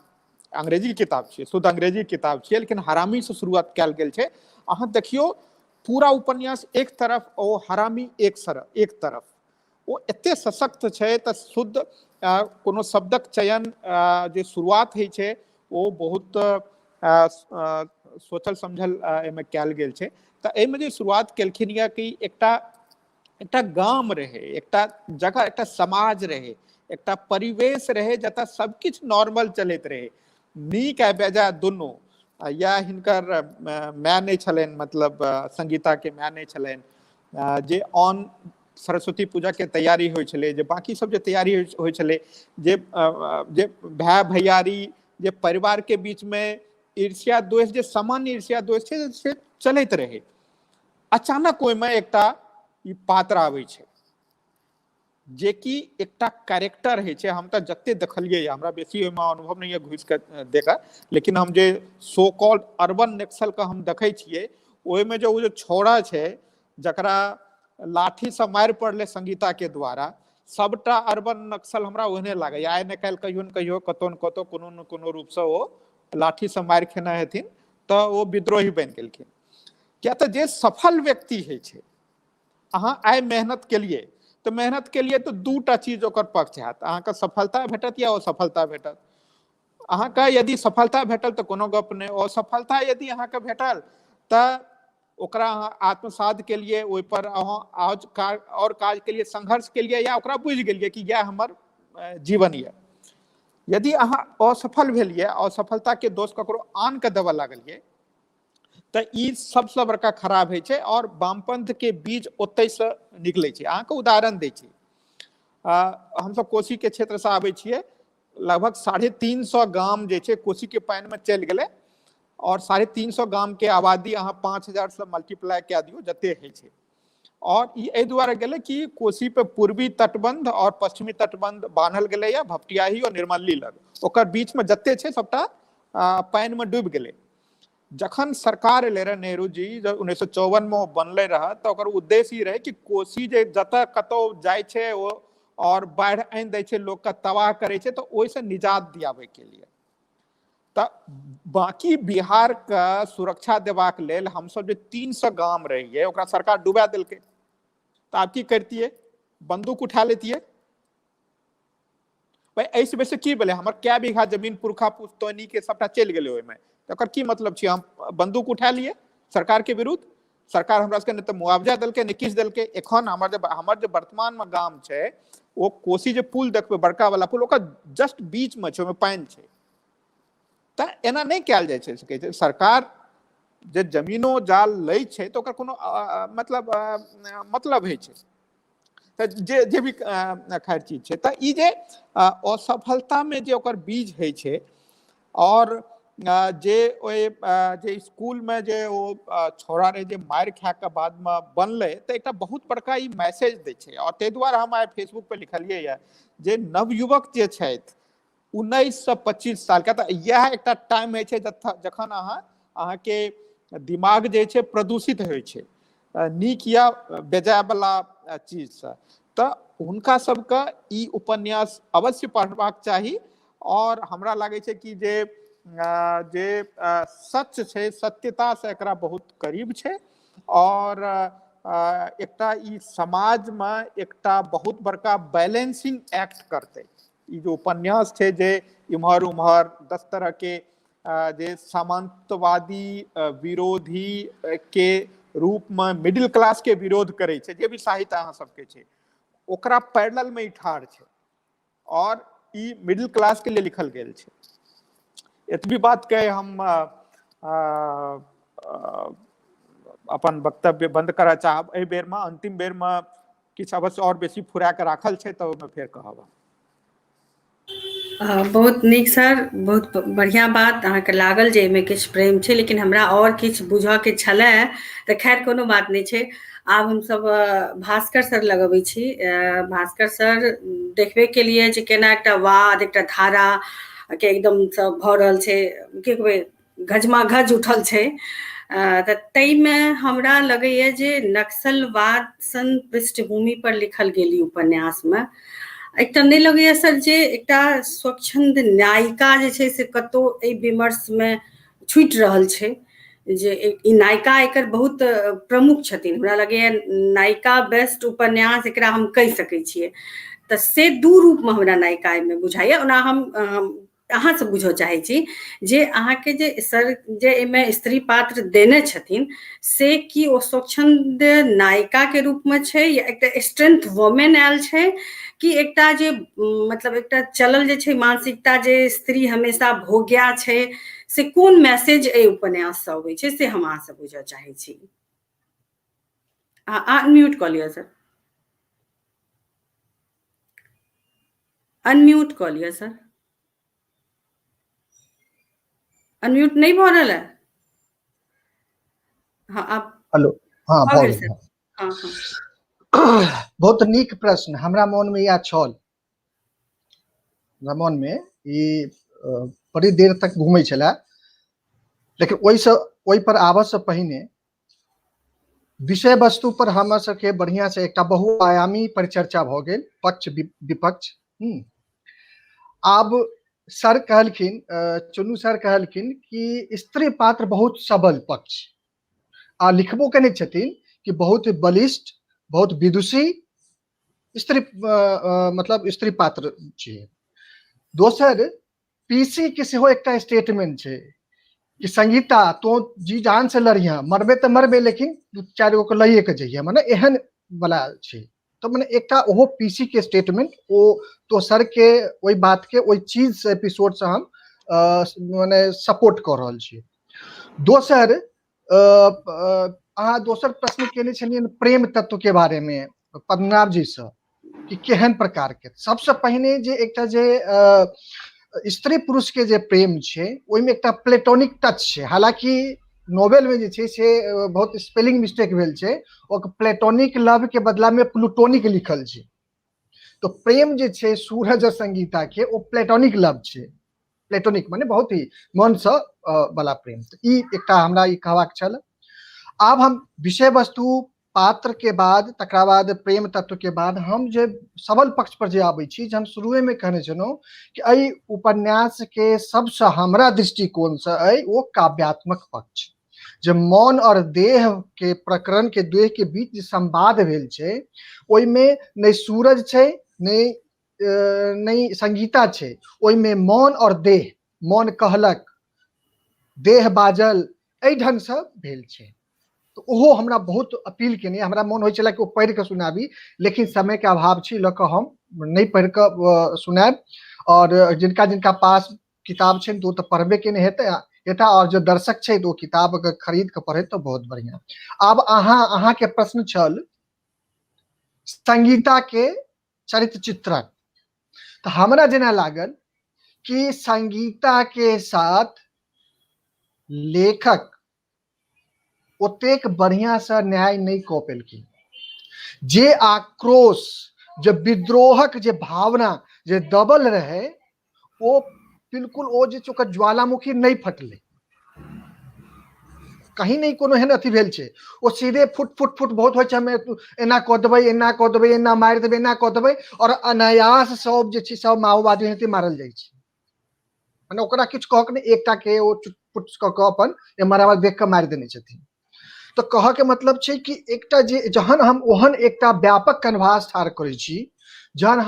अंग्रेजी किताब छियै, शुद्ध अंग्रेजी किताब छियै, लेकिन हरामीसँ शुरुआत कयल गेल छै। अहाँ देखियौ, पूरा उपन्यास एक तरफ, ओ हरामी एक तरफ, ओ एते सशक्त छै। तऽ शुद्ध कोनो शब्दक चयन जे शुरुआत होइ छै, ओ बहुत सोचल समझल एहिमे कयल गेल छै। तऽ एहिमे जे शुरुआत केलखिन यऽ कि एकटा एकटा गाम रहै, एकटा जगह, एकटा समाज रहै, एकटा परिवेश रहै, जतऽ सबकिछु नॉर्मल चलैत रहै, नीक आ बेजाय दुनू। या हिनकर माय नहि छलनि, मतलब संगीताके माय नहि छलनि, जे ऑन सरस्वती पूजाके तैयारी होइ छलै, जे बाँकी सब जे तैयारी होइ छलै, जे जे भाय भैयारी, जे परिवारके बीचमे ईर्ष्या द्वेष, जे सामान्य ईर्ष्या द्वेष छै से चलैत रहै। अचानक ओहिमे एकटा ई पात्र आबै छै, जेकि एकटा कैरेक्टर होइ छै। हम तऽ जते देखलियै, हमरा बेसी ओहिमे अनुभव नहि यऽ घुसि कऽ देखऽ, लेकिन हम जे सो कॉल्ड अर्बन नक्सलके हम देखै छियै, ओहिमे जे ओ जे छौड़ा छै जकरा लाठीसँ मारि पड़लै संगीताके द्वारा, सबटा अर्बन नक्सल हमरा ओहने लागैए। आइ ने काल्हि, कहियो ने कहियो, कतहु ने कतहु, कोनो ने कोनो रूपसँ ओ लाठीसँ मारि खेने हेथिन तऽ ओ विद्रोही बनि गेलखिन। किया तऽ जे सफल व्यक्ति होइ छै, अहाँ आइ मेहनत केलियै तऽ मेहनत केलियै तऽ दूटा चीज ओकर पक्ष हैत, अहाँके सफलता भेटत या असफलता भेटत। अहाँके यदि सफलता भेटल तऽ कोनो गप नहि, असफलता यदि अहाँके भेटल तऽ ओकरा अहाँ आत्मसात केलियै, ओहिपर अहाँ आज आओर काज केलियै, संघर्ष केलियै, या ओकरा बुझि गेलियै कि इएह हमर जीवन यऽ। यदि अहाँ असफल भेलियै, असफलताके दोष ककरो आनके देबऽ लागलियै, तऽ ई सबसँ बड़का खराब होइ छै आओर वामपंथके बीज ओतहिसँ निकलै छै। अहाँके उदाहरण दै छी, हमसब कोसीके क्षेत्रसँ आबै छियै, लगभग 350 गाम जे छै कोसीके पानिमे चलि गेलै आओर 350 गामके आबादी अहाँ 5000 मल्टीप्लाई कए दियौ जते होइ छै। और ई एहि दुआरे गेलै कि कोसी पे पूर्वी तटबंध और पश्चिमी तटबंध बान्हल गेलैया भपटियाही और निर्मली लग, ओकर बीच में जते छै सबटा पानि में डूबि गेलै। जखन सरकार एलै रहे नेहरू जी, जब 1954 में ओ बनलै रहे, तऽ ओकर उद्देश्य ई रहै कि कोसी जे जतऽ कतौ जाइ छै ओ और बाढ़ि आनि दै छै, लोकके तबाह करै छै, तऽ ओहिसँ निजात दियाबै के लिए। तऽ बाकी बिहार के सुरक्षा देबाक लेल हमसब जे 300 गाम रहियै ओकरा सरकार डुबा देलकै। तऽ आब की करतियै? बंदूक उठा लेतियै? भाई एहिसँ बेसी की भेलै? हमर कै बीघा जमीन पुरखा पुश्तैनी के सबटा चलि गेलै ओहिमे, तऽ ओकर की मतलब छै? हम बंदूक उठा लियै सरकार के विरुद्ध? सरकार हमरा सबके नहि तऽ मुआवजा देलकै नहि किछु देलकै। एखन हमर जे वर्तमानमे गाम छै ओ कोसी जे पुल देखबै, बड़का वाला पुल, ओकर जस्ट बीचमे छै, ओहिमे पानि छै। तऽ एना नहि कयल जाइ छै सकै छै। सरकार जे जमीनो जाल लै छै तऽ ओकर कोनो मतलब मतलब होइ छै। तऽ जे जे भी खैर चीज छै, तऽ ई जे असफलतामे जे ओकर बीज होइ छै और जे ओहि जे स्कूलमे जे ओ छौड़ा रहै जे मारि खा कऽ बादमे बनलै, तऽ एकटा बहुत बड़का ई मैसेज दै छै। और ताहि दुआरे हम आइ फेसबुक पर लिखलियै यऽ जे नवयुवक जे छथि 19 से 25 सालके, तऽ इएह एकटा टाइम होइ छै जखन अहाँके दिमाग जे छै प्रदूषित होइ छै नीक या बेजाय वाला चीजसँ, तऽ हुनका सबके ई उपन्यास अवश्य पढ़बाक चाही। और हमरा लागै छै कि जे जे सच छै, सत्यतासँ एकरा बहुत करीब छै और एकटा ई समाजमे एकटा बहुत बड़का बैलेंसिंग एक्ट करतै। ई जे उपन्यास छै जे इम्हर उम्हर 10 तरह के जे सामंतवादी विरोधी के रूप में मिडिल क्लास के विरोध करै छै, जे भी साहित्य अहाँ सबके छै ओकरा पैरेलल में ई ठाढ़ छै और ई मिडिल क्लास के लिए लिखल गेल छै। एतबी बात कहि हम अपन वक्तव्य बंद करऽ चाहब। एहि बेर में अंतिम बेर में किछु अवश्य और बेसी फुरा के राखल छै तऽ ओहिमे फेर कहब। बहुत नीक सर, बहुत बढ़िया बात। अहाँके लागल जे एहिमे किछु प्रेम छै, लेकिन हमरा और किछु बुझऽ के छलै, तऽ खैर कोनो बात नहि छै। आब हमसब भास्कर सर लगबै छी। भास्कर सर देखबे के लिए जे केना एकटा वाद, एकटा धारा के एकदम सब भऽ रहल छै, की कहबै, घजमाघज उठल छै। तऽ ताहिमे हमरा लगैया जे नक्सलवाद सन पृष्ठभूमि पर लिखल गेल ई उपन्यासमे एकटा नहि लगैया सर जे एकटा स्वच्छंद नायिका जे छै से कतहु एहि विमर्शमे छूटि रहल छै, जे ई नायिका एकर बहुत प्रमुख छथिन। हमरा लगैया नायिका बेस्ट उपन्यास एकरा हम कहि सकै छियै। तऽ से दू रूपमे हमरा नायिका एहिमे बुझाइया। ओना हम अहाँ से बुझऽ चाहै छी जे अहाँके जे सर जे एहिमे स्त्री पात्र देने छथिन से की ओ स्वच्छंद नायिका के रूप में छै या एकटा स्ट्रेंथ वोमेन आयल छै, कि एकटा जे मतलब एकटा चलल जे छै मानसिकता जे स्त्री हमेशा भोग्या छै, से कोन मैसेज एहि उपन्यास से अबै छै से हम अहाँ से बुझऽ चाहै छी। अहाँ अनम्यूट कऽ लिअ सर, अनम्यूट कऽ लिअ सर। अनम्यूट नहि भऽ रहल है? हाँ आप। हेलो, हाँ भऽ भऽ गेल गेल। सर। हाँ हाँ बहुत नीक प्रश्न। हमरा मोन मे इएह छल, हमरा मोन मे ई बड़ी देर तक घूमै छलै, लेकिन ओहिसँ ओहि पर आबऽ से पहिने विषय वस्तु पर हमर सबके बढ़िया से एकटा बहुआयामी परिचर्चा भऽ गेल, पक्ष विपक्ष। आब सर कहलखिन, चुन्नू सर कहलखिन कि स्त्री पात्र बहुत सबल पक्ष, आ लिखबो केने छथिन कि बहुत बलिष्ठ, बहुत विदुषी स्त्री, मतलब स्त्री पात्र छियै। दोसर पीसी के सेहो एकटा स्टेटमेंट छै कि संगीता तो जी जान से लड़िहे, मरबे तऽ मरबे लेकिन दू चारि गो के लइए के जइहे, मने एहन वाला छै। तऽ मने एकटा ओहो पीसी के स्टेटमेंट ओ दोसर के ओहि बात के ओहि चीज से एपिसोड से हम मने सपोर्ट कऽ रहल छी। दोसर अहाँ दोसर प्रश्न केने छलियै प्रेम तत्व के बारे में पद्मनाभ जी से कि केहन प्रकार के। सबसे पहिने जे एकटा जे स्त्री पुरुष के जे प्रेम छै ओहिमे एकटा प्लेटोनिक टच छै। हालांकि नोवेल में जे छै से बहुत स्पेलिंग मिस्टेक भेल छै, ओ प्लेटोनिक लव के बदला में प्लूटोनिक लिखल छै। तो प्रेम जे छै सूरज और संगीता के ओ प्लेटोनिक लव छै, प्लेटोनिक माने बहुत ही मन से वाला प्रेम। तो ई एकटा हमरा ई कहबाक छल। आब हम विषय वस्तु पात्र के बाद तकरा बाद प्रेम तत्व के बाद हम जे सबल पक्ष पर जे आबै छी, जे हम शुरुए में कहने छलहुँ कि एहि उपन्यास के सबसँ हमरा दृष्टिकोण से अइ ओ काव्यात्मक पक्ष, जे मन और देह के प्रकरण के देह के बीच जे संवाद भेल छै ओहिमे नहि सूरज छै नहि संगीता छै, ओहिमे मन और देह, मन कहलक देह बाजल, एहि ढंगसँ भेल छै। तऽ ओहो हमरा बहुत अपील केने, हमरा मोन होइ छलै कि ओ पढ़ि कऽ सुनाबी, लेकिन समयके अभाव छै लऽ कऽ हम नहि पढ़ि कऽ सुनायब। आओर जिनका जिनका पास किताब छनि तऽ ओ तऽ पढ़बे केने हेतै हेता, आओर जे दर्शक छै तऽ ओ किताब अगर खरीद कऽ पढ़ैत तऽ बहुत बढ़िआँ। आब अहाँके प्रश्न छल संगीता के चरित्र चित्रण, तऽ हमरा जेना लागल कि संगीता के साथ लेखक ओतेक बढ़िया से न्याय नहीं कऽ पेलखिन। जे आक्रोश, जे विद्रोहक जे भावना जे दबल रहे ओ बिल्कुल ओ जे छै ओकर ज्वालामुखी नहीं फटलै, कहीं नहीं कोनो एहन अथी भेल छै, ओ सीधे फुट फुट फुट बहुत होइ छै, हमे एना कऽ देबै एना कऽ देबै एना मारि देबै एना कऽ देबै, और अनायास सब जे छै सब माओवादी हेतै मारल जाइ छै। मने ओकरा किछु कहक नहि, एकटा के ओ चुटपुट कऽ कऽ अपन एम्हर आम्हर देख कऽ मारि देने छथिन। तऽ कहऽ के मतलब छै कि एकटा जे जहन हम ओहन एकटा व्यापक कनभास ठाढ़ करै छी, जहन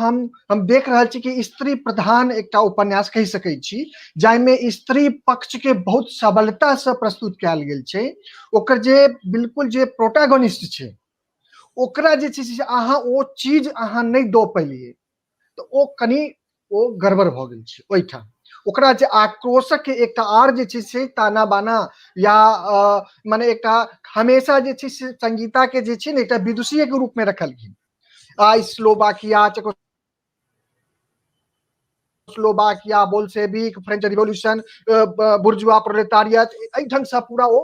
हम देख रहल छी कि स्त्री प्रधान एकटा उपन्यास कहि सकै छी जाहिमे स्त्री पक्ष के बहुत सबलता से प्रस्तुत कयल गेल छै, ओकर जे बिल्कुल जे प्रोटागोनिस्ट छै ओकरा जे छै से अहाँ ओ चीज अहाँ नहि दऽ पेलियै, तऽ ओ कनि ओ गड़बड़ भऽ गेल छै ओहिठाम। ओकरा जे आक्रोशक एकटा आर जे छै से ताना बाना या मने एकटा हमेशा जे छै से संगीता के जे छै ने एकटा विदुषीय के रूप में रखलखिन। आ Slovakia, Czechoslovakia, Bolshevik, French revolution, bourgeois proletariat, एहि ढंग से पूरा ओ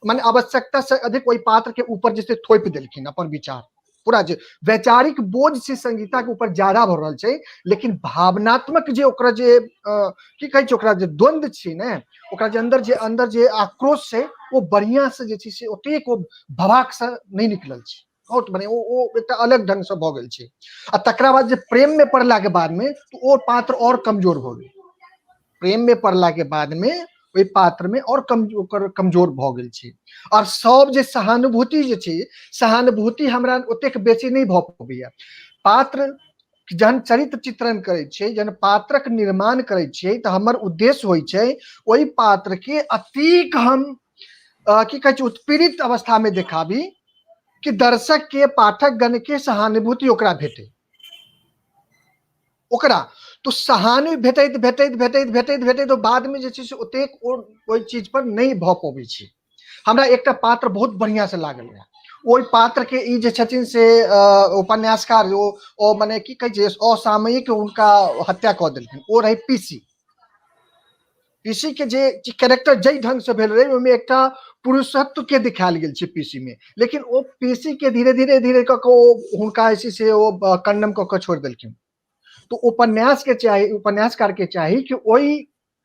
माने आवश्यकता से अधिक ओहि पात्र के ऊपर जे थोपि देलखिन अपन विचार। पूरा जे वैचारिक बोझ छै संगीता के ऊपर ज्यादा भऽ रहल छै, लेकिन भावनात्मक जे ओकरा जे की कहै छै ओकरा जे द्वंद्व छै ने, ओकरा जे अंदर जे आक्रोश छै ओ बढ़िया से जे छै से ओतेक ओ भवाक से नहि निकलल छै, बहुत बढ़िया ओ एकटा अलग ढंग से भऽ गेल छै। आ तकरा बाद जे प्रेम में पड़ला के बाद में तो ओ पात्र और कमजोर भऽ गेल, प्रेम में पड़ला के बाद में ओहि पात्र में और ओकर कमजोर भऽ गेल छै। और सब जे सहानुभूति जे छै, सहानुभूति हमरा ओतेक बेसी नहि भऽ पबैया। पात्र जहन चरित्र चित्रण करै छै, जहन पात्रक निर्माण करै छियै, तऽ हमर उद्देश्य होइ छै ओहि पात्र के अतीक हम की कहै छै उत्पीड़ित अवस्था में देखाबी कि दर्शक के, पाठक गण के सहानुभूति ओकरा भेटे। ओकरा तो सहानुभूति भेटैत भेटैत भेटैत भेटैत भेटैत बाद में जे छै से ओतेक ओहि चीज पर नहि भऽ पबै छै। हमरा एकटा पात्र बहुत बढ़िया से लागल रहै, ओहि पात्र के ई जे छथिन से उपन्यासकार ओ मने की कहै छै असामयिक हुनका हत्या कऽ देलखिन, ओ रहै पीसी। पीसी के जे कैरेक्टर जाहि ढंग से भेल रहै ओहिमे एकटा पुरुषत्व के दिखायल गेल छै पीसी में, लेकिन ओ पीसी के धीरे धीरे धीरे कऽ कऽ ओ हुनका जे छै से ओ कंडम कऽ कऽ छोड़ि देलखिन। तो उपन्यास के चाही, उपन्यासकार के चाही कि ओहि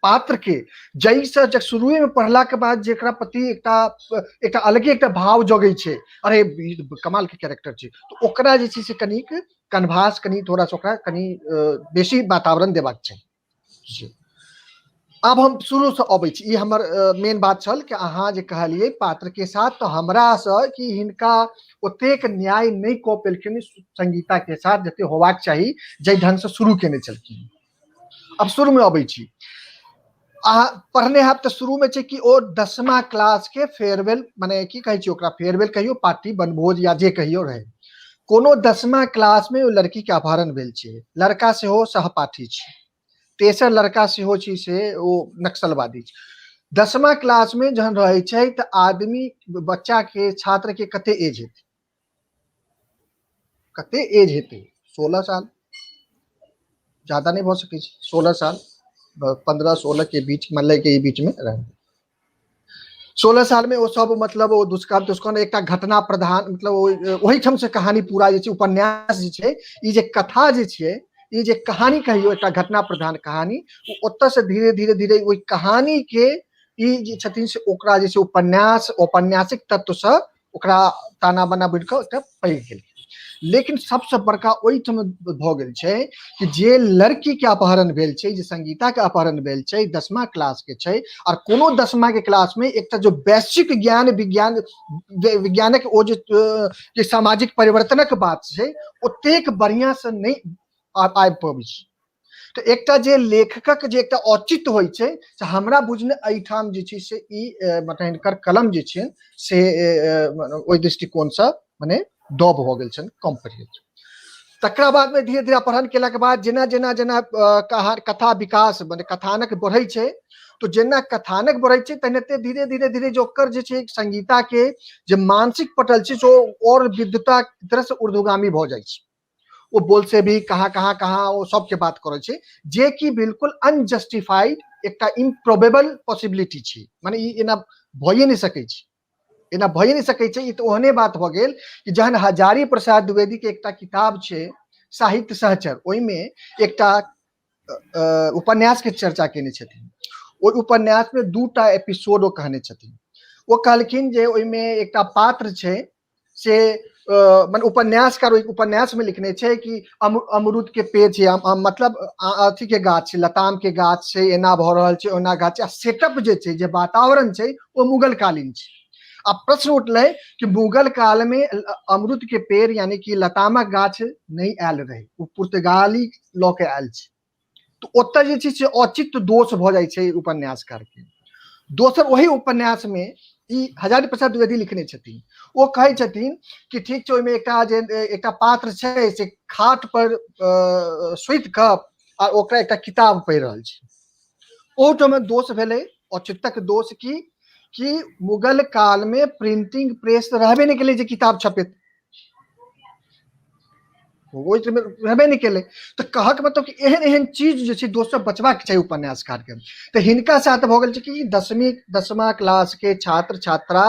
पात्र के जाहिसँ जब शुरुए में पढ़ला के बाद जेकरा प्रति एकटा अलगे एकटा भाव जगै छै, अरे ई कमाल के कैरेक्टर छै, तो ओकरा जे छै से कनिक कनभास कनि थोड़ा सा ओकरा कनि बेसी वातावरण देबाक चाही। जी। आब हम शुरू से अबै छी, ई हमर मेन बात छल कि अहाँ जे कहलियै पात्र के साथ, तऽ हमरा से कि हिनका ओतेक न्याय नहि कऽ पेलखिन संगीता के साथ जते होबाक चाही, जाहि ढंग से शुरू केने छलखिन। आब शुरू में अबै छी। अहाँ पढ़ने हैब तऽ शुरू में छै कि ओ 10मा क्लास के फेयरवेल, माने की कहै छी ओकरा, फेयरवेल कहियो, पार्टी, बनभोज या जे कहियो रहे। कोनो 10मा क्लास में ओ लड़की के अपहरण भेल छै, लड़का सेहो सहपाठी छै, तेसर लड़का सेहो छै से ओ नक्सलवादी छै। 10मा क्लास में जहन रहै छै तऽ आदमी, बच्चा के, छात्र के कते एज हेतै, कते एज हेतै? 16 साल, ज्यादा नहि भऽ सकै छै। 16 साल, 15-16 के बीच, मतलब के बीच में रहे। 16 साल में ओ सब, मतलब ओ दुष्कर्म तुष्कर्म एकटा घटना प्रधान, मतलब ओहिठाम से कहानी पूरा जे छै, उपन्यास जे छै, ई जे कथा जे छै, ई जे कहानी कहियो, एकटा घटना प्रधान कहानी, ओ ओतऽ से धीरे धीरे धीरे ओहि कहानी के ई जे छथिन से ओकरा जे छै उपन्यास, औपन्यासिक तत्व से ओकरा ताना बाना बुझि कऽ एकटा पैघ गेल। लेकिन सबसँ बड़का ओहिठाम भऽ गेल छै कि जे लड़की के अपहरण भेल छै, जे संगीता के अपहरण भेल छै, 10मा क्लास के छै, और कोनो 10मा के क्लास में एकटा जो बेसिक ज्ञान विज्ञान विज्ञानक ओ जे सामाजिक परिवर्तनक बात छै, ओतेक बढ़िया से नहि आबि पबै छै। तऽ एकटा जे लेखकक जे एकटा औचित्य होइ छै, से हमरा बुझने एहिठाम जे छै से ई मतलब हिनकर कलम जे छै से ओहि दृष्टिकोणसँ मने दब भऽ गेल छनि, कम पड़ि गेल छनि। तकरा बादमे धीरे धीरे अपहरण केलाके बाद जेना जेना जेना कथा विकास मने कथानक बढ़ै छै, तऽ जेना कथानक बढ़ै छै तेनाहिते धीरे धीरे धीरे जे ओकर जे छै संगीताके जे मानसिक पटल छै से ओ आओर विद्वता तरहसँ ऊर्ध्वगामी भऽ जाइ छै। ओ बोल से भी कहाँ कहाँ कहाँ ओ सबके बात करै छै, जे कि बिल्कुल अनजस्टिफाइड एकटा इम्प्रोबेबल पॉसिबिलिटी छै, माने ई एना भइए नहि सकै छै, एना भइए नहि सकै छै। ई तऽ ओहने बात भऽ गेल कि जहन हजारी प्रसाद द्विवेदी के एकटा किताब छै साहित्य सहचर, ओहिमे एकटा उपन्यास के चर्चा केने छथिन। ओहि उपन्यास में 2टा एपिसोड ओ कहने छथिन। ओ कहलखिन जे ओहिमे एकटा पात्र छै से मने उपन्यासकार ओहि उपन्यास में लिखने छै कि अमरूद के पेड़ छै, मतलब अथी के गाछ छै, लताम के गाछ छै, एना भऽ रहल छै, ओना गाछ छै, आ सेटअप जे छै, जे वातावरण छै, ओ मुगल कालीन छै। आ प्रश्न उठलै कि मुगल काल में अमरूद के पेड़ यानी कि लतामक गाछ नहि आयल रहै, ओ पुर्तगाली लऽ के आयल छै। तऽ ओतऽ जे छै से औचित्य दोष भऽ जाइ छै उपन्यासकार के। दोसर ओही उपन्यास में ई हजारी प्रसाद द्विवेदी लिखने छथिन, ओ कहै छथिन कि ठीक छै, ओहिमे एकटा जे एकटा पात्र छै से खाट पर सुति कऽ आ ओकरा एकटा किताब पढ़ि रहल छै। ओहिठाम दोष भेलै औचित्यक दोष कि मुगल काल में प्रिंटिंग प्रेस रहबे नहि केलै जे किताब छपेत, ओहि रहबे नहि केलै। तऽ कहक मतलब कि एहन एहन चीज जे छै दोष से बचबाक चाही उपन्यासकार के। तऽ हिनका साथ भऽ गेल छै कि 10मा क्लास के छात्र छात्रा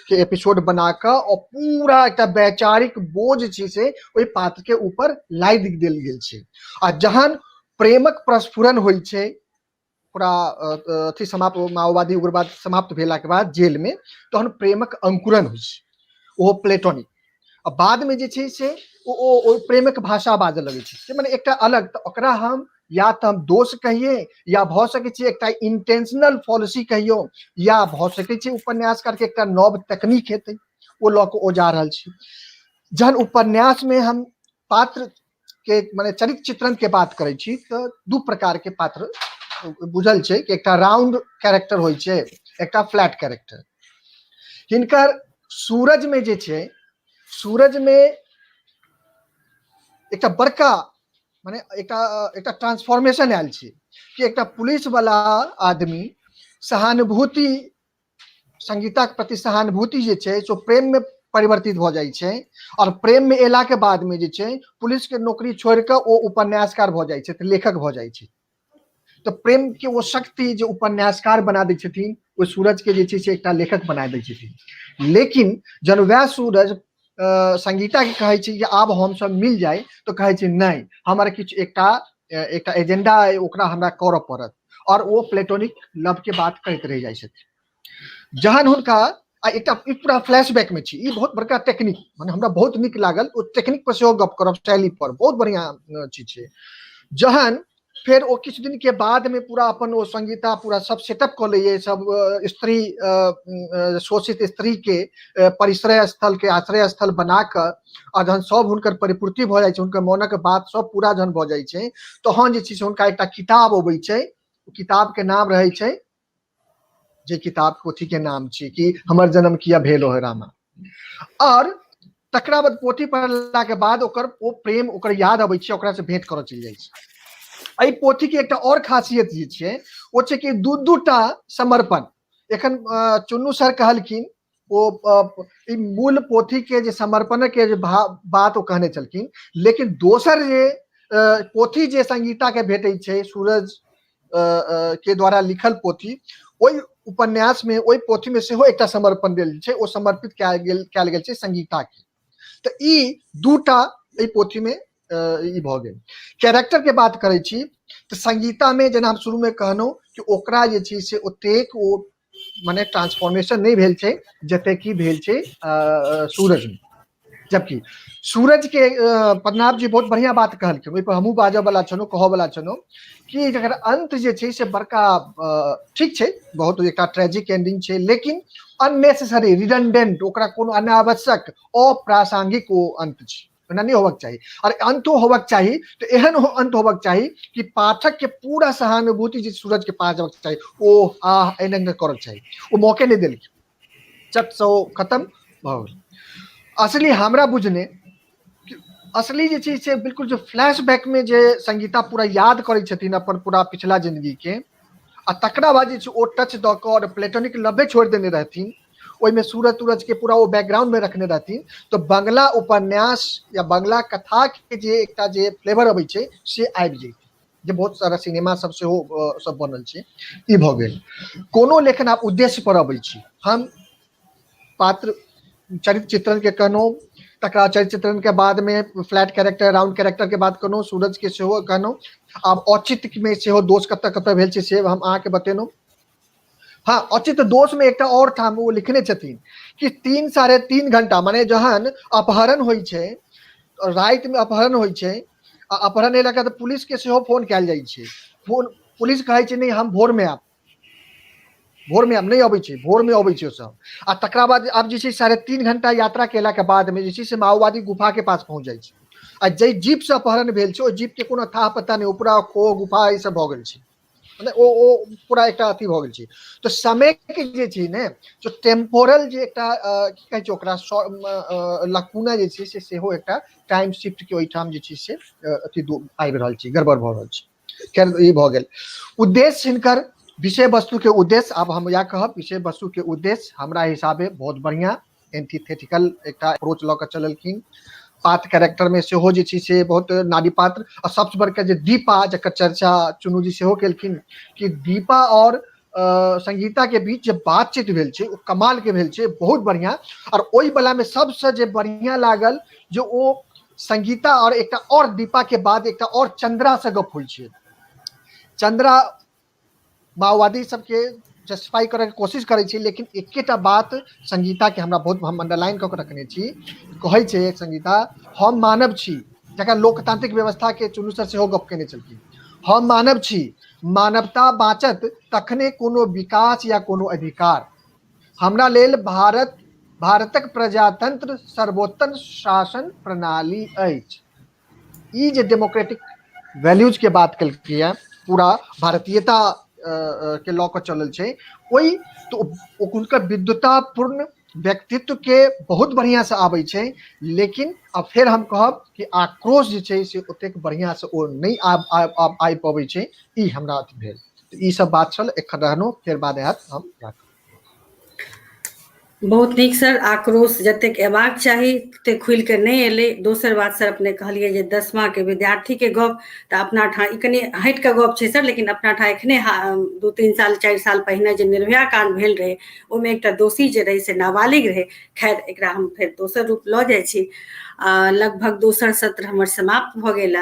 के एपिसोड बना कऽ और पूरा एकटा वैचारिक बोझ छै से ओहि पात्र के ऊपर लादि देल गेल छै। आ जहन प्रेमक प्रस्फुरन होइ छै पूरा अथी समाप्त, माओवादी उग्रवाद समाप्त भेलाके बाद जेल में, तहन प्रेमक अंकुरन होइ छै, ओहो प्लेटोनिक। आ बाद में जे छै से ओ प्रेमक भाषा बाजऽ लगै छै, से मने एकटा अलग। तऽ ओकरा हम या तऽ हम दोष कहियै, या भऽ सकै छै एकटा इंटेंशनल पॉलिसी कहियौ, या भऽ सकै छै उपन्यासकार के एकटा नव तकनीक हेतै ओ लऽ कऽ ओ जा रहल छै। जहन उपन्यास में हम पात्र के मने चरित्र चित्रण के बात करै छी तऽ 2 प्रकार के पात्र बुझल छै कि एकटा राउंड कैरेक्टर होइ छै, एकटा फ्लैट कैरेक्टर। हिनकर सूरज में जे छै, सूरज में एकटा बड़का मने एकटा ट्रांसफॉर्मेशन आयल छै कि एकटा पुलिस वाला आदमी सहानुभूति, संगीता के प्रति सहानुभूति जे छै से प्रेम में परिवर्तित भऽ जाइ छै, और प्रेम में एला के बाद में जे छै पुलिस के नौकरी छोड़ि कऽ ओ उपन्यासकार भऽ जाइ छै, तऽ लेखक भऽ जाइ छै। तऽ प्रेम के ओ शक्ति जे उपन्यासकार बना दै छथिन, ओ सूरज के जे छै से एकटा लेखक बना दै छथिन। लेकिन जहन वएह सूरज संगीता के कहै छै कि आब हम सब मिल जाए, तऽ कहै छै नहि, हमरा किछु एकटा एजेंडा अइ, ओकरा हमरा करऽ पड़त, और ओ प्लेटोनिक लव के बात करैत रहि जाइ छथिन। जहन हुनका आ एकटा ई पूरा फ्लैशबैक में छी, ई बहुत बड़का टेक्निक, माने हमरा बहुत नीक लागल, ओ टेक्निक पर सेहो गप करब, शैली पर बहुत बढ़िया चीज छै। जहन फेर ओ किछु दिन के बाद में पूरा अपन ओ संगीता पूरा सब सेटअप कऽ लैए, सब स्त्री शोषित स्त्री के परिश्रय स्थल के आश्रय स्थल बना कऽ, आ जहन सब हुनकर परिपूर्ति भऽ जाइ छै, हुनकर मोनक बात सब पूरा जहन भऽ जाइ छै, तहन जे छै से हुनका एकटा किताब अबै छै। किताब के नाम रहै छै, जे किताब पोथी के नाम छी कि हमर जन्म किया भेल हो रामा। और तकरा बाद पोथी पढ़ला के बाद ओकर ओ प्रेम ओकर याद अबै छै, ओकरा से भेंट करऽ चलि जाइ छै। एहि पोथी के एकटा और खासियत जे छै ओ छै कि दू दू टा समर्पण। एखन चुन्नू सर कहलखिन ओ ई मूल पोथी के जे समर्पण के जे बात ओ कहने छलखिन, लेकिन दोसर जे पोथी जे संगीता के भेटै छै सूरज के द्वारा लिखल पोथी, ओहि उपन्यास में ओहि पोथी में सेहो एकटा समर्पण देल छै, ओ समर्पित कयल गेल छै संगीता के। तऽ ई दूटा एहि पोथी में ई भऽ गेल। कैरेक्टर के बात करै छी तऽ संगीता में जेना हम शुरू में कहलहुँ कि ओकरा जे छै से ओतेक ओ मने ट्रांसफॉर्मेशन नहि भेल छै जते की भेल छै सूरज में। जबकि सूरज के पद्मनाभ जी बहुत बढ़िया बात कहलखिन, ओहि पर हमहूँ बाजऽ वाला छलहुँ, कहऽ वाला छलहुँ कि जकर अंत जे छै से बड़का ठीक छै, बहुत एकटा ट्रेजिक एंडिंग छै, लेकिन अननेसेसरी रिडंडेंट, ओकरा कोनो अनावश्यक अप्रासंगिक ओ अंत छै, ओना नहि होबाक चाही। और अंतो होबाक चाही तऽ एहन अंत होबाक चाही कि पाठक के पूरा सहानुभूति जे सूरज के पास जबाक चाही, ओ आह एना करक चाही, ओ मौके नहि देलखिन, चट से ओ खत्म भऽ गेल। असली हमरा बुझने असली जे छै से बिल्कुल जे फ्लैश बैक में जे संगीता पूरा याद करै छथिन अपन पूरा पिछला जिंदगी के, आ तकरा बाद जे छै ओ टच दऽ कऽ और प्लेटोनिक लवे छोड़ि देने रहथिन, ओहिमे सूरज तूरज के पूरा ओ बैकग्राउंड में रखने रहथिन, तऽ बंगला उपन्यास या बंगला कथा के जे एकटा जे फ्लेवर अबै छै से आबि जैतै, जे बहुत सारा सिनेमा सब सेहो सब बनल छै। ई भऽ गेल। कोनो लेखन आब उद्देश्य पर अबै छी, हम पात्र चरित्र चित्रण के कहलहुँ, तकरा चरित्र चित्रण के बाद में फ्लैट कैरेक्टर राउंड कैरेक्टर के बात कहलहुँ, सूरज के सेहो कहलहुँ। आब औचित्य में सेहो दोष कतऽ कतऽ भेल छै से हम अहाँके बतेलहुँ। हाँ, औचित्य दोष में एकटा और ठाम ओ लिखने छथिन कि 3.5 घंटा माने जहन अपहरण होइ छै, राति में अपहरण होइ छै, आ अपहरण एला के बाद पुलिस के सेहो फोन कयल जाइ छै, फोन पुलिस कहै छै नहि हम भोर में आयब, भोर में आब नहि अबै छै, भोर में अबै छै ओ सब। आ तकरा बाद आब जे छै 3.5 घंटा यात्रा केला के बाद में जे छै से माओवादी गुफा के पास पहुंच जाइ छै, आ जाहि जीप से अपहरण भेल छै ओहि जीप के कोनो थाह पता नहि, ओ पूरा खो गुफा ई सब भऽ गेल छै, मने ओ पूरा एकटा अथी भऽ गेल छै। तऽ समय के जे छै ने जो टेम्पोरल जे एकटा की कहै छै ओकरा लकुना जे छै से सेहो एकटा टाइम शिफ्ट के ओहिठाम जे छै से अथी आबि रहल छै, गड़बड़ भऽ रहल छै। खैर ई भऽ गेल उद्देश्य हिनकर विषय वस्तु के उद्देश्य। आब हम इएह कहब विषय वस्तु के उद्देश्य हमरा हिसाबे बहुत बढ़िया एंटीथेटिकल एकटा अप्रोच लऽ कऽ चललखिन। पात्र कैरेक्टर में सेहो जे छै से बहुत नारी पात्र, आ सबसँ बड़का जे दीपा जकर चर्चा चुनू जी सेहो केलखिन कि दीपा और संगीता के बीच जे बातचीत भेल छै ओ कमाल के भेल छै, बहुत बढ़िया। और ओहि वाला में सबसँ जे बढ़िया लागल जे ओ संगीता और एकटा और दीपा के बाद एकटा और चंद्रा से गप होइ छै। चंद्रा माओवादी सबके जस्टिफाई करऽ के कोशिश करै छै, लेकिन एकेटा बात संगीता के हमरा बहुत हम अंडरलाइन कऽ के रखने छी, कहै छै संगीता हम मानव छी, जकरा लोकतांत्रिक व्यवस्था के चुनू सर सेहो गप केने छलखिन, हम मानव छी, मानवता बाँचत तखने कोनो विकास या कोनो अधिकार। हमरा लेल भारतक प्रजातंत्र सर्वोत्तम शासन प्रणाली अछि। ई जे डेमोक्रेटिक वैल्यूज के बात केलकै पूरा भारतीयता के लऽ कऽ चलल छै, ओहि तऽ हुनकर विद्वतापूर्ण व्यक्तित्व के बहुत बढ़िया से आबै छै, लेकिन आ फेर हम कहब कि आक्रोश जे छै से ओतेक बढ़िया से ओ नहि आबि पबै छै, ई हमरा अथी भेल। तऽ ई सब बात छल, एखन रहलहुँ, फेर बाद हैत हम राखब। बहुत नीक सर, आक्रोश जतेक अयबाक चाही ततेक खुलि कऽ नहि एलै। दोसर बात सर अपने कहलियै जे 10मा के विद्यार्थी के गप, तऽ अपना ठाम ई कनि हटि कऽ गप छै सर, लेकिन अपना ठाम एखने 2-3 साल 4 साल पहिने जे निर्भया कांड भेल रहै ओहिमे एकटा दोषी जे रहै से नाबालिग रहै। खैर एकरा हम फेर दोसर रूप लऽ जाइ छी। लगभग दोसर सत्र हमर समाप्त भऽ गेल।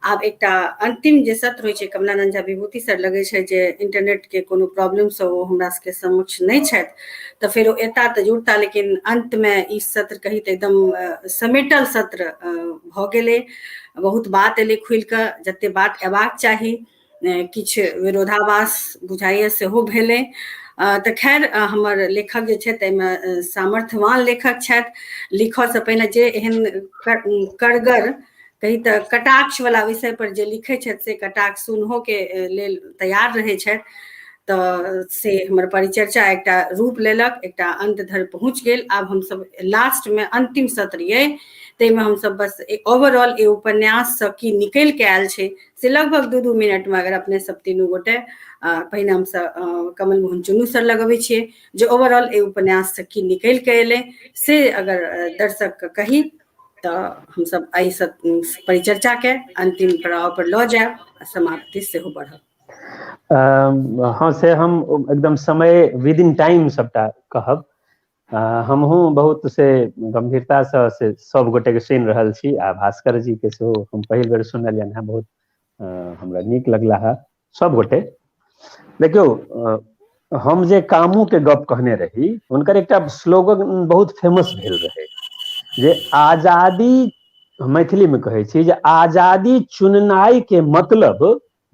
आब एकटा अंतिम जे सत्र होइ छै, कमलानंद झा विभूति सर लगै छै जे इंटरनेट के कोनो प्रॉब्लम से ओ हमरा सबके समक्ष नहि छथि, तऽ फेर ओ एता तऽ जुड़ता, लेकिन अंत मे ई सत्र कही तऽ एकदम समेटल सत्र भऽ गेलै। बहुत बात एलै खुलि कऽ, जते बात अयबाक चाही। किछु विरोधाभास बुझाइए सेहो भेलै। तऽ खैर हमर लेखक जे छथि ताहिमे सामर्थ्यवान लेखक छथि, लिखऽसँ पहिने जे एहन करगर कही तऽ कटाक्ष वाला विषय पर जे लिखै छथि से कटाक्ष सुनहोके लेल तैयार रहै छथि। तऽ से हमर परिचर्चा एकटा रूप लेलक, एकटा अंत धरि पहुँच गेल। आब हमसब लास्टमे अंतिम सत्र ये, ताहिमे हमसब बस ओवरऑल एहि उपन्याससँ की निकलि के आयल छै से लगभग 2-2 मिनटमे अगर अपने सब तीनू गोटे, पहिने हमसब कमल मोहन चुन्नू सर लगबै छियै जे ओवरऑल एहि उपन्याससँ की निकलि के एलै से अगर दर्शकके कही तऽ हमसब एहि सब परिचर्चाके अंतिम पड़ाव पर लऽ जायब आ समाप्ति सेहो बढ़ब। हँ, से हम एकदम समय विद इन टाइम सबटा कहब। हमहूँ बहुत से गंभीरतासँ से सब गोटेके सुनि रहल छी आ भास्कर जी के सेहो हम पहिल बेर सुनलियनि हेँ, बहुत हमरा नीक लगला है सब गोटे। देखियौ, हम जे कामू के गप कहने रही, हुनकर एकटा स्लोगन बहुत फेमस भेल रहै जे आजादी, मैथिली में कहै छी जे आजादी चुननाइ के मतलब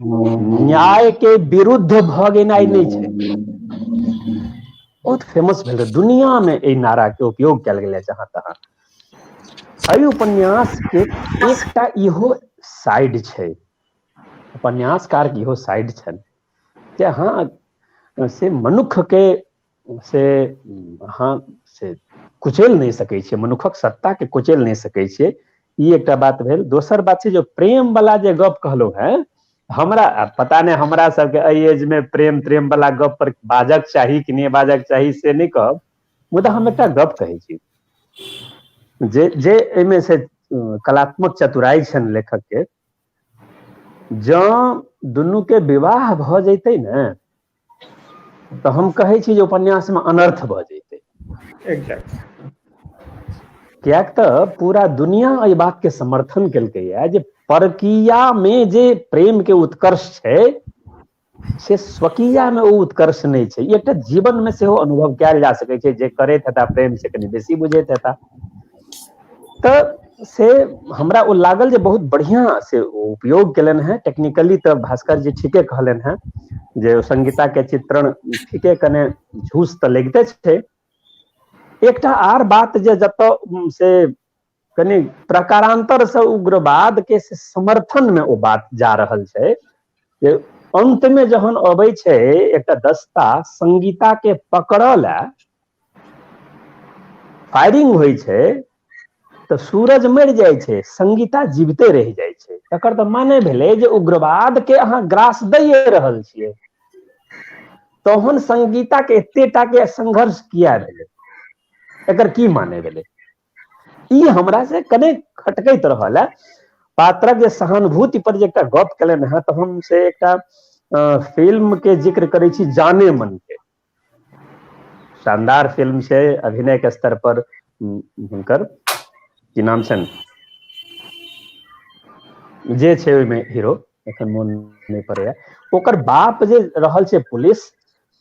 न्याय के विरुद्ध भऽ गेनाइ नहि छै। बहुत फेमस भेल रहै, दुनिया में एहि नारा के उपयोग कयल गेलै जहाँ तहाँ। एहि उपन्यास के एकटा इहो साइड छै, उपन्यासकार के इहो साइड छनि जे अहाँ से मनुख के से अहाँ से कुचलि नहि सकै छियै, मनुखक सत्ता के कुचलि नहि सकै छियै। ई एकटा बात भेल। दोसर बात छै जे प्रेम वाला जे गप कहलहुँ हेँ, हमरा पता नहि हमरा सबके एहि एज मे प्रेम प्रेम वाला गप पर बाजक चाही कि नहि बाजक चाही से नहि कहब, मुदा हम एकटा गप कहै छी जे जे एहिमे से कलात्मक चतुराई छनि लेखक के, जँ दुनू के विवाह भऽ जैतै ने तऽ हम कहै छी जे उपन्यासमे अनर्थ भऽ जैतै। किएक तऽ पूरा दुनिया एहि बात के समर्थन केलकैया जे परकीया मे जे प्रेम के उत्कर्ष छै से स्वकीया मे ओ उत्कर्ष नहि छै। ई एकटा जीवन मे सेहो अनुभव कयल जा सकै छै, जे करैत हेता प्रेम से कनि बेसी बुझैत हेता। तऽ से हमरा ओ लागल जे बहुत बढ़िया से ओ उपयोग केलनि हेँ टेक्निकली। तऽ भास्कर जी ठीके कहलनि हेँ जे संगीता के चित्रण ठीके कने झूस तऽ लगिते छै। एकटा आर बात जे जतऽ से कनि प्रकारान्तर से उग्रवाद के से समर्थन में ओ बात जा रहल छै जे अंत में जहन अबै छै एकटा दस्ता संगीता के पकड़ऽ लए, फायरिंग होइ छै तऽ सूरज मरि जाइ छै, संगीता जीविते रहि जाइ छै। तकर तऽ माने भेलै जे उग्रवाद के अहाँ ग्रास दैए रहल छियै। तहन संगीता के एते टा के संघर्ष किया भेलै, एकर की माने भेलै? ई हमरा से कने खटकैत रहल है। पात्रक जे सहानुभूति पर जे एकटा गप केलनि हेँ तऽ हम से एकटा फिल्म के जिक्र करै छी, जाने मन के शानदार फिल्म छै अभिनय के स्तर पर। हुनकर की नाम छनि जे छै ओहिमे हीरो, एखन मोन नहि पड़ैया, ओकर बाप जे रहल छै पुलिस,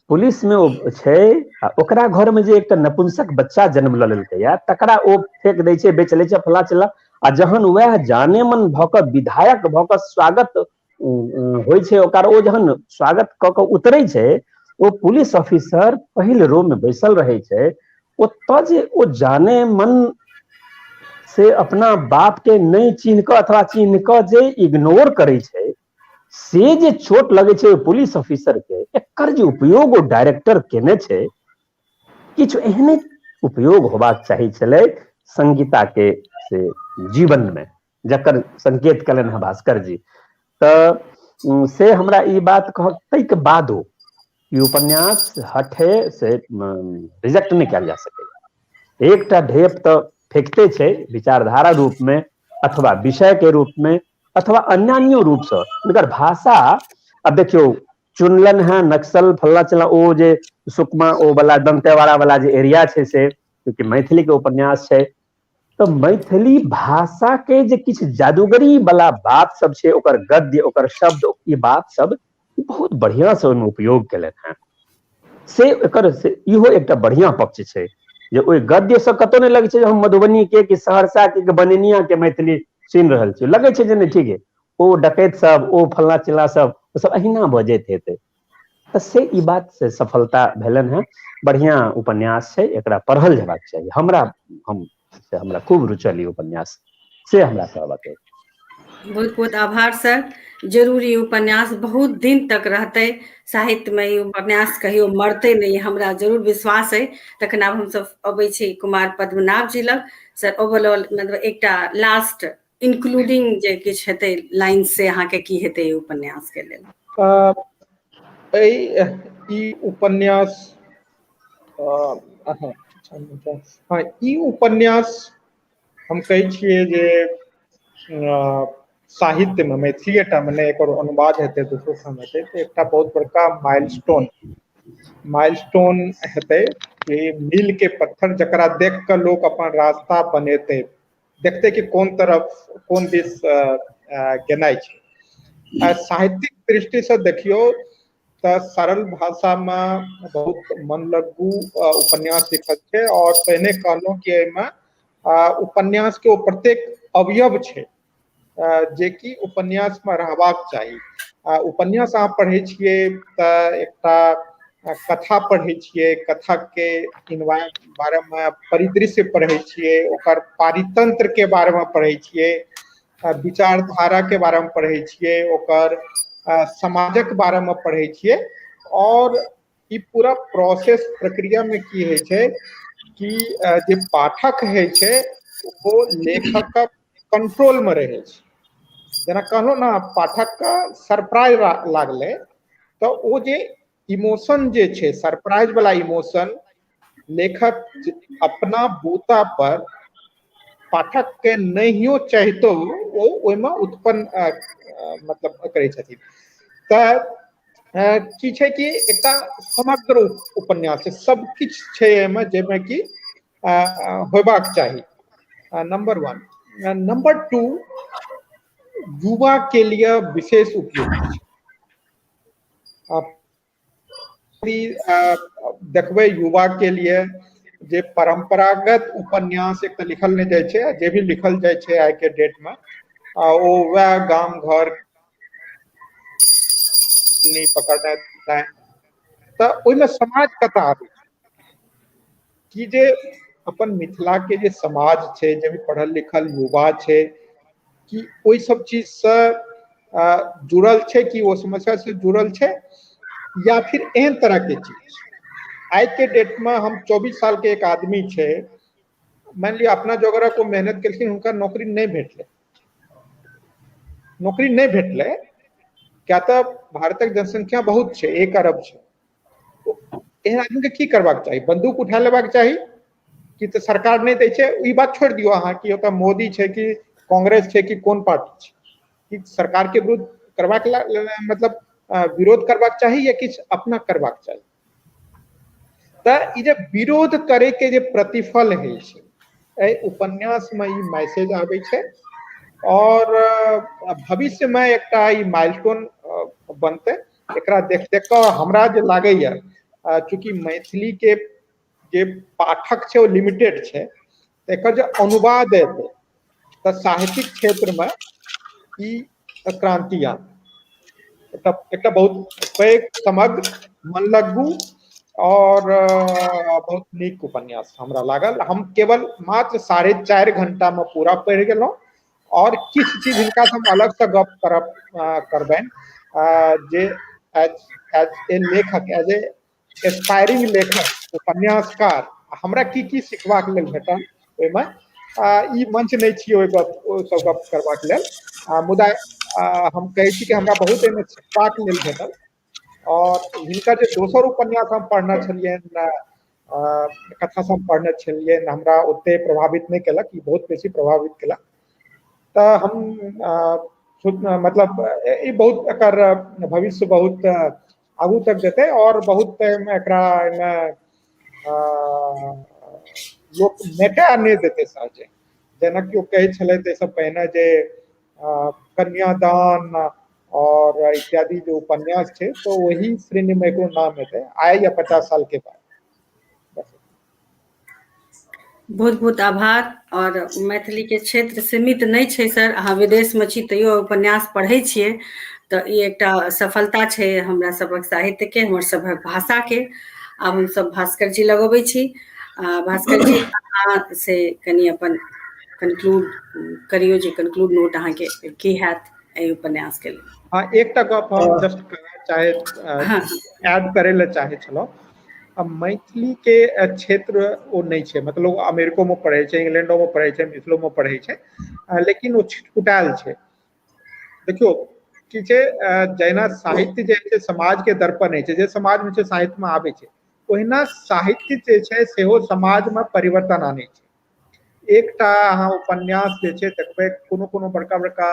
पुलिस मे ओ छै आ ओकरा घर मे जे एकटा नपुंसक बच्चा जन्म लऽ लेलकैया तकरा ओ फेक दै छै, बेच लै छै, फला चिल्ला। आ जहन वएह जाने मन भऽ कऽ विधायक भऽ कऽ स्वागत होइ छै ओकर, ओ जहन स्वागत कऽ कऽ उतरै छै, ओ पुलिस ऑफिसर पहिल रो मे बैसल रहै छै, ओतऽ जे ओ जाने मन से अपना बाप के नहि चिन्ह कऽ अथवा चिन्ह कऽ जे इग्नोर करै छै, से जे चोट लगै छै ओहि पुलिस ऑफिसर के, एकर जे उपयोग ओ डायरेक्टर केने छै, किछु एहने उपयोग होबाक चाही छलै संगीता के से जीवन मे, जकर संकेत केलनि हँ भास्कर जी। तऽ से हमरा ई बात कह ताहिके बादो ई उपन्यास हठे से रिजेक्ट नहि कयल जा सकैए। एकटा ढेप तऽ फेकते छै विचारधारा रूप मे अथवा विषय के रूप मे अथवा अन्यान्यो रूपसँ। हुनकर भाषा अब देखियौ, चुनलनि हेँ नक्सल फल्ला चिल्ला, ओ जे सुकमा ओ वाला दंतेवाड़ा वाला जे एरिया छै से, क्योंकि मैथिली के उपन्यास छै तऽ मैथिली भाषा के जे किछु जादूगरी वाला बात सब छै, ओकर गद्य, ओकर शब्द, ई बात सब बहुत बढ़िया से ओहिमे उपयोग केलनि हेँ। से एकर से इहो एकटा बढ़िया पक्ष छै जे ओहि गद्य से कतौ नहि लगै छै जे हम मधुबनी के कि सहरसा के कि बनेनिया के मैथिली सुनि रहल छी, लगै छै जे नहि ठीक है, ओ डकैत सब, ओ फल्ला चिल्ला सब ओ सब अहिना बजैत हेतै। तऽ से ई बात से सफलता भेलनि हेँ। बढ़िआँ उपन्यास छै, एकरा पढ़ल जेबाक चाही। हमरा हम से हमरा खूब रुचल ई उपन्यास, से हमरा कहबाक अछि। बहुत बहुत आभार सर। जरूर ई उपन्यास बहुत दिन तक रहतै साहित्यमे, ई उपन्यास कहियो मरतै नहि, हमरा जरूर विश्वास अइ। तखन आब हमसब अबै छी कुमार पद्मनाभ जी लग। सर, ओवरऑल मतलब एकटा लास्ट इंक्लूडिंग जे किछु हेतै लाइन, से अहाँके की हेतै ई उपन्यास के लेल? एहि ई उपन्यास, हँ, ई उपन्यास हम कहै छियै जे साहित्यमे, मैथिलीएटामे नहि, एकर अनुवाद हेतै, दोसरो ठाम हेतै, तऽ एकटा बहुत बड़का माइलस्टोन हेतै कि मील के पत्थर, जकरा देख कऽ लोक अपन रास्ता बनेतै, देखतै कि कोन तरफ, कोन दिस गेनाइ छै। साहित्यिक दृष्टिसँ देखियौ तऽ सरल भाषामे बहुत मनलग्गू उपन्यास लिखल छै। आओर पहिने कहलहुँ कि एहिमे उपन्यासके ओ प्रत्येक अवयव छै जेकि उपन्यासमे रहबाक चाही। उपन्यास अहाँ पढ़ै छियै तऽ एकटा कथा पढ़ै छियै, कथाके बारेमे परिदृश्य पढ़ै छियै, ओकर पारितंत्रके बारेमे पढ़ै छियै, विचारधाराके बारेमे पढ़ै छियै, ओकर समाजक बारेमे पढ़ै छियै। और ई पूरा प्रोसेस, प्रक्रियामे की होइ छै कि जे पाठक होइ छै ओ लेखकक कंट्रोलमे रहै छै। जेना कहलहुँ ने, पाठकके सरप्राइज लागलै तऽ ओ जे इमोशन जे छै, सरप्राइज वाला इमोशन, लेखक अपना बूता पर पाठक के नहियो चाहितो ओ ओहिमे उत्पन्न मतलब करै छथिन। तऽ की छै कि एकटा समग्र उपन्यास छै, सब किछु छै एहिमे जाहिमे कि होयबाक चाही। नंबर 1। नंबर 2, युवा के लिए विशेष उपयुक्त छै। देखबै युवा के लिए जे परंपरागत उपन्यास एक तऽ लिखल नहि जाइ छै, जे भी लिखल जाइ छै आइ के डेट में ओ वएह गाम घर नहि पकड़नाइ, तऽ ओहिमे समाज कतऽ आबै छै कि जे अपन मिथिला के जे समाज छै, जे भी पढ़ल लिखल युवा छै, कि ओहि सब चीज से जुड़ल छै, कि ओ समस्या से जुड़ल छै, या फिर एहन तरह के चीज। आइ के डेट में हम 24 साल के एक आदमी छै, मान लिअ अपना जोगरक ओ मेहनत केलखिन, हुनका नौकरी नहि भेटलै, नौकरी नहि भेटलै, क्या तऽ भारतक जनसंख्या बहुत छै, 1 अरब छै। एहन आदमी के की करबाक चाही? बंदूक उठा लेबाक चाही कि तऽ सरकार नहि दै छै? ई बात छोड़ि दियौ अहाँ कि ओतऽ मोदी छै कि कांग्रेस छै कि कोन पार्टी छै, कि सरकार के विरुद्ध करबाक मतलब विरोध करबाक चाही या किछु अपना करबाक चाही? तऽ ई जे विरोध करे के जे प्रतिफल होइ छै, एहि उपन्यास में ई मैसेज आबै छै। और भविष्य में एकटा ई माइलस्टोन बनतै। एकरा देख देख कऽ हमरा जे लागैया, चूँकि मैथिली के जे पाठक छै ओ लिमिटेड छै, तऽ एकर जे अनुवाद एतै तऽ साहित्यिक क्षेत्र में ई क्रांति आनतै। एकटा बहुत पैघ, समग्र, मनलग्गू और बहुत नीक उपन्यास हमरा लागल। हम केवल मात्र 4.5 घंटा में पूरा पढ़ि गेलहुँ। और किछु चीज हिनका से हम अलग से गप करब करबनि जे एज ए लेखक, एज ए एस्पायरिंग लेखक, उपन्यासकार, हमरा की की सिखबाक लेल भेटल ओहिमे। ई मंच नहि छियै ओहि गप, ओ सब गप करबाक लेल, मुदा हम कहै छी कि हमरा बहुत एहिमे सिखबाक लेल भेटल। और हिनकर जे दोसर उपन्यास हम पढ़ने छलियनि, कथा सब पढ़ने छलियनि, हमरा ओते प्रभावित नहि केलक, ई बहुत बेसी प्रभावित केलक। तऽ हम मतलब ई बहुत एकर भविष्य बहुत आगू तक जेतै और बहुत एकरा एहिमे लोक मेटा नहि देतै सहजे। जेना कि ओ कहै छलथि एहिसँ पहिने जे कन्यादान और इत्यादि जो उपन्यास छै, तो वही श्रेणी में एकरो नाम हेतै आइ या 50 साल के बाद। बहुत बहुत आभार। और मैथिली के क्षेत्र सीमित नहि छै सर, अहाँ विदेश में छी तैयो उपन्यास पढ़ै छियै, तऽ ई एकटा सफलता छै हमरा सभक साहित्य के, हमर सभक भाषा के। आब हमसब भास्कर जी लगबै छी। भास्कर जी, अहाँ से कनि अपन कंक्लूड करियौ, जे कंक्लूड नोट अहाँके की हैत एहि उपन्यास के लेल। हाँ, एकटा गप हम जस्ट चाहे ऐड करे ले चाहे छलहुँ। मैथिली के क्षेत्र ओ नहि छै, मतलब अमेरिको में पढ़ै छै, इंग्लैंडो में पढ़ै छै, मिथिलो में पढ़ै छै, लेकिन ओ छिटपुटायल छै। देखियौ की छै, जहिना साहित्य जे छै समाज के दर्पण होइ छै, जे समाज में छै साहित्य में आबै छै, ओहिना साहित्य जे छै सेहो समाज में परिवर्तन आनै छै। एकटा अहाँ उपन्यास जे छै देखबै, कोनो कोनो बड़का बड़का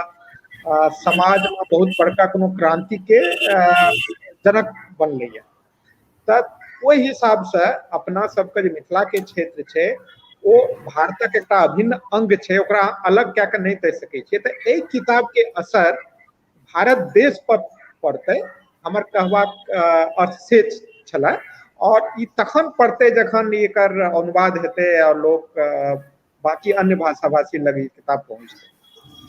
समाज में बहुत बड़का कोनो क्रांति के जनक बनलैया। तऽ ओहि हिसाबसँ अपना सबके जे मिथिला के क्षेत्र छै ओ भारतक एकटा अभिन्न अंग छै, ओकरा अलग कए कऽ नहि कहि सकै छियै। तऽ एहि किताब के असर भारत देश पर पड़तै, हमर कहबाक अर्थ से छलै। और ई तखन पड़तै जखन एकर अनुवाद हेतै और लोक बाकी अन्य भाषा भाषी लग ई किताब पहुँचतै।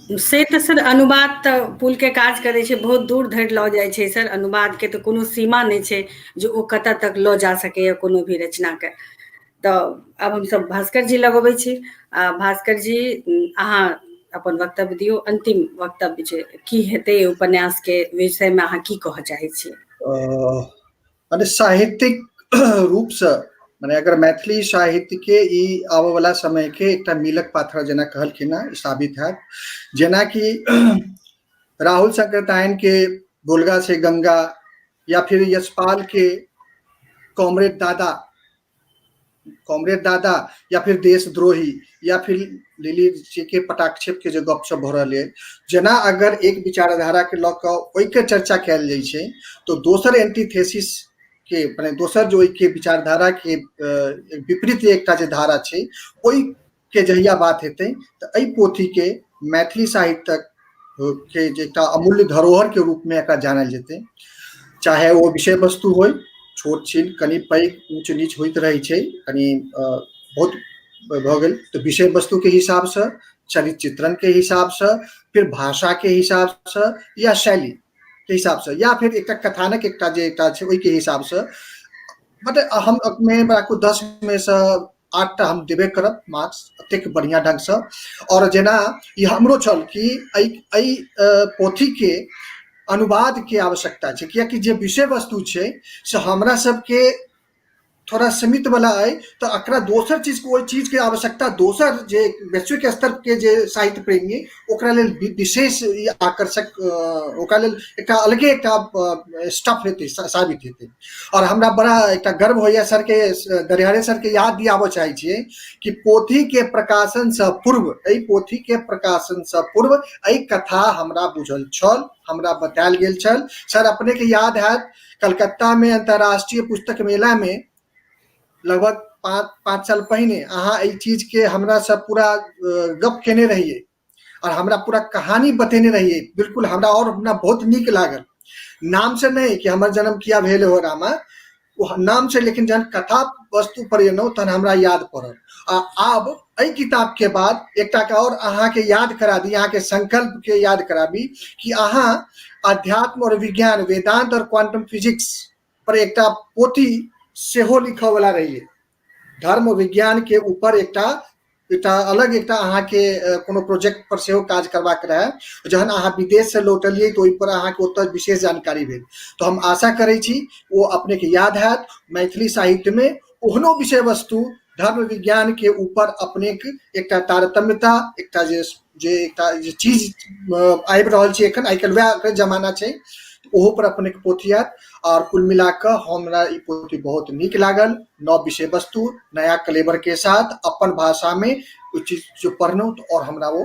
से तऽ सर अनुवाद तऽ पुल के काज करै छै, बहुत दूर धरि लऽ जाइ छै सर। अनुवाद के तऽ कोनो सीमा नहि छै जे ओ कतऽ तक लऽ जा सकैया कोनो भी रचना के। तऽ आब हमसब भास्कर जी लगबै छी। आ भास्कर जी, अहाँ अपन वक्तव्य दियौ, अंतिम वक्तव्य जे की हेतै उपन्यास के विषय में, अहाँ की कहऽ चाहै छियै? मने साहित्यिक रूपसँ मने अगर मैथिली साहित्य के ई आबऽ वाला समय के एकटा मीलक पाथर जेना कहलखिन हँ साबित हैत। जेनाकि राहुल संकृतायन के बोलगा से गंगा या फिर यशपाल के कॉमरेड दादा, कॉमरेड दादा या फिर देशद्रोही या फिर लिली जी के पटाक्षेप के जे गपशप भऽ रहल अइ, जेना अगर एक विचारधारा के लऽ कऽ ओहिके चर्चा कयल जाइ छै तऽ दोसर एंटीथेसिस के मने दोसर जे ओहिके विचारधारा के विपरीत एकटा जे धारा छै ओहि के जहिया बात हेतै तऽ एहि पोथी के मैथिली साहित्यक के जे एकटा अमूल्य धरोहर के रूप में एकरा जानल जेतै। चाहे ओ विषय वस्तु होइ, छोट छिन कनि पैघ ऊँच नीच होइत रहै छै, कनि बहुत भऽ गेल, तऽ विषय वस्तु के हिसाबसँ, चरित्र चित्रण के हिसाबसँ, फिर भाषा के हिसाबसँ या शैली के हिसाबसँ या फिर एकटा कथानक एकटा जे एकटा छै ओहिके हिसाबसँ, मतलब हम अपने राखू 10 में से 8टा हम देबे करब मार्क्स, एतेक बढ़िआँ ढङ्गसँ। आओर जेना ई हमरो छल कि एहि पोथीके अनुवादके आवश्यकता छै, कियाकि जे विषय वस्तु छै से हमरा सबके थोड़ा सीमित वाला अइ, तऽ एकरा दोसर चीज ओहि चीजके आवश्यकता दोसर जे वैश्विक स्तरके जे साहित्य प्रेमी अइ ओकरा लेल विशेष ई आकर्षक, ओकरा लेल एकटा अलगे एकटा स्टफ हेतै, साबित हेतै। और हमरा बड़ा एकटा गर्व होइए सरके, दरिहरे सरके याद दियाबऽ चाहै छियै कि पोथीके प्रकाशनसँ पूर्व, एहि पोथीके प्रकाशनसँ पूर्व एहि कथा हमरा बुझल छल, हमरा बतायल गेल छल। सर अपनेके याद हैत कलकत्तामे अंतर्राष्ट्रीय पुस्तक मेलामे लगभग 5 साल पहिने अहाँ एहि चीजके हमरासँ पूरा गप केने रहियै और हमरा पूरा कहानी बतेने रहियै। बिल्कुल हमरा और हमरा बहुत नीक लागल। नाम से नहि कि हमर जन्म किया भेल हो रामा, ओ नाम से, लेकिन जहन कथा वस्तु पर एलहुँ तहन हमरा याद पड़ल। आ आब एहि किताब के बाद एकटा के और अहाँके याद करा दी, अहाँके संकल्प के याद कराबी कि अहाँ अध्यात्म और विज्ञान, वेदांत और क्वांटम फिजिक्स पर एकटा पोथी सेहो लिखऽ वाला रहियै। धर्म विज्ञान के ऊपर एकटा एकटा अलग एकटा अहाँके कोनो प्रोजेक्ट पर सेहो काज करबाक रहए। जहन अहाँ विदेश से लौटलियै तऽ ओहि पर अहाँके ओतऽ विशेष जानकारी भेल। तऽ हम आशा करै छी ओ अपनेके याद हैत मैथिली साहित्यमे ओहनो विषय वस्तु धर्म विज्ञान के ऊपर अपनेक एकटा तारतम्यता, एकटा जे जे एकटा जे चीज आबि रहल छै एखन, आइ काल्हि वएह जमाना छै, ओहो पर अपनेके पोथी आयत। और कुल मिला कऽ हमरा ई पोथी बहुत नीक लागल। नव विषय वस्तु, नया कलेवर के साथ अपन भाषा में ओ चीज जो पढ़लहुँ तऽ और हमरा ओ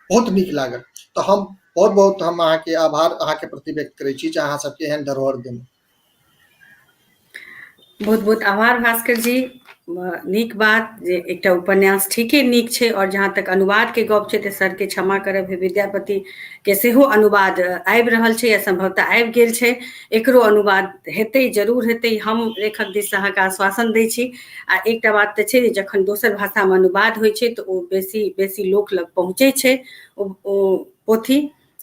बहुत नीक लागल। तऽ हम बहुत बहुत हम अहाँके आभार अहाँके प्रति व्यक्त करै छी जे अहाँ सबके एहन धरोहर देलहुँ। बहुत बहुत आभार भास्कर जी। नीक बात जे एकटा उपन्यास ठीके नीक छै। आओर जहाँ तक अनुवादके गप छै तऽ सरके क्षमा करब, विद्यापति के सेहो अनुवाद आबि रहल छै या सम्भवतः आबि गेल छै। एकरो अनुवाद हेतै, जरूर हेतै, हम लेखक दिससँ अहाँके आश्वासन दै छी। आ एकटा बात तऽ छै जे जखन दोसर भाषामे अनुवाद होइ छै तऽ ओ बेसी बेसी लोक लग पहुँचै छै ओ पोथी।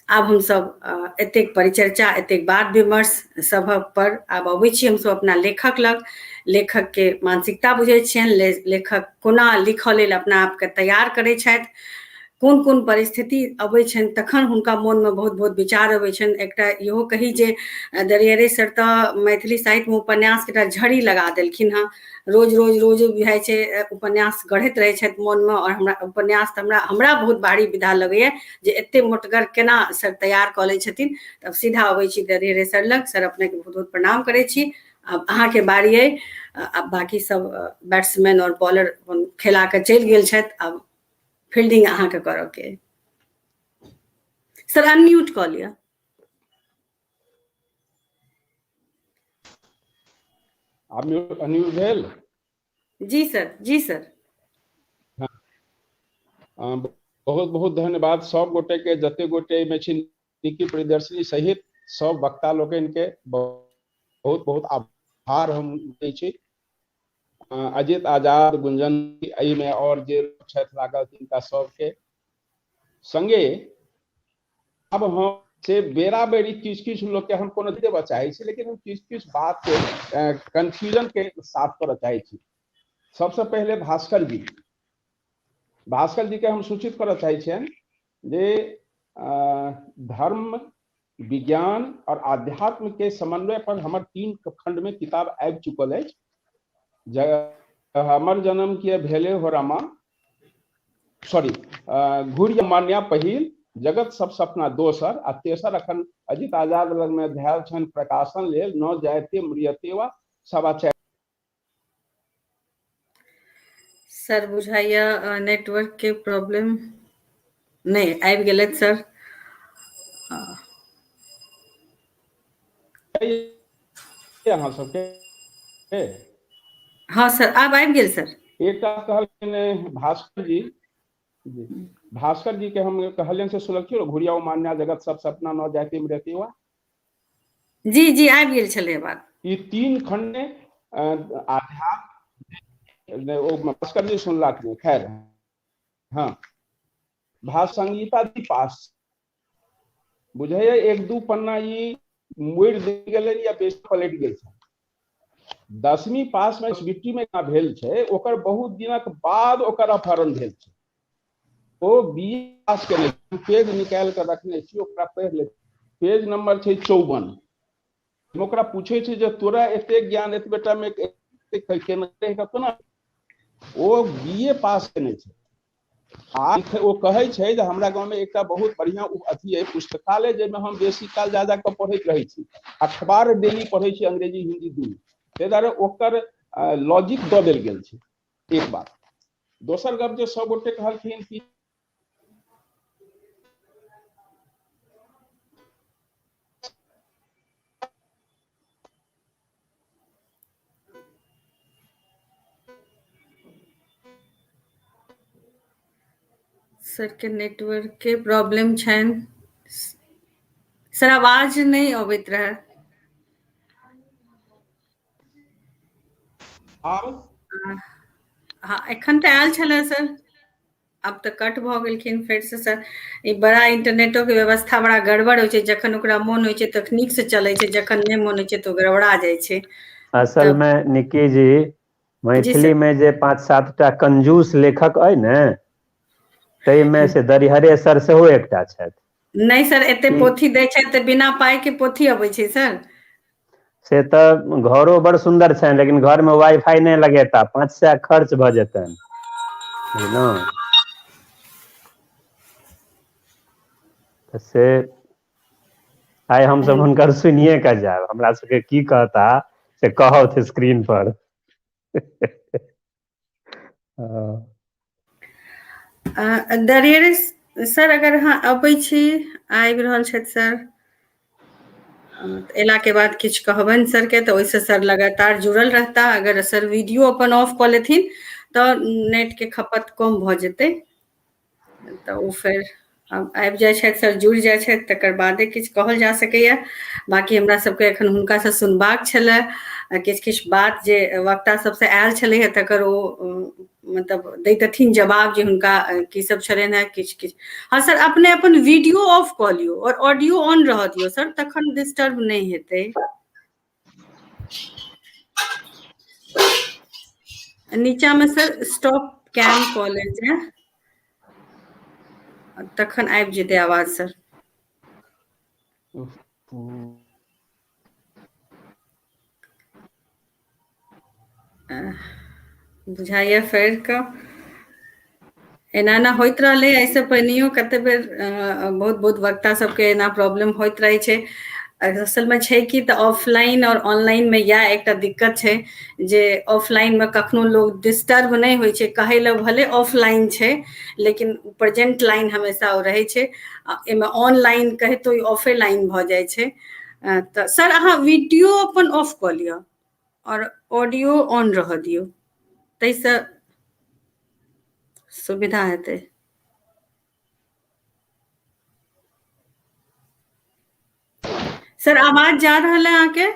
आब हमसभ एतेक परिचर्चा, एतेक बात विमर्श सभक पर आब अबै छी हमसभ अपना लेखक लग। लेखकके मानसिकता बुझै छियनि, लेखक कोना लिखऽ लेल अपना आपके तैयार करै छथि, कोन कोन परिस्थिति अबै छनि तखन हुनका मोनमे बहुत बहुत विचार अबै छनि। एकटा इहो कही जे दरिहरे सर तऽ मैथिली साहित्यमे उपन्यासके एकटा झड़ी लगा देलखिन हँ। रोज रोज रोज बुझाइ छै उपन्यास गढ़ैत रहै छथि मोनमे। आओर हमरा उपन्यास तऽ हमरा हमरा बहुत भारी विधा लगैए जे एते मोटगर केना सर तैयार कऽ लै छथिन। तब सीधा अबै छी दरिहरे सर लग। सर, अपनेके बहुत बहुत प्रणाम करै छी। आब अहाँके बारी अइ। आब बाकी सब बैट्समैन आओर बॉलर अपन खेला कऽ चलि गेल छथि, आब फील्डिंग अहाँके करऽ के अइ। सर, अनम्यूट कऽ लिअ। आब अनम्यूट भेल? जी सर, जी सर। हाँ, बहुत बहुत धन्यवाद सब गोटे के, जते गोटे एहिमे छी, निकी प्रियदर्शनी सहित सब वक्ता लोकनि के बहुत बहुत आभार हम दै छी। अजित आजाद, गुंजन, एहिमे और जे छथि लागल तिनका सबके संगे अब हम से बेरा बेरी किछु किछु लोकके हम कोनो देबऽ चाहै छी, लेकिन हम किछु किछु बातके कन्फ्यूजन के साफ करऽ चाहै छी। सबसँ पहिले भास्कर जी, भास्कर जी के हम सूचित करऽ चाहै छियनि जे धर्म, विज्ञान और आध्यात्म के समन्वय पर हमर 3 खंड में किताब आबि चुकल अछि। हमर जन्म किए भेले हो रामा, सॉरी, घुरिया मान्या पहिल, जगत सब सपना दोसर, आ तेसर अखन अजित आजाद लग में धयल छनि प्रकाशन लेल, न जायते म्रियते वा सवा चारि। सर, बुझाइया नेटवर्क के प्रॉब्लम नहि आबि गेलै सर। अहाँ सबके हाँ सर, आब आबि गेल सर। एकटा कहलखिन भास्कर जी, जी भास्कर जी के हम कहलियनि से सुनलखिन, घुरिया मान्या जगत सब सपना न जायते म्रियते वा। जी जी, आबि गेल छलै बात। ई 3 खंड में आध्यात्म ओ भास्कर जी सुनलाक नहि। खैर, हाँ, भाष संगीता जी पास बुझैया 1-2 पन्ना ई मुड़ि गेलै या बेसी पलटि गेल छै। 10वीं पास में बिट्टी में भेल छै, ओकर बहुत दिनक बाद ओकर अपहरण भेल छै। ओ बी ए पास केने, पेज निकालि कऽ रखने छी, ओकरा पढ़ि ले। पेज नंबर छै 54। हम ओकरा पूछे छै जे तोरा एते ज्ञान एतबे टा में केना? ओ बी ए पास केने छै आ ओ कहै छै जे हमरा गाँव में एकटा बहुत बढ़िया अथी अइ पुस्तकालय, जाहिमे हम बेसी काल जा जा कऽ पढ़ैत रहै छी, अखबार डेली पढ़ै छी, अंग्रेजी हिंदी दुनू। ताहि दुआरे ओकर लॉजिक दऽ देल गेल छै। एक बात। दोसर गप जे सब गोटे कहलखिन कि सर के नेटवर्क के प्रॉब्लम छनि सर, आवाज नहि अबैत रहे। आब हाँ, एखन तऽ आयल छलै सर, आब तऽ कट भऽ गेलखिन फेरसँ सर। ई बड़ा इंटरनेटो के व्यवस्था बड़ा गड़बड़ होइ छै, जखन ओकरा मोन होइ छै तखन नीक से चलै छै, जखन नहि मोन होइ छै तऽ ओ गड़बड़ा जाइ छै। असल में निक्की जी, मैथिली में जे 5-7 टा कंजूस लेखक अइ ने, ताहिमे से दरिहरे सर सेहो एकटा छथि। नहि सर, एते पोथी दै छै तऽ बिना पाइ के पोथी अबै छै सर। से तऽ घरो बड़ सुन्दर छनि, लेकिन घर में वाईफाई नहि लगेता, 500 खर्च भऽ जेतनि, बुझलहुँ? तऽ से आइ हमसब हुनकर सुनिये कऽ जायब, हमरा सबके की कहता से कहत स्क्रीन पर। दरिहरे सर, अगर अहाँ अबै छी, आबि रहल छथि सर। एला के बाद किछु कहबनि सरके तऽ ओहिसँ सर लगातार जुड़ल रहता। अगर सर वीडियो अपन ऑफ कऽ लेथिन तऽ नेटके खपत कम भऽ जेतै, तऽ ओ फेर आबि जाइ छथि सर, जुड़ि जाइ छथि, तकर बादे किछु कहल जा सकैए। बाँकी हमरा सबके एखन हुनकासँ सुनबाक छलए किछु किछु बात जे वक्ता सबसँ आयल छलै हे, तकर ओ मतलब दैतथिन जवाब जे हुनका की सब छलनि हेँ किछु किछु। हँ सर, अपने अपन वीडियो ऑफ कऽ लियौ आओर ऑडियो ऑन रहऽ दियौ सर, तखन डिस्टर्ब नहि हेतै। नीचा में सर स्टॉप कैम कऽ लेल जाय, तखन आबि जेतै आवाज सर। बुझाइए फेर कऽ एना एना होइत रहलै एहिसँ पहिनहियो कते बेर, बहुत बहुत वक्ता सबके एना प्रॉब्लम होइत रहै छै। असलमे छै कि तऽ ऑफलाइन आओर ऑनलाइनमे इएह एकटा दिक्कत छै जे ऑफलाइनमे कखनो लोक डिस्टर्ब नहि होइ छै। कहै लए भले ऑफलाइन छै, लेकिन प्रेजेंट लाइन हमेशा ओ रहै छै। आ एहिमे ऑनलाइन कहितो ऑफे लाइन भऽ जाइ छै। तऽ सर अहाँ वीडियो अपन ऑफ कऽ लिअ आओर ऑडियो ऑन रहऽ दियौ, ताहिसँ सुविधा हेतै। सर आवाज जा रहल है अहाँके?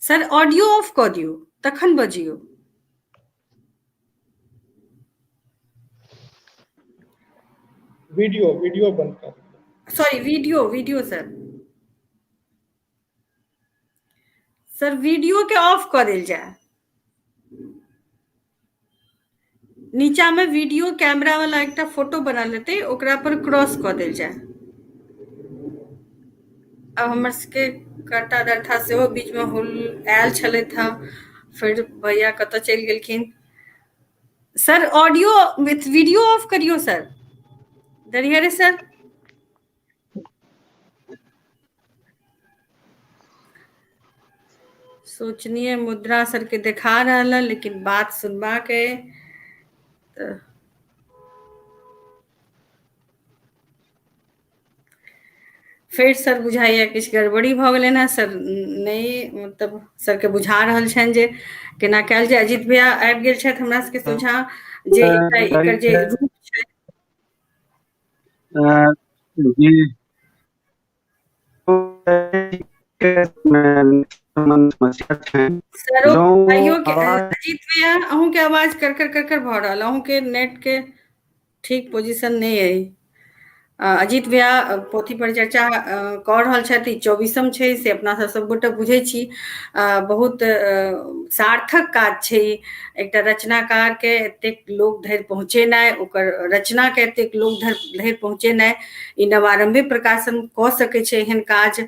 सर ऑडियो ऑफ कऽ दियौ तखन बजियौ। वीडियो वीडियो बंद कर। Sorry, video video sir, sir video के ऑफ कऽ देल जाय। नीचा में वीडियो कैमरा वाला एकटा फोटो बना लेते, ओकरा पर क्रॉस कऽ देल जाय। आब हमर सबके कर्ता दर्ता सेहो बीच में हुल आयल छलथि हँ, फिर भैया कतऽ चलि गेलखिन। Sir audio with video of करियौ सर। दरिहरे सर, सोचनीय मुद्रा सर के देखा रहल है, लेकिन बात सुनबाक है तऽ फेर सर बुझाइए किछु गड़बड़ी भऽ गेलनि हेँ सर। नहि मतलब सरके बुझा रहल छनि जे केना कयल जाय। अजित भैया आबि गेल छथि हमरा सबके सोझाँ जे एकटा एकर जे रूप छै। जी सरो भाइयों के, अजीत भैया अहूँ के आवाज करकर करकर भऽ रहल, अहूँ के नेट के ठीक पोजीशन नहि अइ। अजीत भैया पोथी पर चर्चा कऽ रहल छथि। 24म छै से अपना सब सबगोटे बुझै छी। बहुत सार्थक काज छै एकटा रचनाकार के एतेक लोक धरि पहुँचेनाइ, ओकर रचना के एतेक लोक धरि पहुँचेनाइ। ई नवारम्भिक प्रकाशन कऽ सकै छै एहन काज,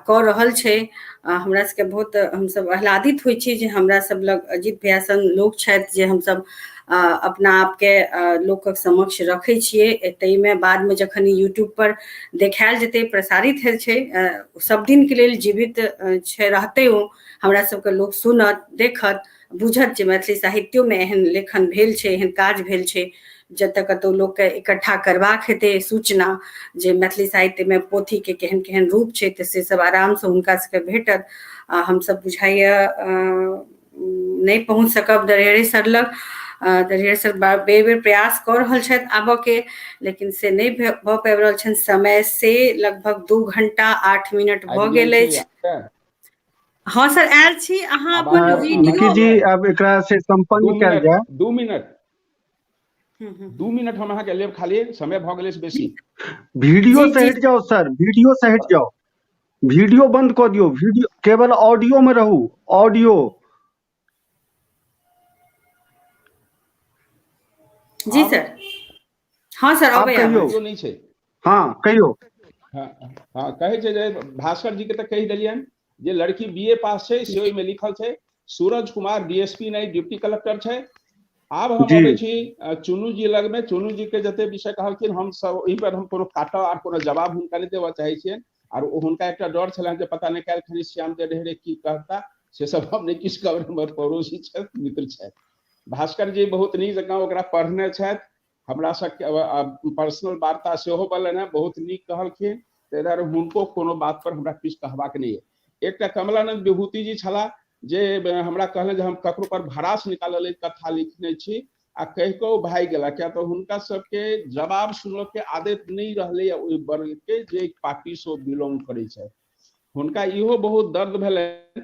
कऽ रहल छै। हमरा सबके बहुत हमसब आह्लादित होइ छी जे हमरा सब लग अजीत भैया सन लोक छथि जे हमसब अपना आपके लोकक समक्ष रखै छियै। ताहिमे बादमे जखन यूट्यूब पर देखायल जेतै, प्रसारित होइ छै, सब दिनके लेल जीवित छै रहतै ओ, हमरा सबके लोक सुनत, देखत, बुझत जे मैथिली साहित्योमे एहन लेखन भेल छै, एहन काज भेल छै। जतऽ कतहु लोकके इकट्ठा करबाक हेतै सूचना जे मैथिली साहित्यमे पोथीके केहन केहन रूप छै, तऽ से सब आरामसँ हुनका सबके भेटत। आ हमसब बुझाइए नहि पहुँच सकब दरिहरे सर लग। दरिहरे सर बेर बेर प्रयास कऽ रहल छथि आबऽके, लेकिन से नहि भऽ पाबि रहल छनि। समय से लगभग 2 घंटा 8 मिनट भऽ गेल अछि। हँ सर आयल छी अहाँ अपन वीडियो। निकी जी आब एकरा से संपन्न कयल जाय। 2 मिनट 2 मिनट हम अहाँके लेब, खाली समय भऽ गेलै बेसी। वीडियो से हटि जाओ सर, वीडियो से हटि जाओ, वीडियो बंद कऽ दियौ, वीडियो केवल ऑडियो में रहू, ऑडियो। जी सर। हाँ सर, आब कहियौ। नहि छै। हाँ कहियौ। हाँ हाँ, कहै छै जे भास्कर जी के तऽ कहि देलियनि जे लड़की बी ए पास छै, से ओहिमे लिखल छै। सूरज कुमार डीएसपी नहि डिप्टी कलेक्टर छै। आब हम अबै छी चुनू जी लगमे। चुनू जी के जते विषय कहलखिन हम सब ओहि पर हम कोनो काटऽ आर कोनो जवाब हुनका नहि देबऽ चाहै छियनि। आर हुनका एकटा डर छलनि जे पता नहि काल्हि खनी श्याम दे ढेरे की कहता, से सब हम नहि किछु कहबै, हमर पड़ोसी छथि, मित्र छथि। भास्कर जी बहुत नीक जकाँ ओकरा पढ़ने छथि, हमरा सबके पर्सनल वार्ता सेहो बनलनि हेँ, बहुत नीक कहलखिन, ताहि दुआरे हुनको कोनो बात पर हमरा किछु कहबाक नहि अइ। एकटा कमलानंद विभूति जी छलाह जे हमरा कहलनि जे हम ककरो पर भड़ास निकालऽ लेल कथा लिखने छी, आ कहि कऽ ओ भागि गेला, किया तऽ हुनका सबके जवाब सुनऽ के आदत नहि रहलैए ओहि वर्ग के जे पार्टीसँ ओ बिलोंग करै छथि। हुनका इहो बहुत दर्द भेलनि,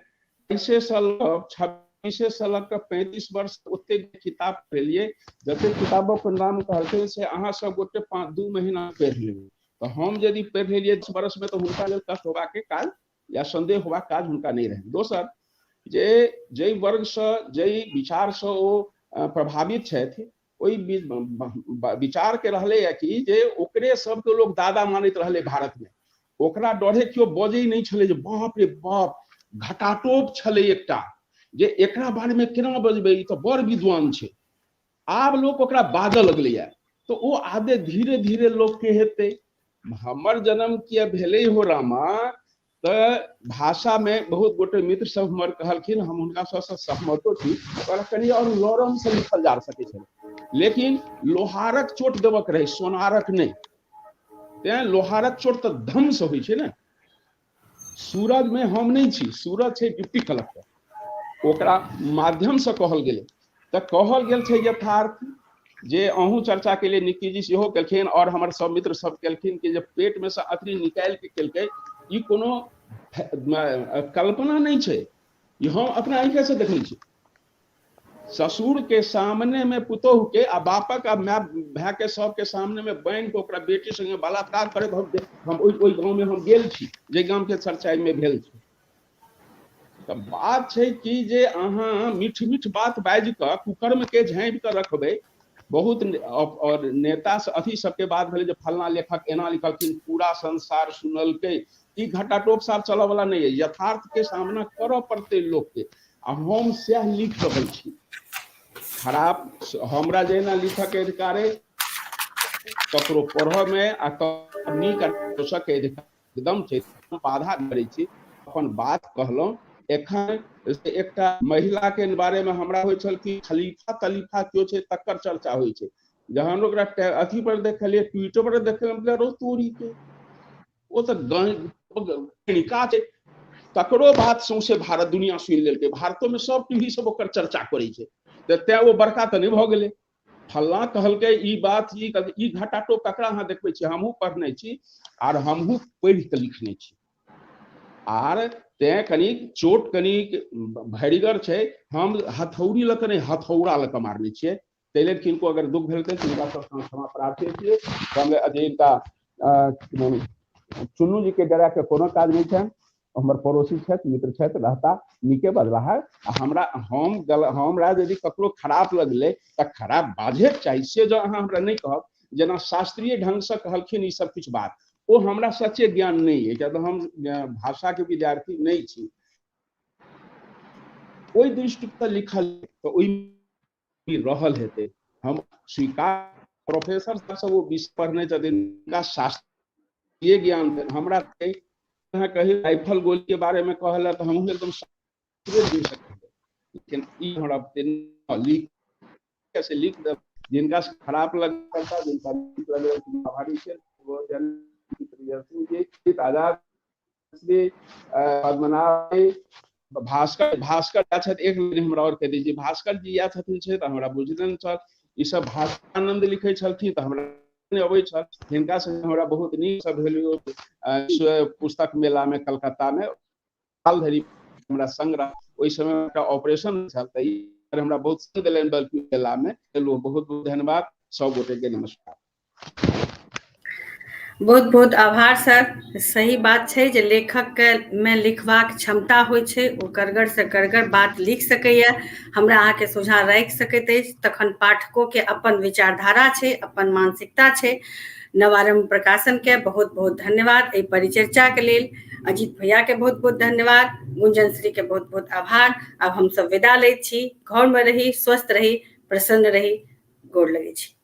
22 लऽ 26 लऽ कऽ 35 वर्ष ओतेक किताब पढ़लियै, जतेक किताबक नाम कहलखिन से अहाँ सब गोटे 5-2 महीना पढ़ि लेबै, तऽ हम यदि पढ़ि लेलियै 10 वर्षमे तऽ हुनका लेल कष्ट होबाके काज या सन्देह होबाक काज हुनका नहि रहनि। दोसर जे जाहि वर्गसँ जाहि विचारसँ ओ प्रभावित छथि ओहि विचारके रहलैए कि जे ओकरे सबके लोक दादा मानैत रहलै भारतमे, ओकरा डरे केओ बजै नहि छलै जे बाप रे बाप घटाटोप छलै एकटा जे एकरा बारेमे केना बजबै, ई तऽ बड़ विद्वान छै। आब लोक ओकरा बाजऽ लगलैए, तऽ ओ आदत धीरे धीरे लोकके हेतै। हमर जन्म किया भेलै हो रामा, तऽ भाषामे बहुत गोटे मित्र सब हमर कहलखिन, हम हुनका सबसँ सहमतो छी, पर कनि आओर लरमसँ लिखल जा सकै छलै, लेकिन लोहारक चोट देबक रहै, सोनारक नहि। तेँ लोहारक चोट तऽ धमसँ होइ छै ने। सूरजमे हम नहि छी, सूरज छै डिप्टी कलेक्टर, ओकरा माध्यमसँ कहल गेलै। तऽ कहल गेल छै यथार्थ जे अहूँ चर्चा केलियै, निक्की जी सेहो केलखिन आओर हमर सब मित्र सब केलखिन कि जे पेटमे सँ अथरी निकालि के केलकै, ई कोनो कल्पना नहि छै, ई हम अपना आँखिसँ देखने छी। ससुर के सामने में पुतोहु के आ बापक आ my भाय के सबके सामने में बान्हि के ओकरा बेटी संगे बलात्कार करैत हम ओहि गाँव में हम गेल छी, जे गाम के चर्चा एहिमे भेल छै। तऽ बात छै कि जे अहाँ मीठ मीठ बात बाजि कऽ कुकर्म के झाँपि कऽ रखबै। बहुत और नेता अथी सबके बात भेलै जे फलना लेखक एना लिखलखिन, पूरा संसार सुनलकै, ई घटाटोप साफ चलऽ वाला नहि अइ, यथार्थ के सामना करऽ पड़तै लोकके, आ हम सएह लिख रहल छी। खराब हमरा जहिना लिखऽके अधिकार अइ, ककरो पढ़ऽमे आ नीक के अधिकार एकदम छै, बाधा करै छी, अपन बात कहलहुँ। एखन एकटा महिला के बारे में हमरा होइ छल कि खलीफा तलीफा केओ छै तकर चर्चा होइ छै, जहन ओकरा अथी पर देखलियै, ट्विटर पर देखलियै, रो तोरी के ओ तऽ गणिका छै, तकरो बात सौंसे भारत दुनिया सुनि लेलकै, भारतो में सब टीवी सब ओकर चर्चा करै छै, तऽ तें ओ बड़का तऽ नहि भऽ गेलै। फल्लाँ कहलकै ई बात, ई ई घटाटोप ककरा अहाँ देखबै छी? हमहूँ पढ़ने छी आर हमहूँ पढ़ि कऽ लिखने छी, आर तें कनिक चोट कनिक भरिगर छै, हम हथौड़ी लऽ कऽ नहि हथौड़ा लऽ कऽ मारने छियै, ताहि लेल किनको अगर दुख भेल तऽ तिनका सब क्षमा प्रार्थी छियै। हम हिनका चुन्नू जी के डरा के कोनो काज नहि छनि, हमर पड़ोसी छथि, मित्र छथि, रहता नीके बजलाह। आ हमरा हम गल हमरा यदि ककरो खराब लगलै तऽ खराब बाजैके चाही, से जँ अहाँ हमरा नहि कहब, जेना शास्त्रीय ढङ्गसँ कहलखिन ई सब किछु बात, ओ हमरा सच्चे ज्ञान नहि अछि, किया तऽ हम भाषाके विद्यार्थी नहि छी, ओहि दृष्टिसँ लिखल तऽ ओहि रहल हेतै, हम स्वीकार। प्रोफेसर सब ओ विषय पढ़ने छथिन, हुनका शास्त्रीय ज्ञान छनि, हमरा अहाँ कही राइफल गोली के बारे में कहल तऽ हमहूँ एकदम शास्त्रीय दृष्टिसँ, लेकिन ई हमरा लिख से लिख देब, जिनका खराब लगता, जिनका नीक लगल आभारी छै। जी आजाद श्री पद्मनाभ भास्कर, भास्कर छथि, एक मिनट हमरा आओर कहि दै छी, भास्कर जी इएह छथिन छै तऽ हमरा बुझल छल, ई सब भास्करानंद लिखै छलखिन तऽ हमरा नहि अबै छल, हिनका से हमरा बहुत नीक सब भेल पुस्तक मेला में कलकत्ता में साल धरि हमरा संग रह, ओहि समय एकटा ऑपरेशन छल तऽ ई हमरा बहुत संग देलनि बल्कि मेला में। चलू बहुत बहुत धन्यवाद सब गोटे के, नमस्कार। बहुत बहुत आभार सर। सही बात छै जे लेखक के में लिखबाक क्षमता होइ छै, ओ करगर से करगर बात लिख सकैया, हमरा अहाँके सोझाँ राखि सकैत अछि, तखन पाठको के अपन विचारधारा छै, अपन मानसिकता छै। नवारम्भ प्रकाशन के बहुत बहुत धन्यवाद एहि परिचर्चा के लेल, अजीत भैया के बहुत बहुत धन्यवाद, गुंजन श्री के बहुत बहुत आभार। आब हम सब विदा लैत छी, घर में रही, स्वस्थ रही, प्रसन्न रही, गोर लगै छी।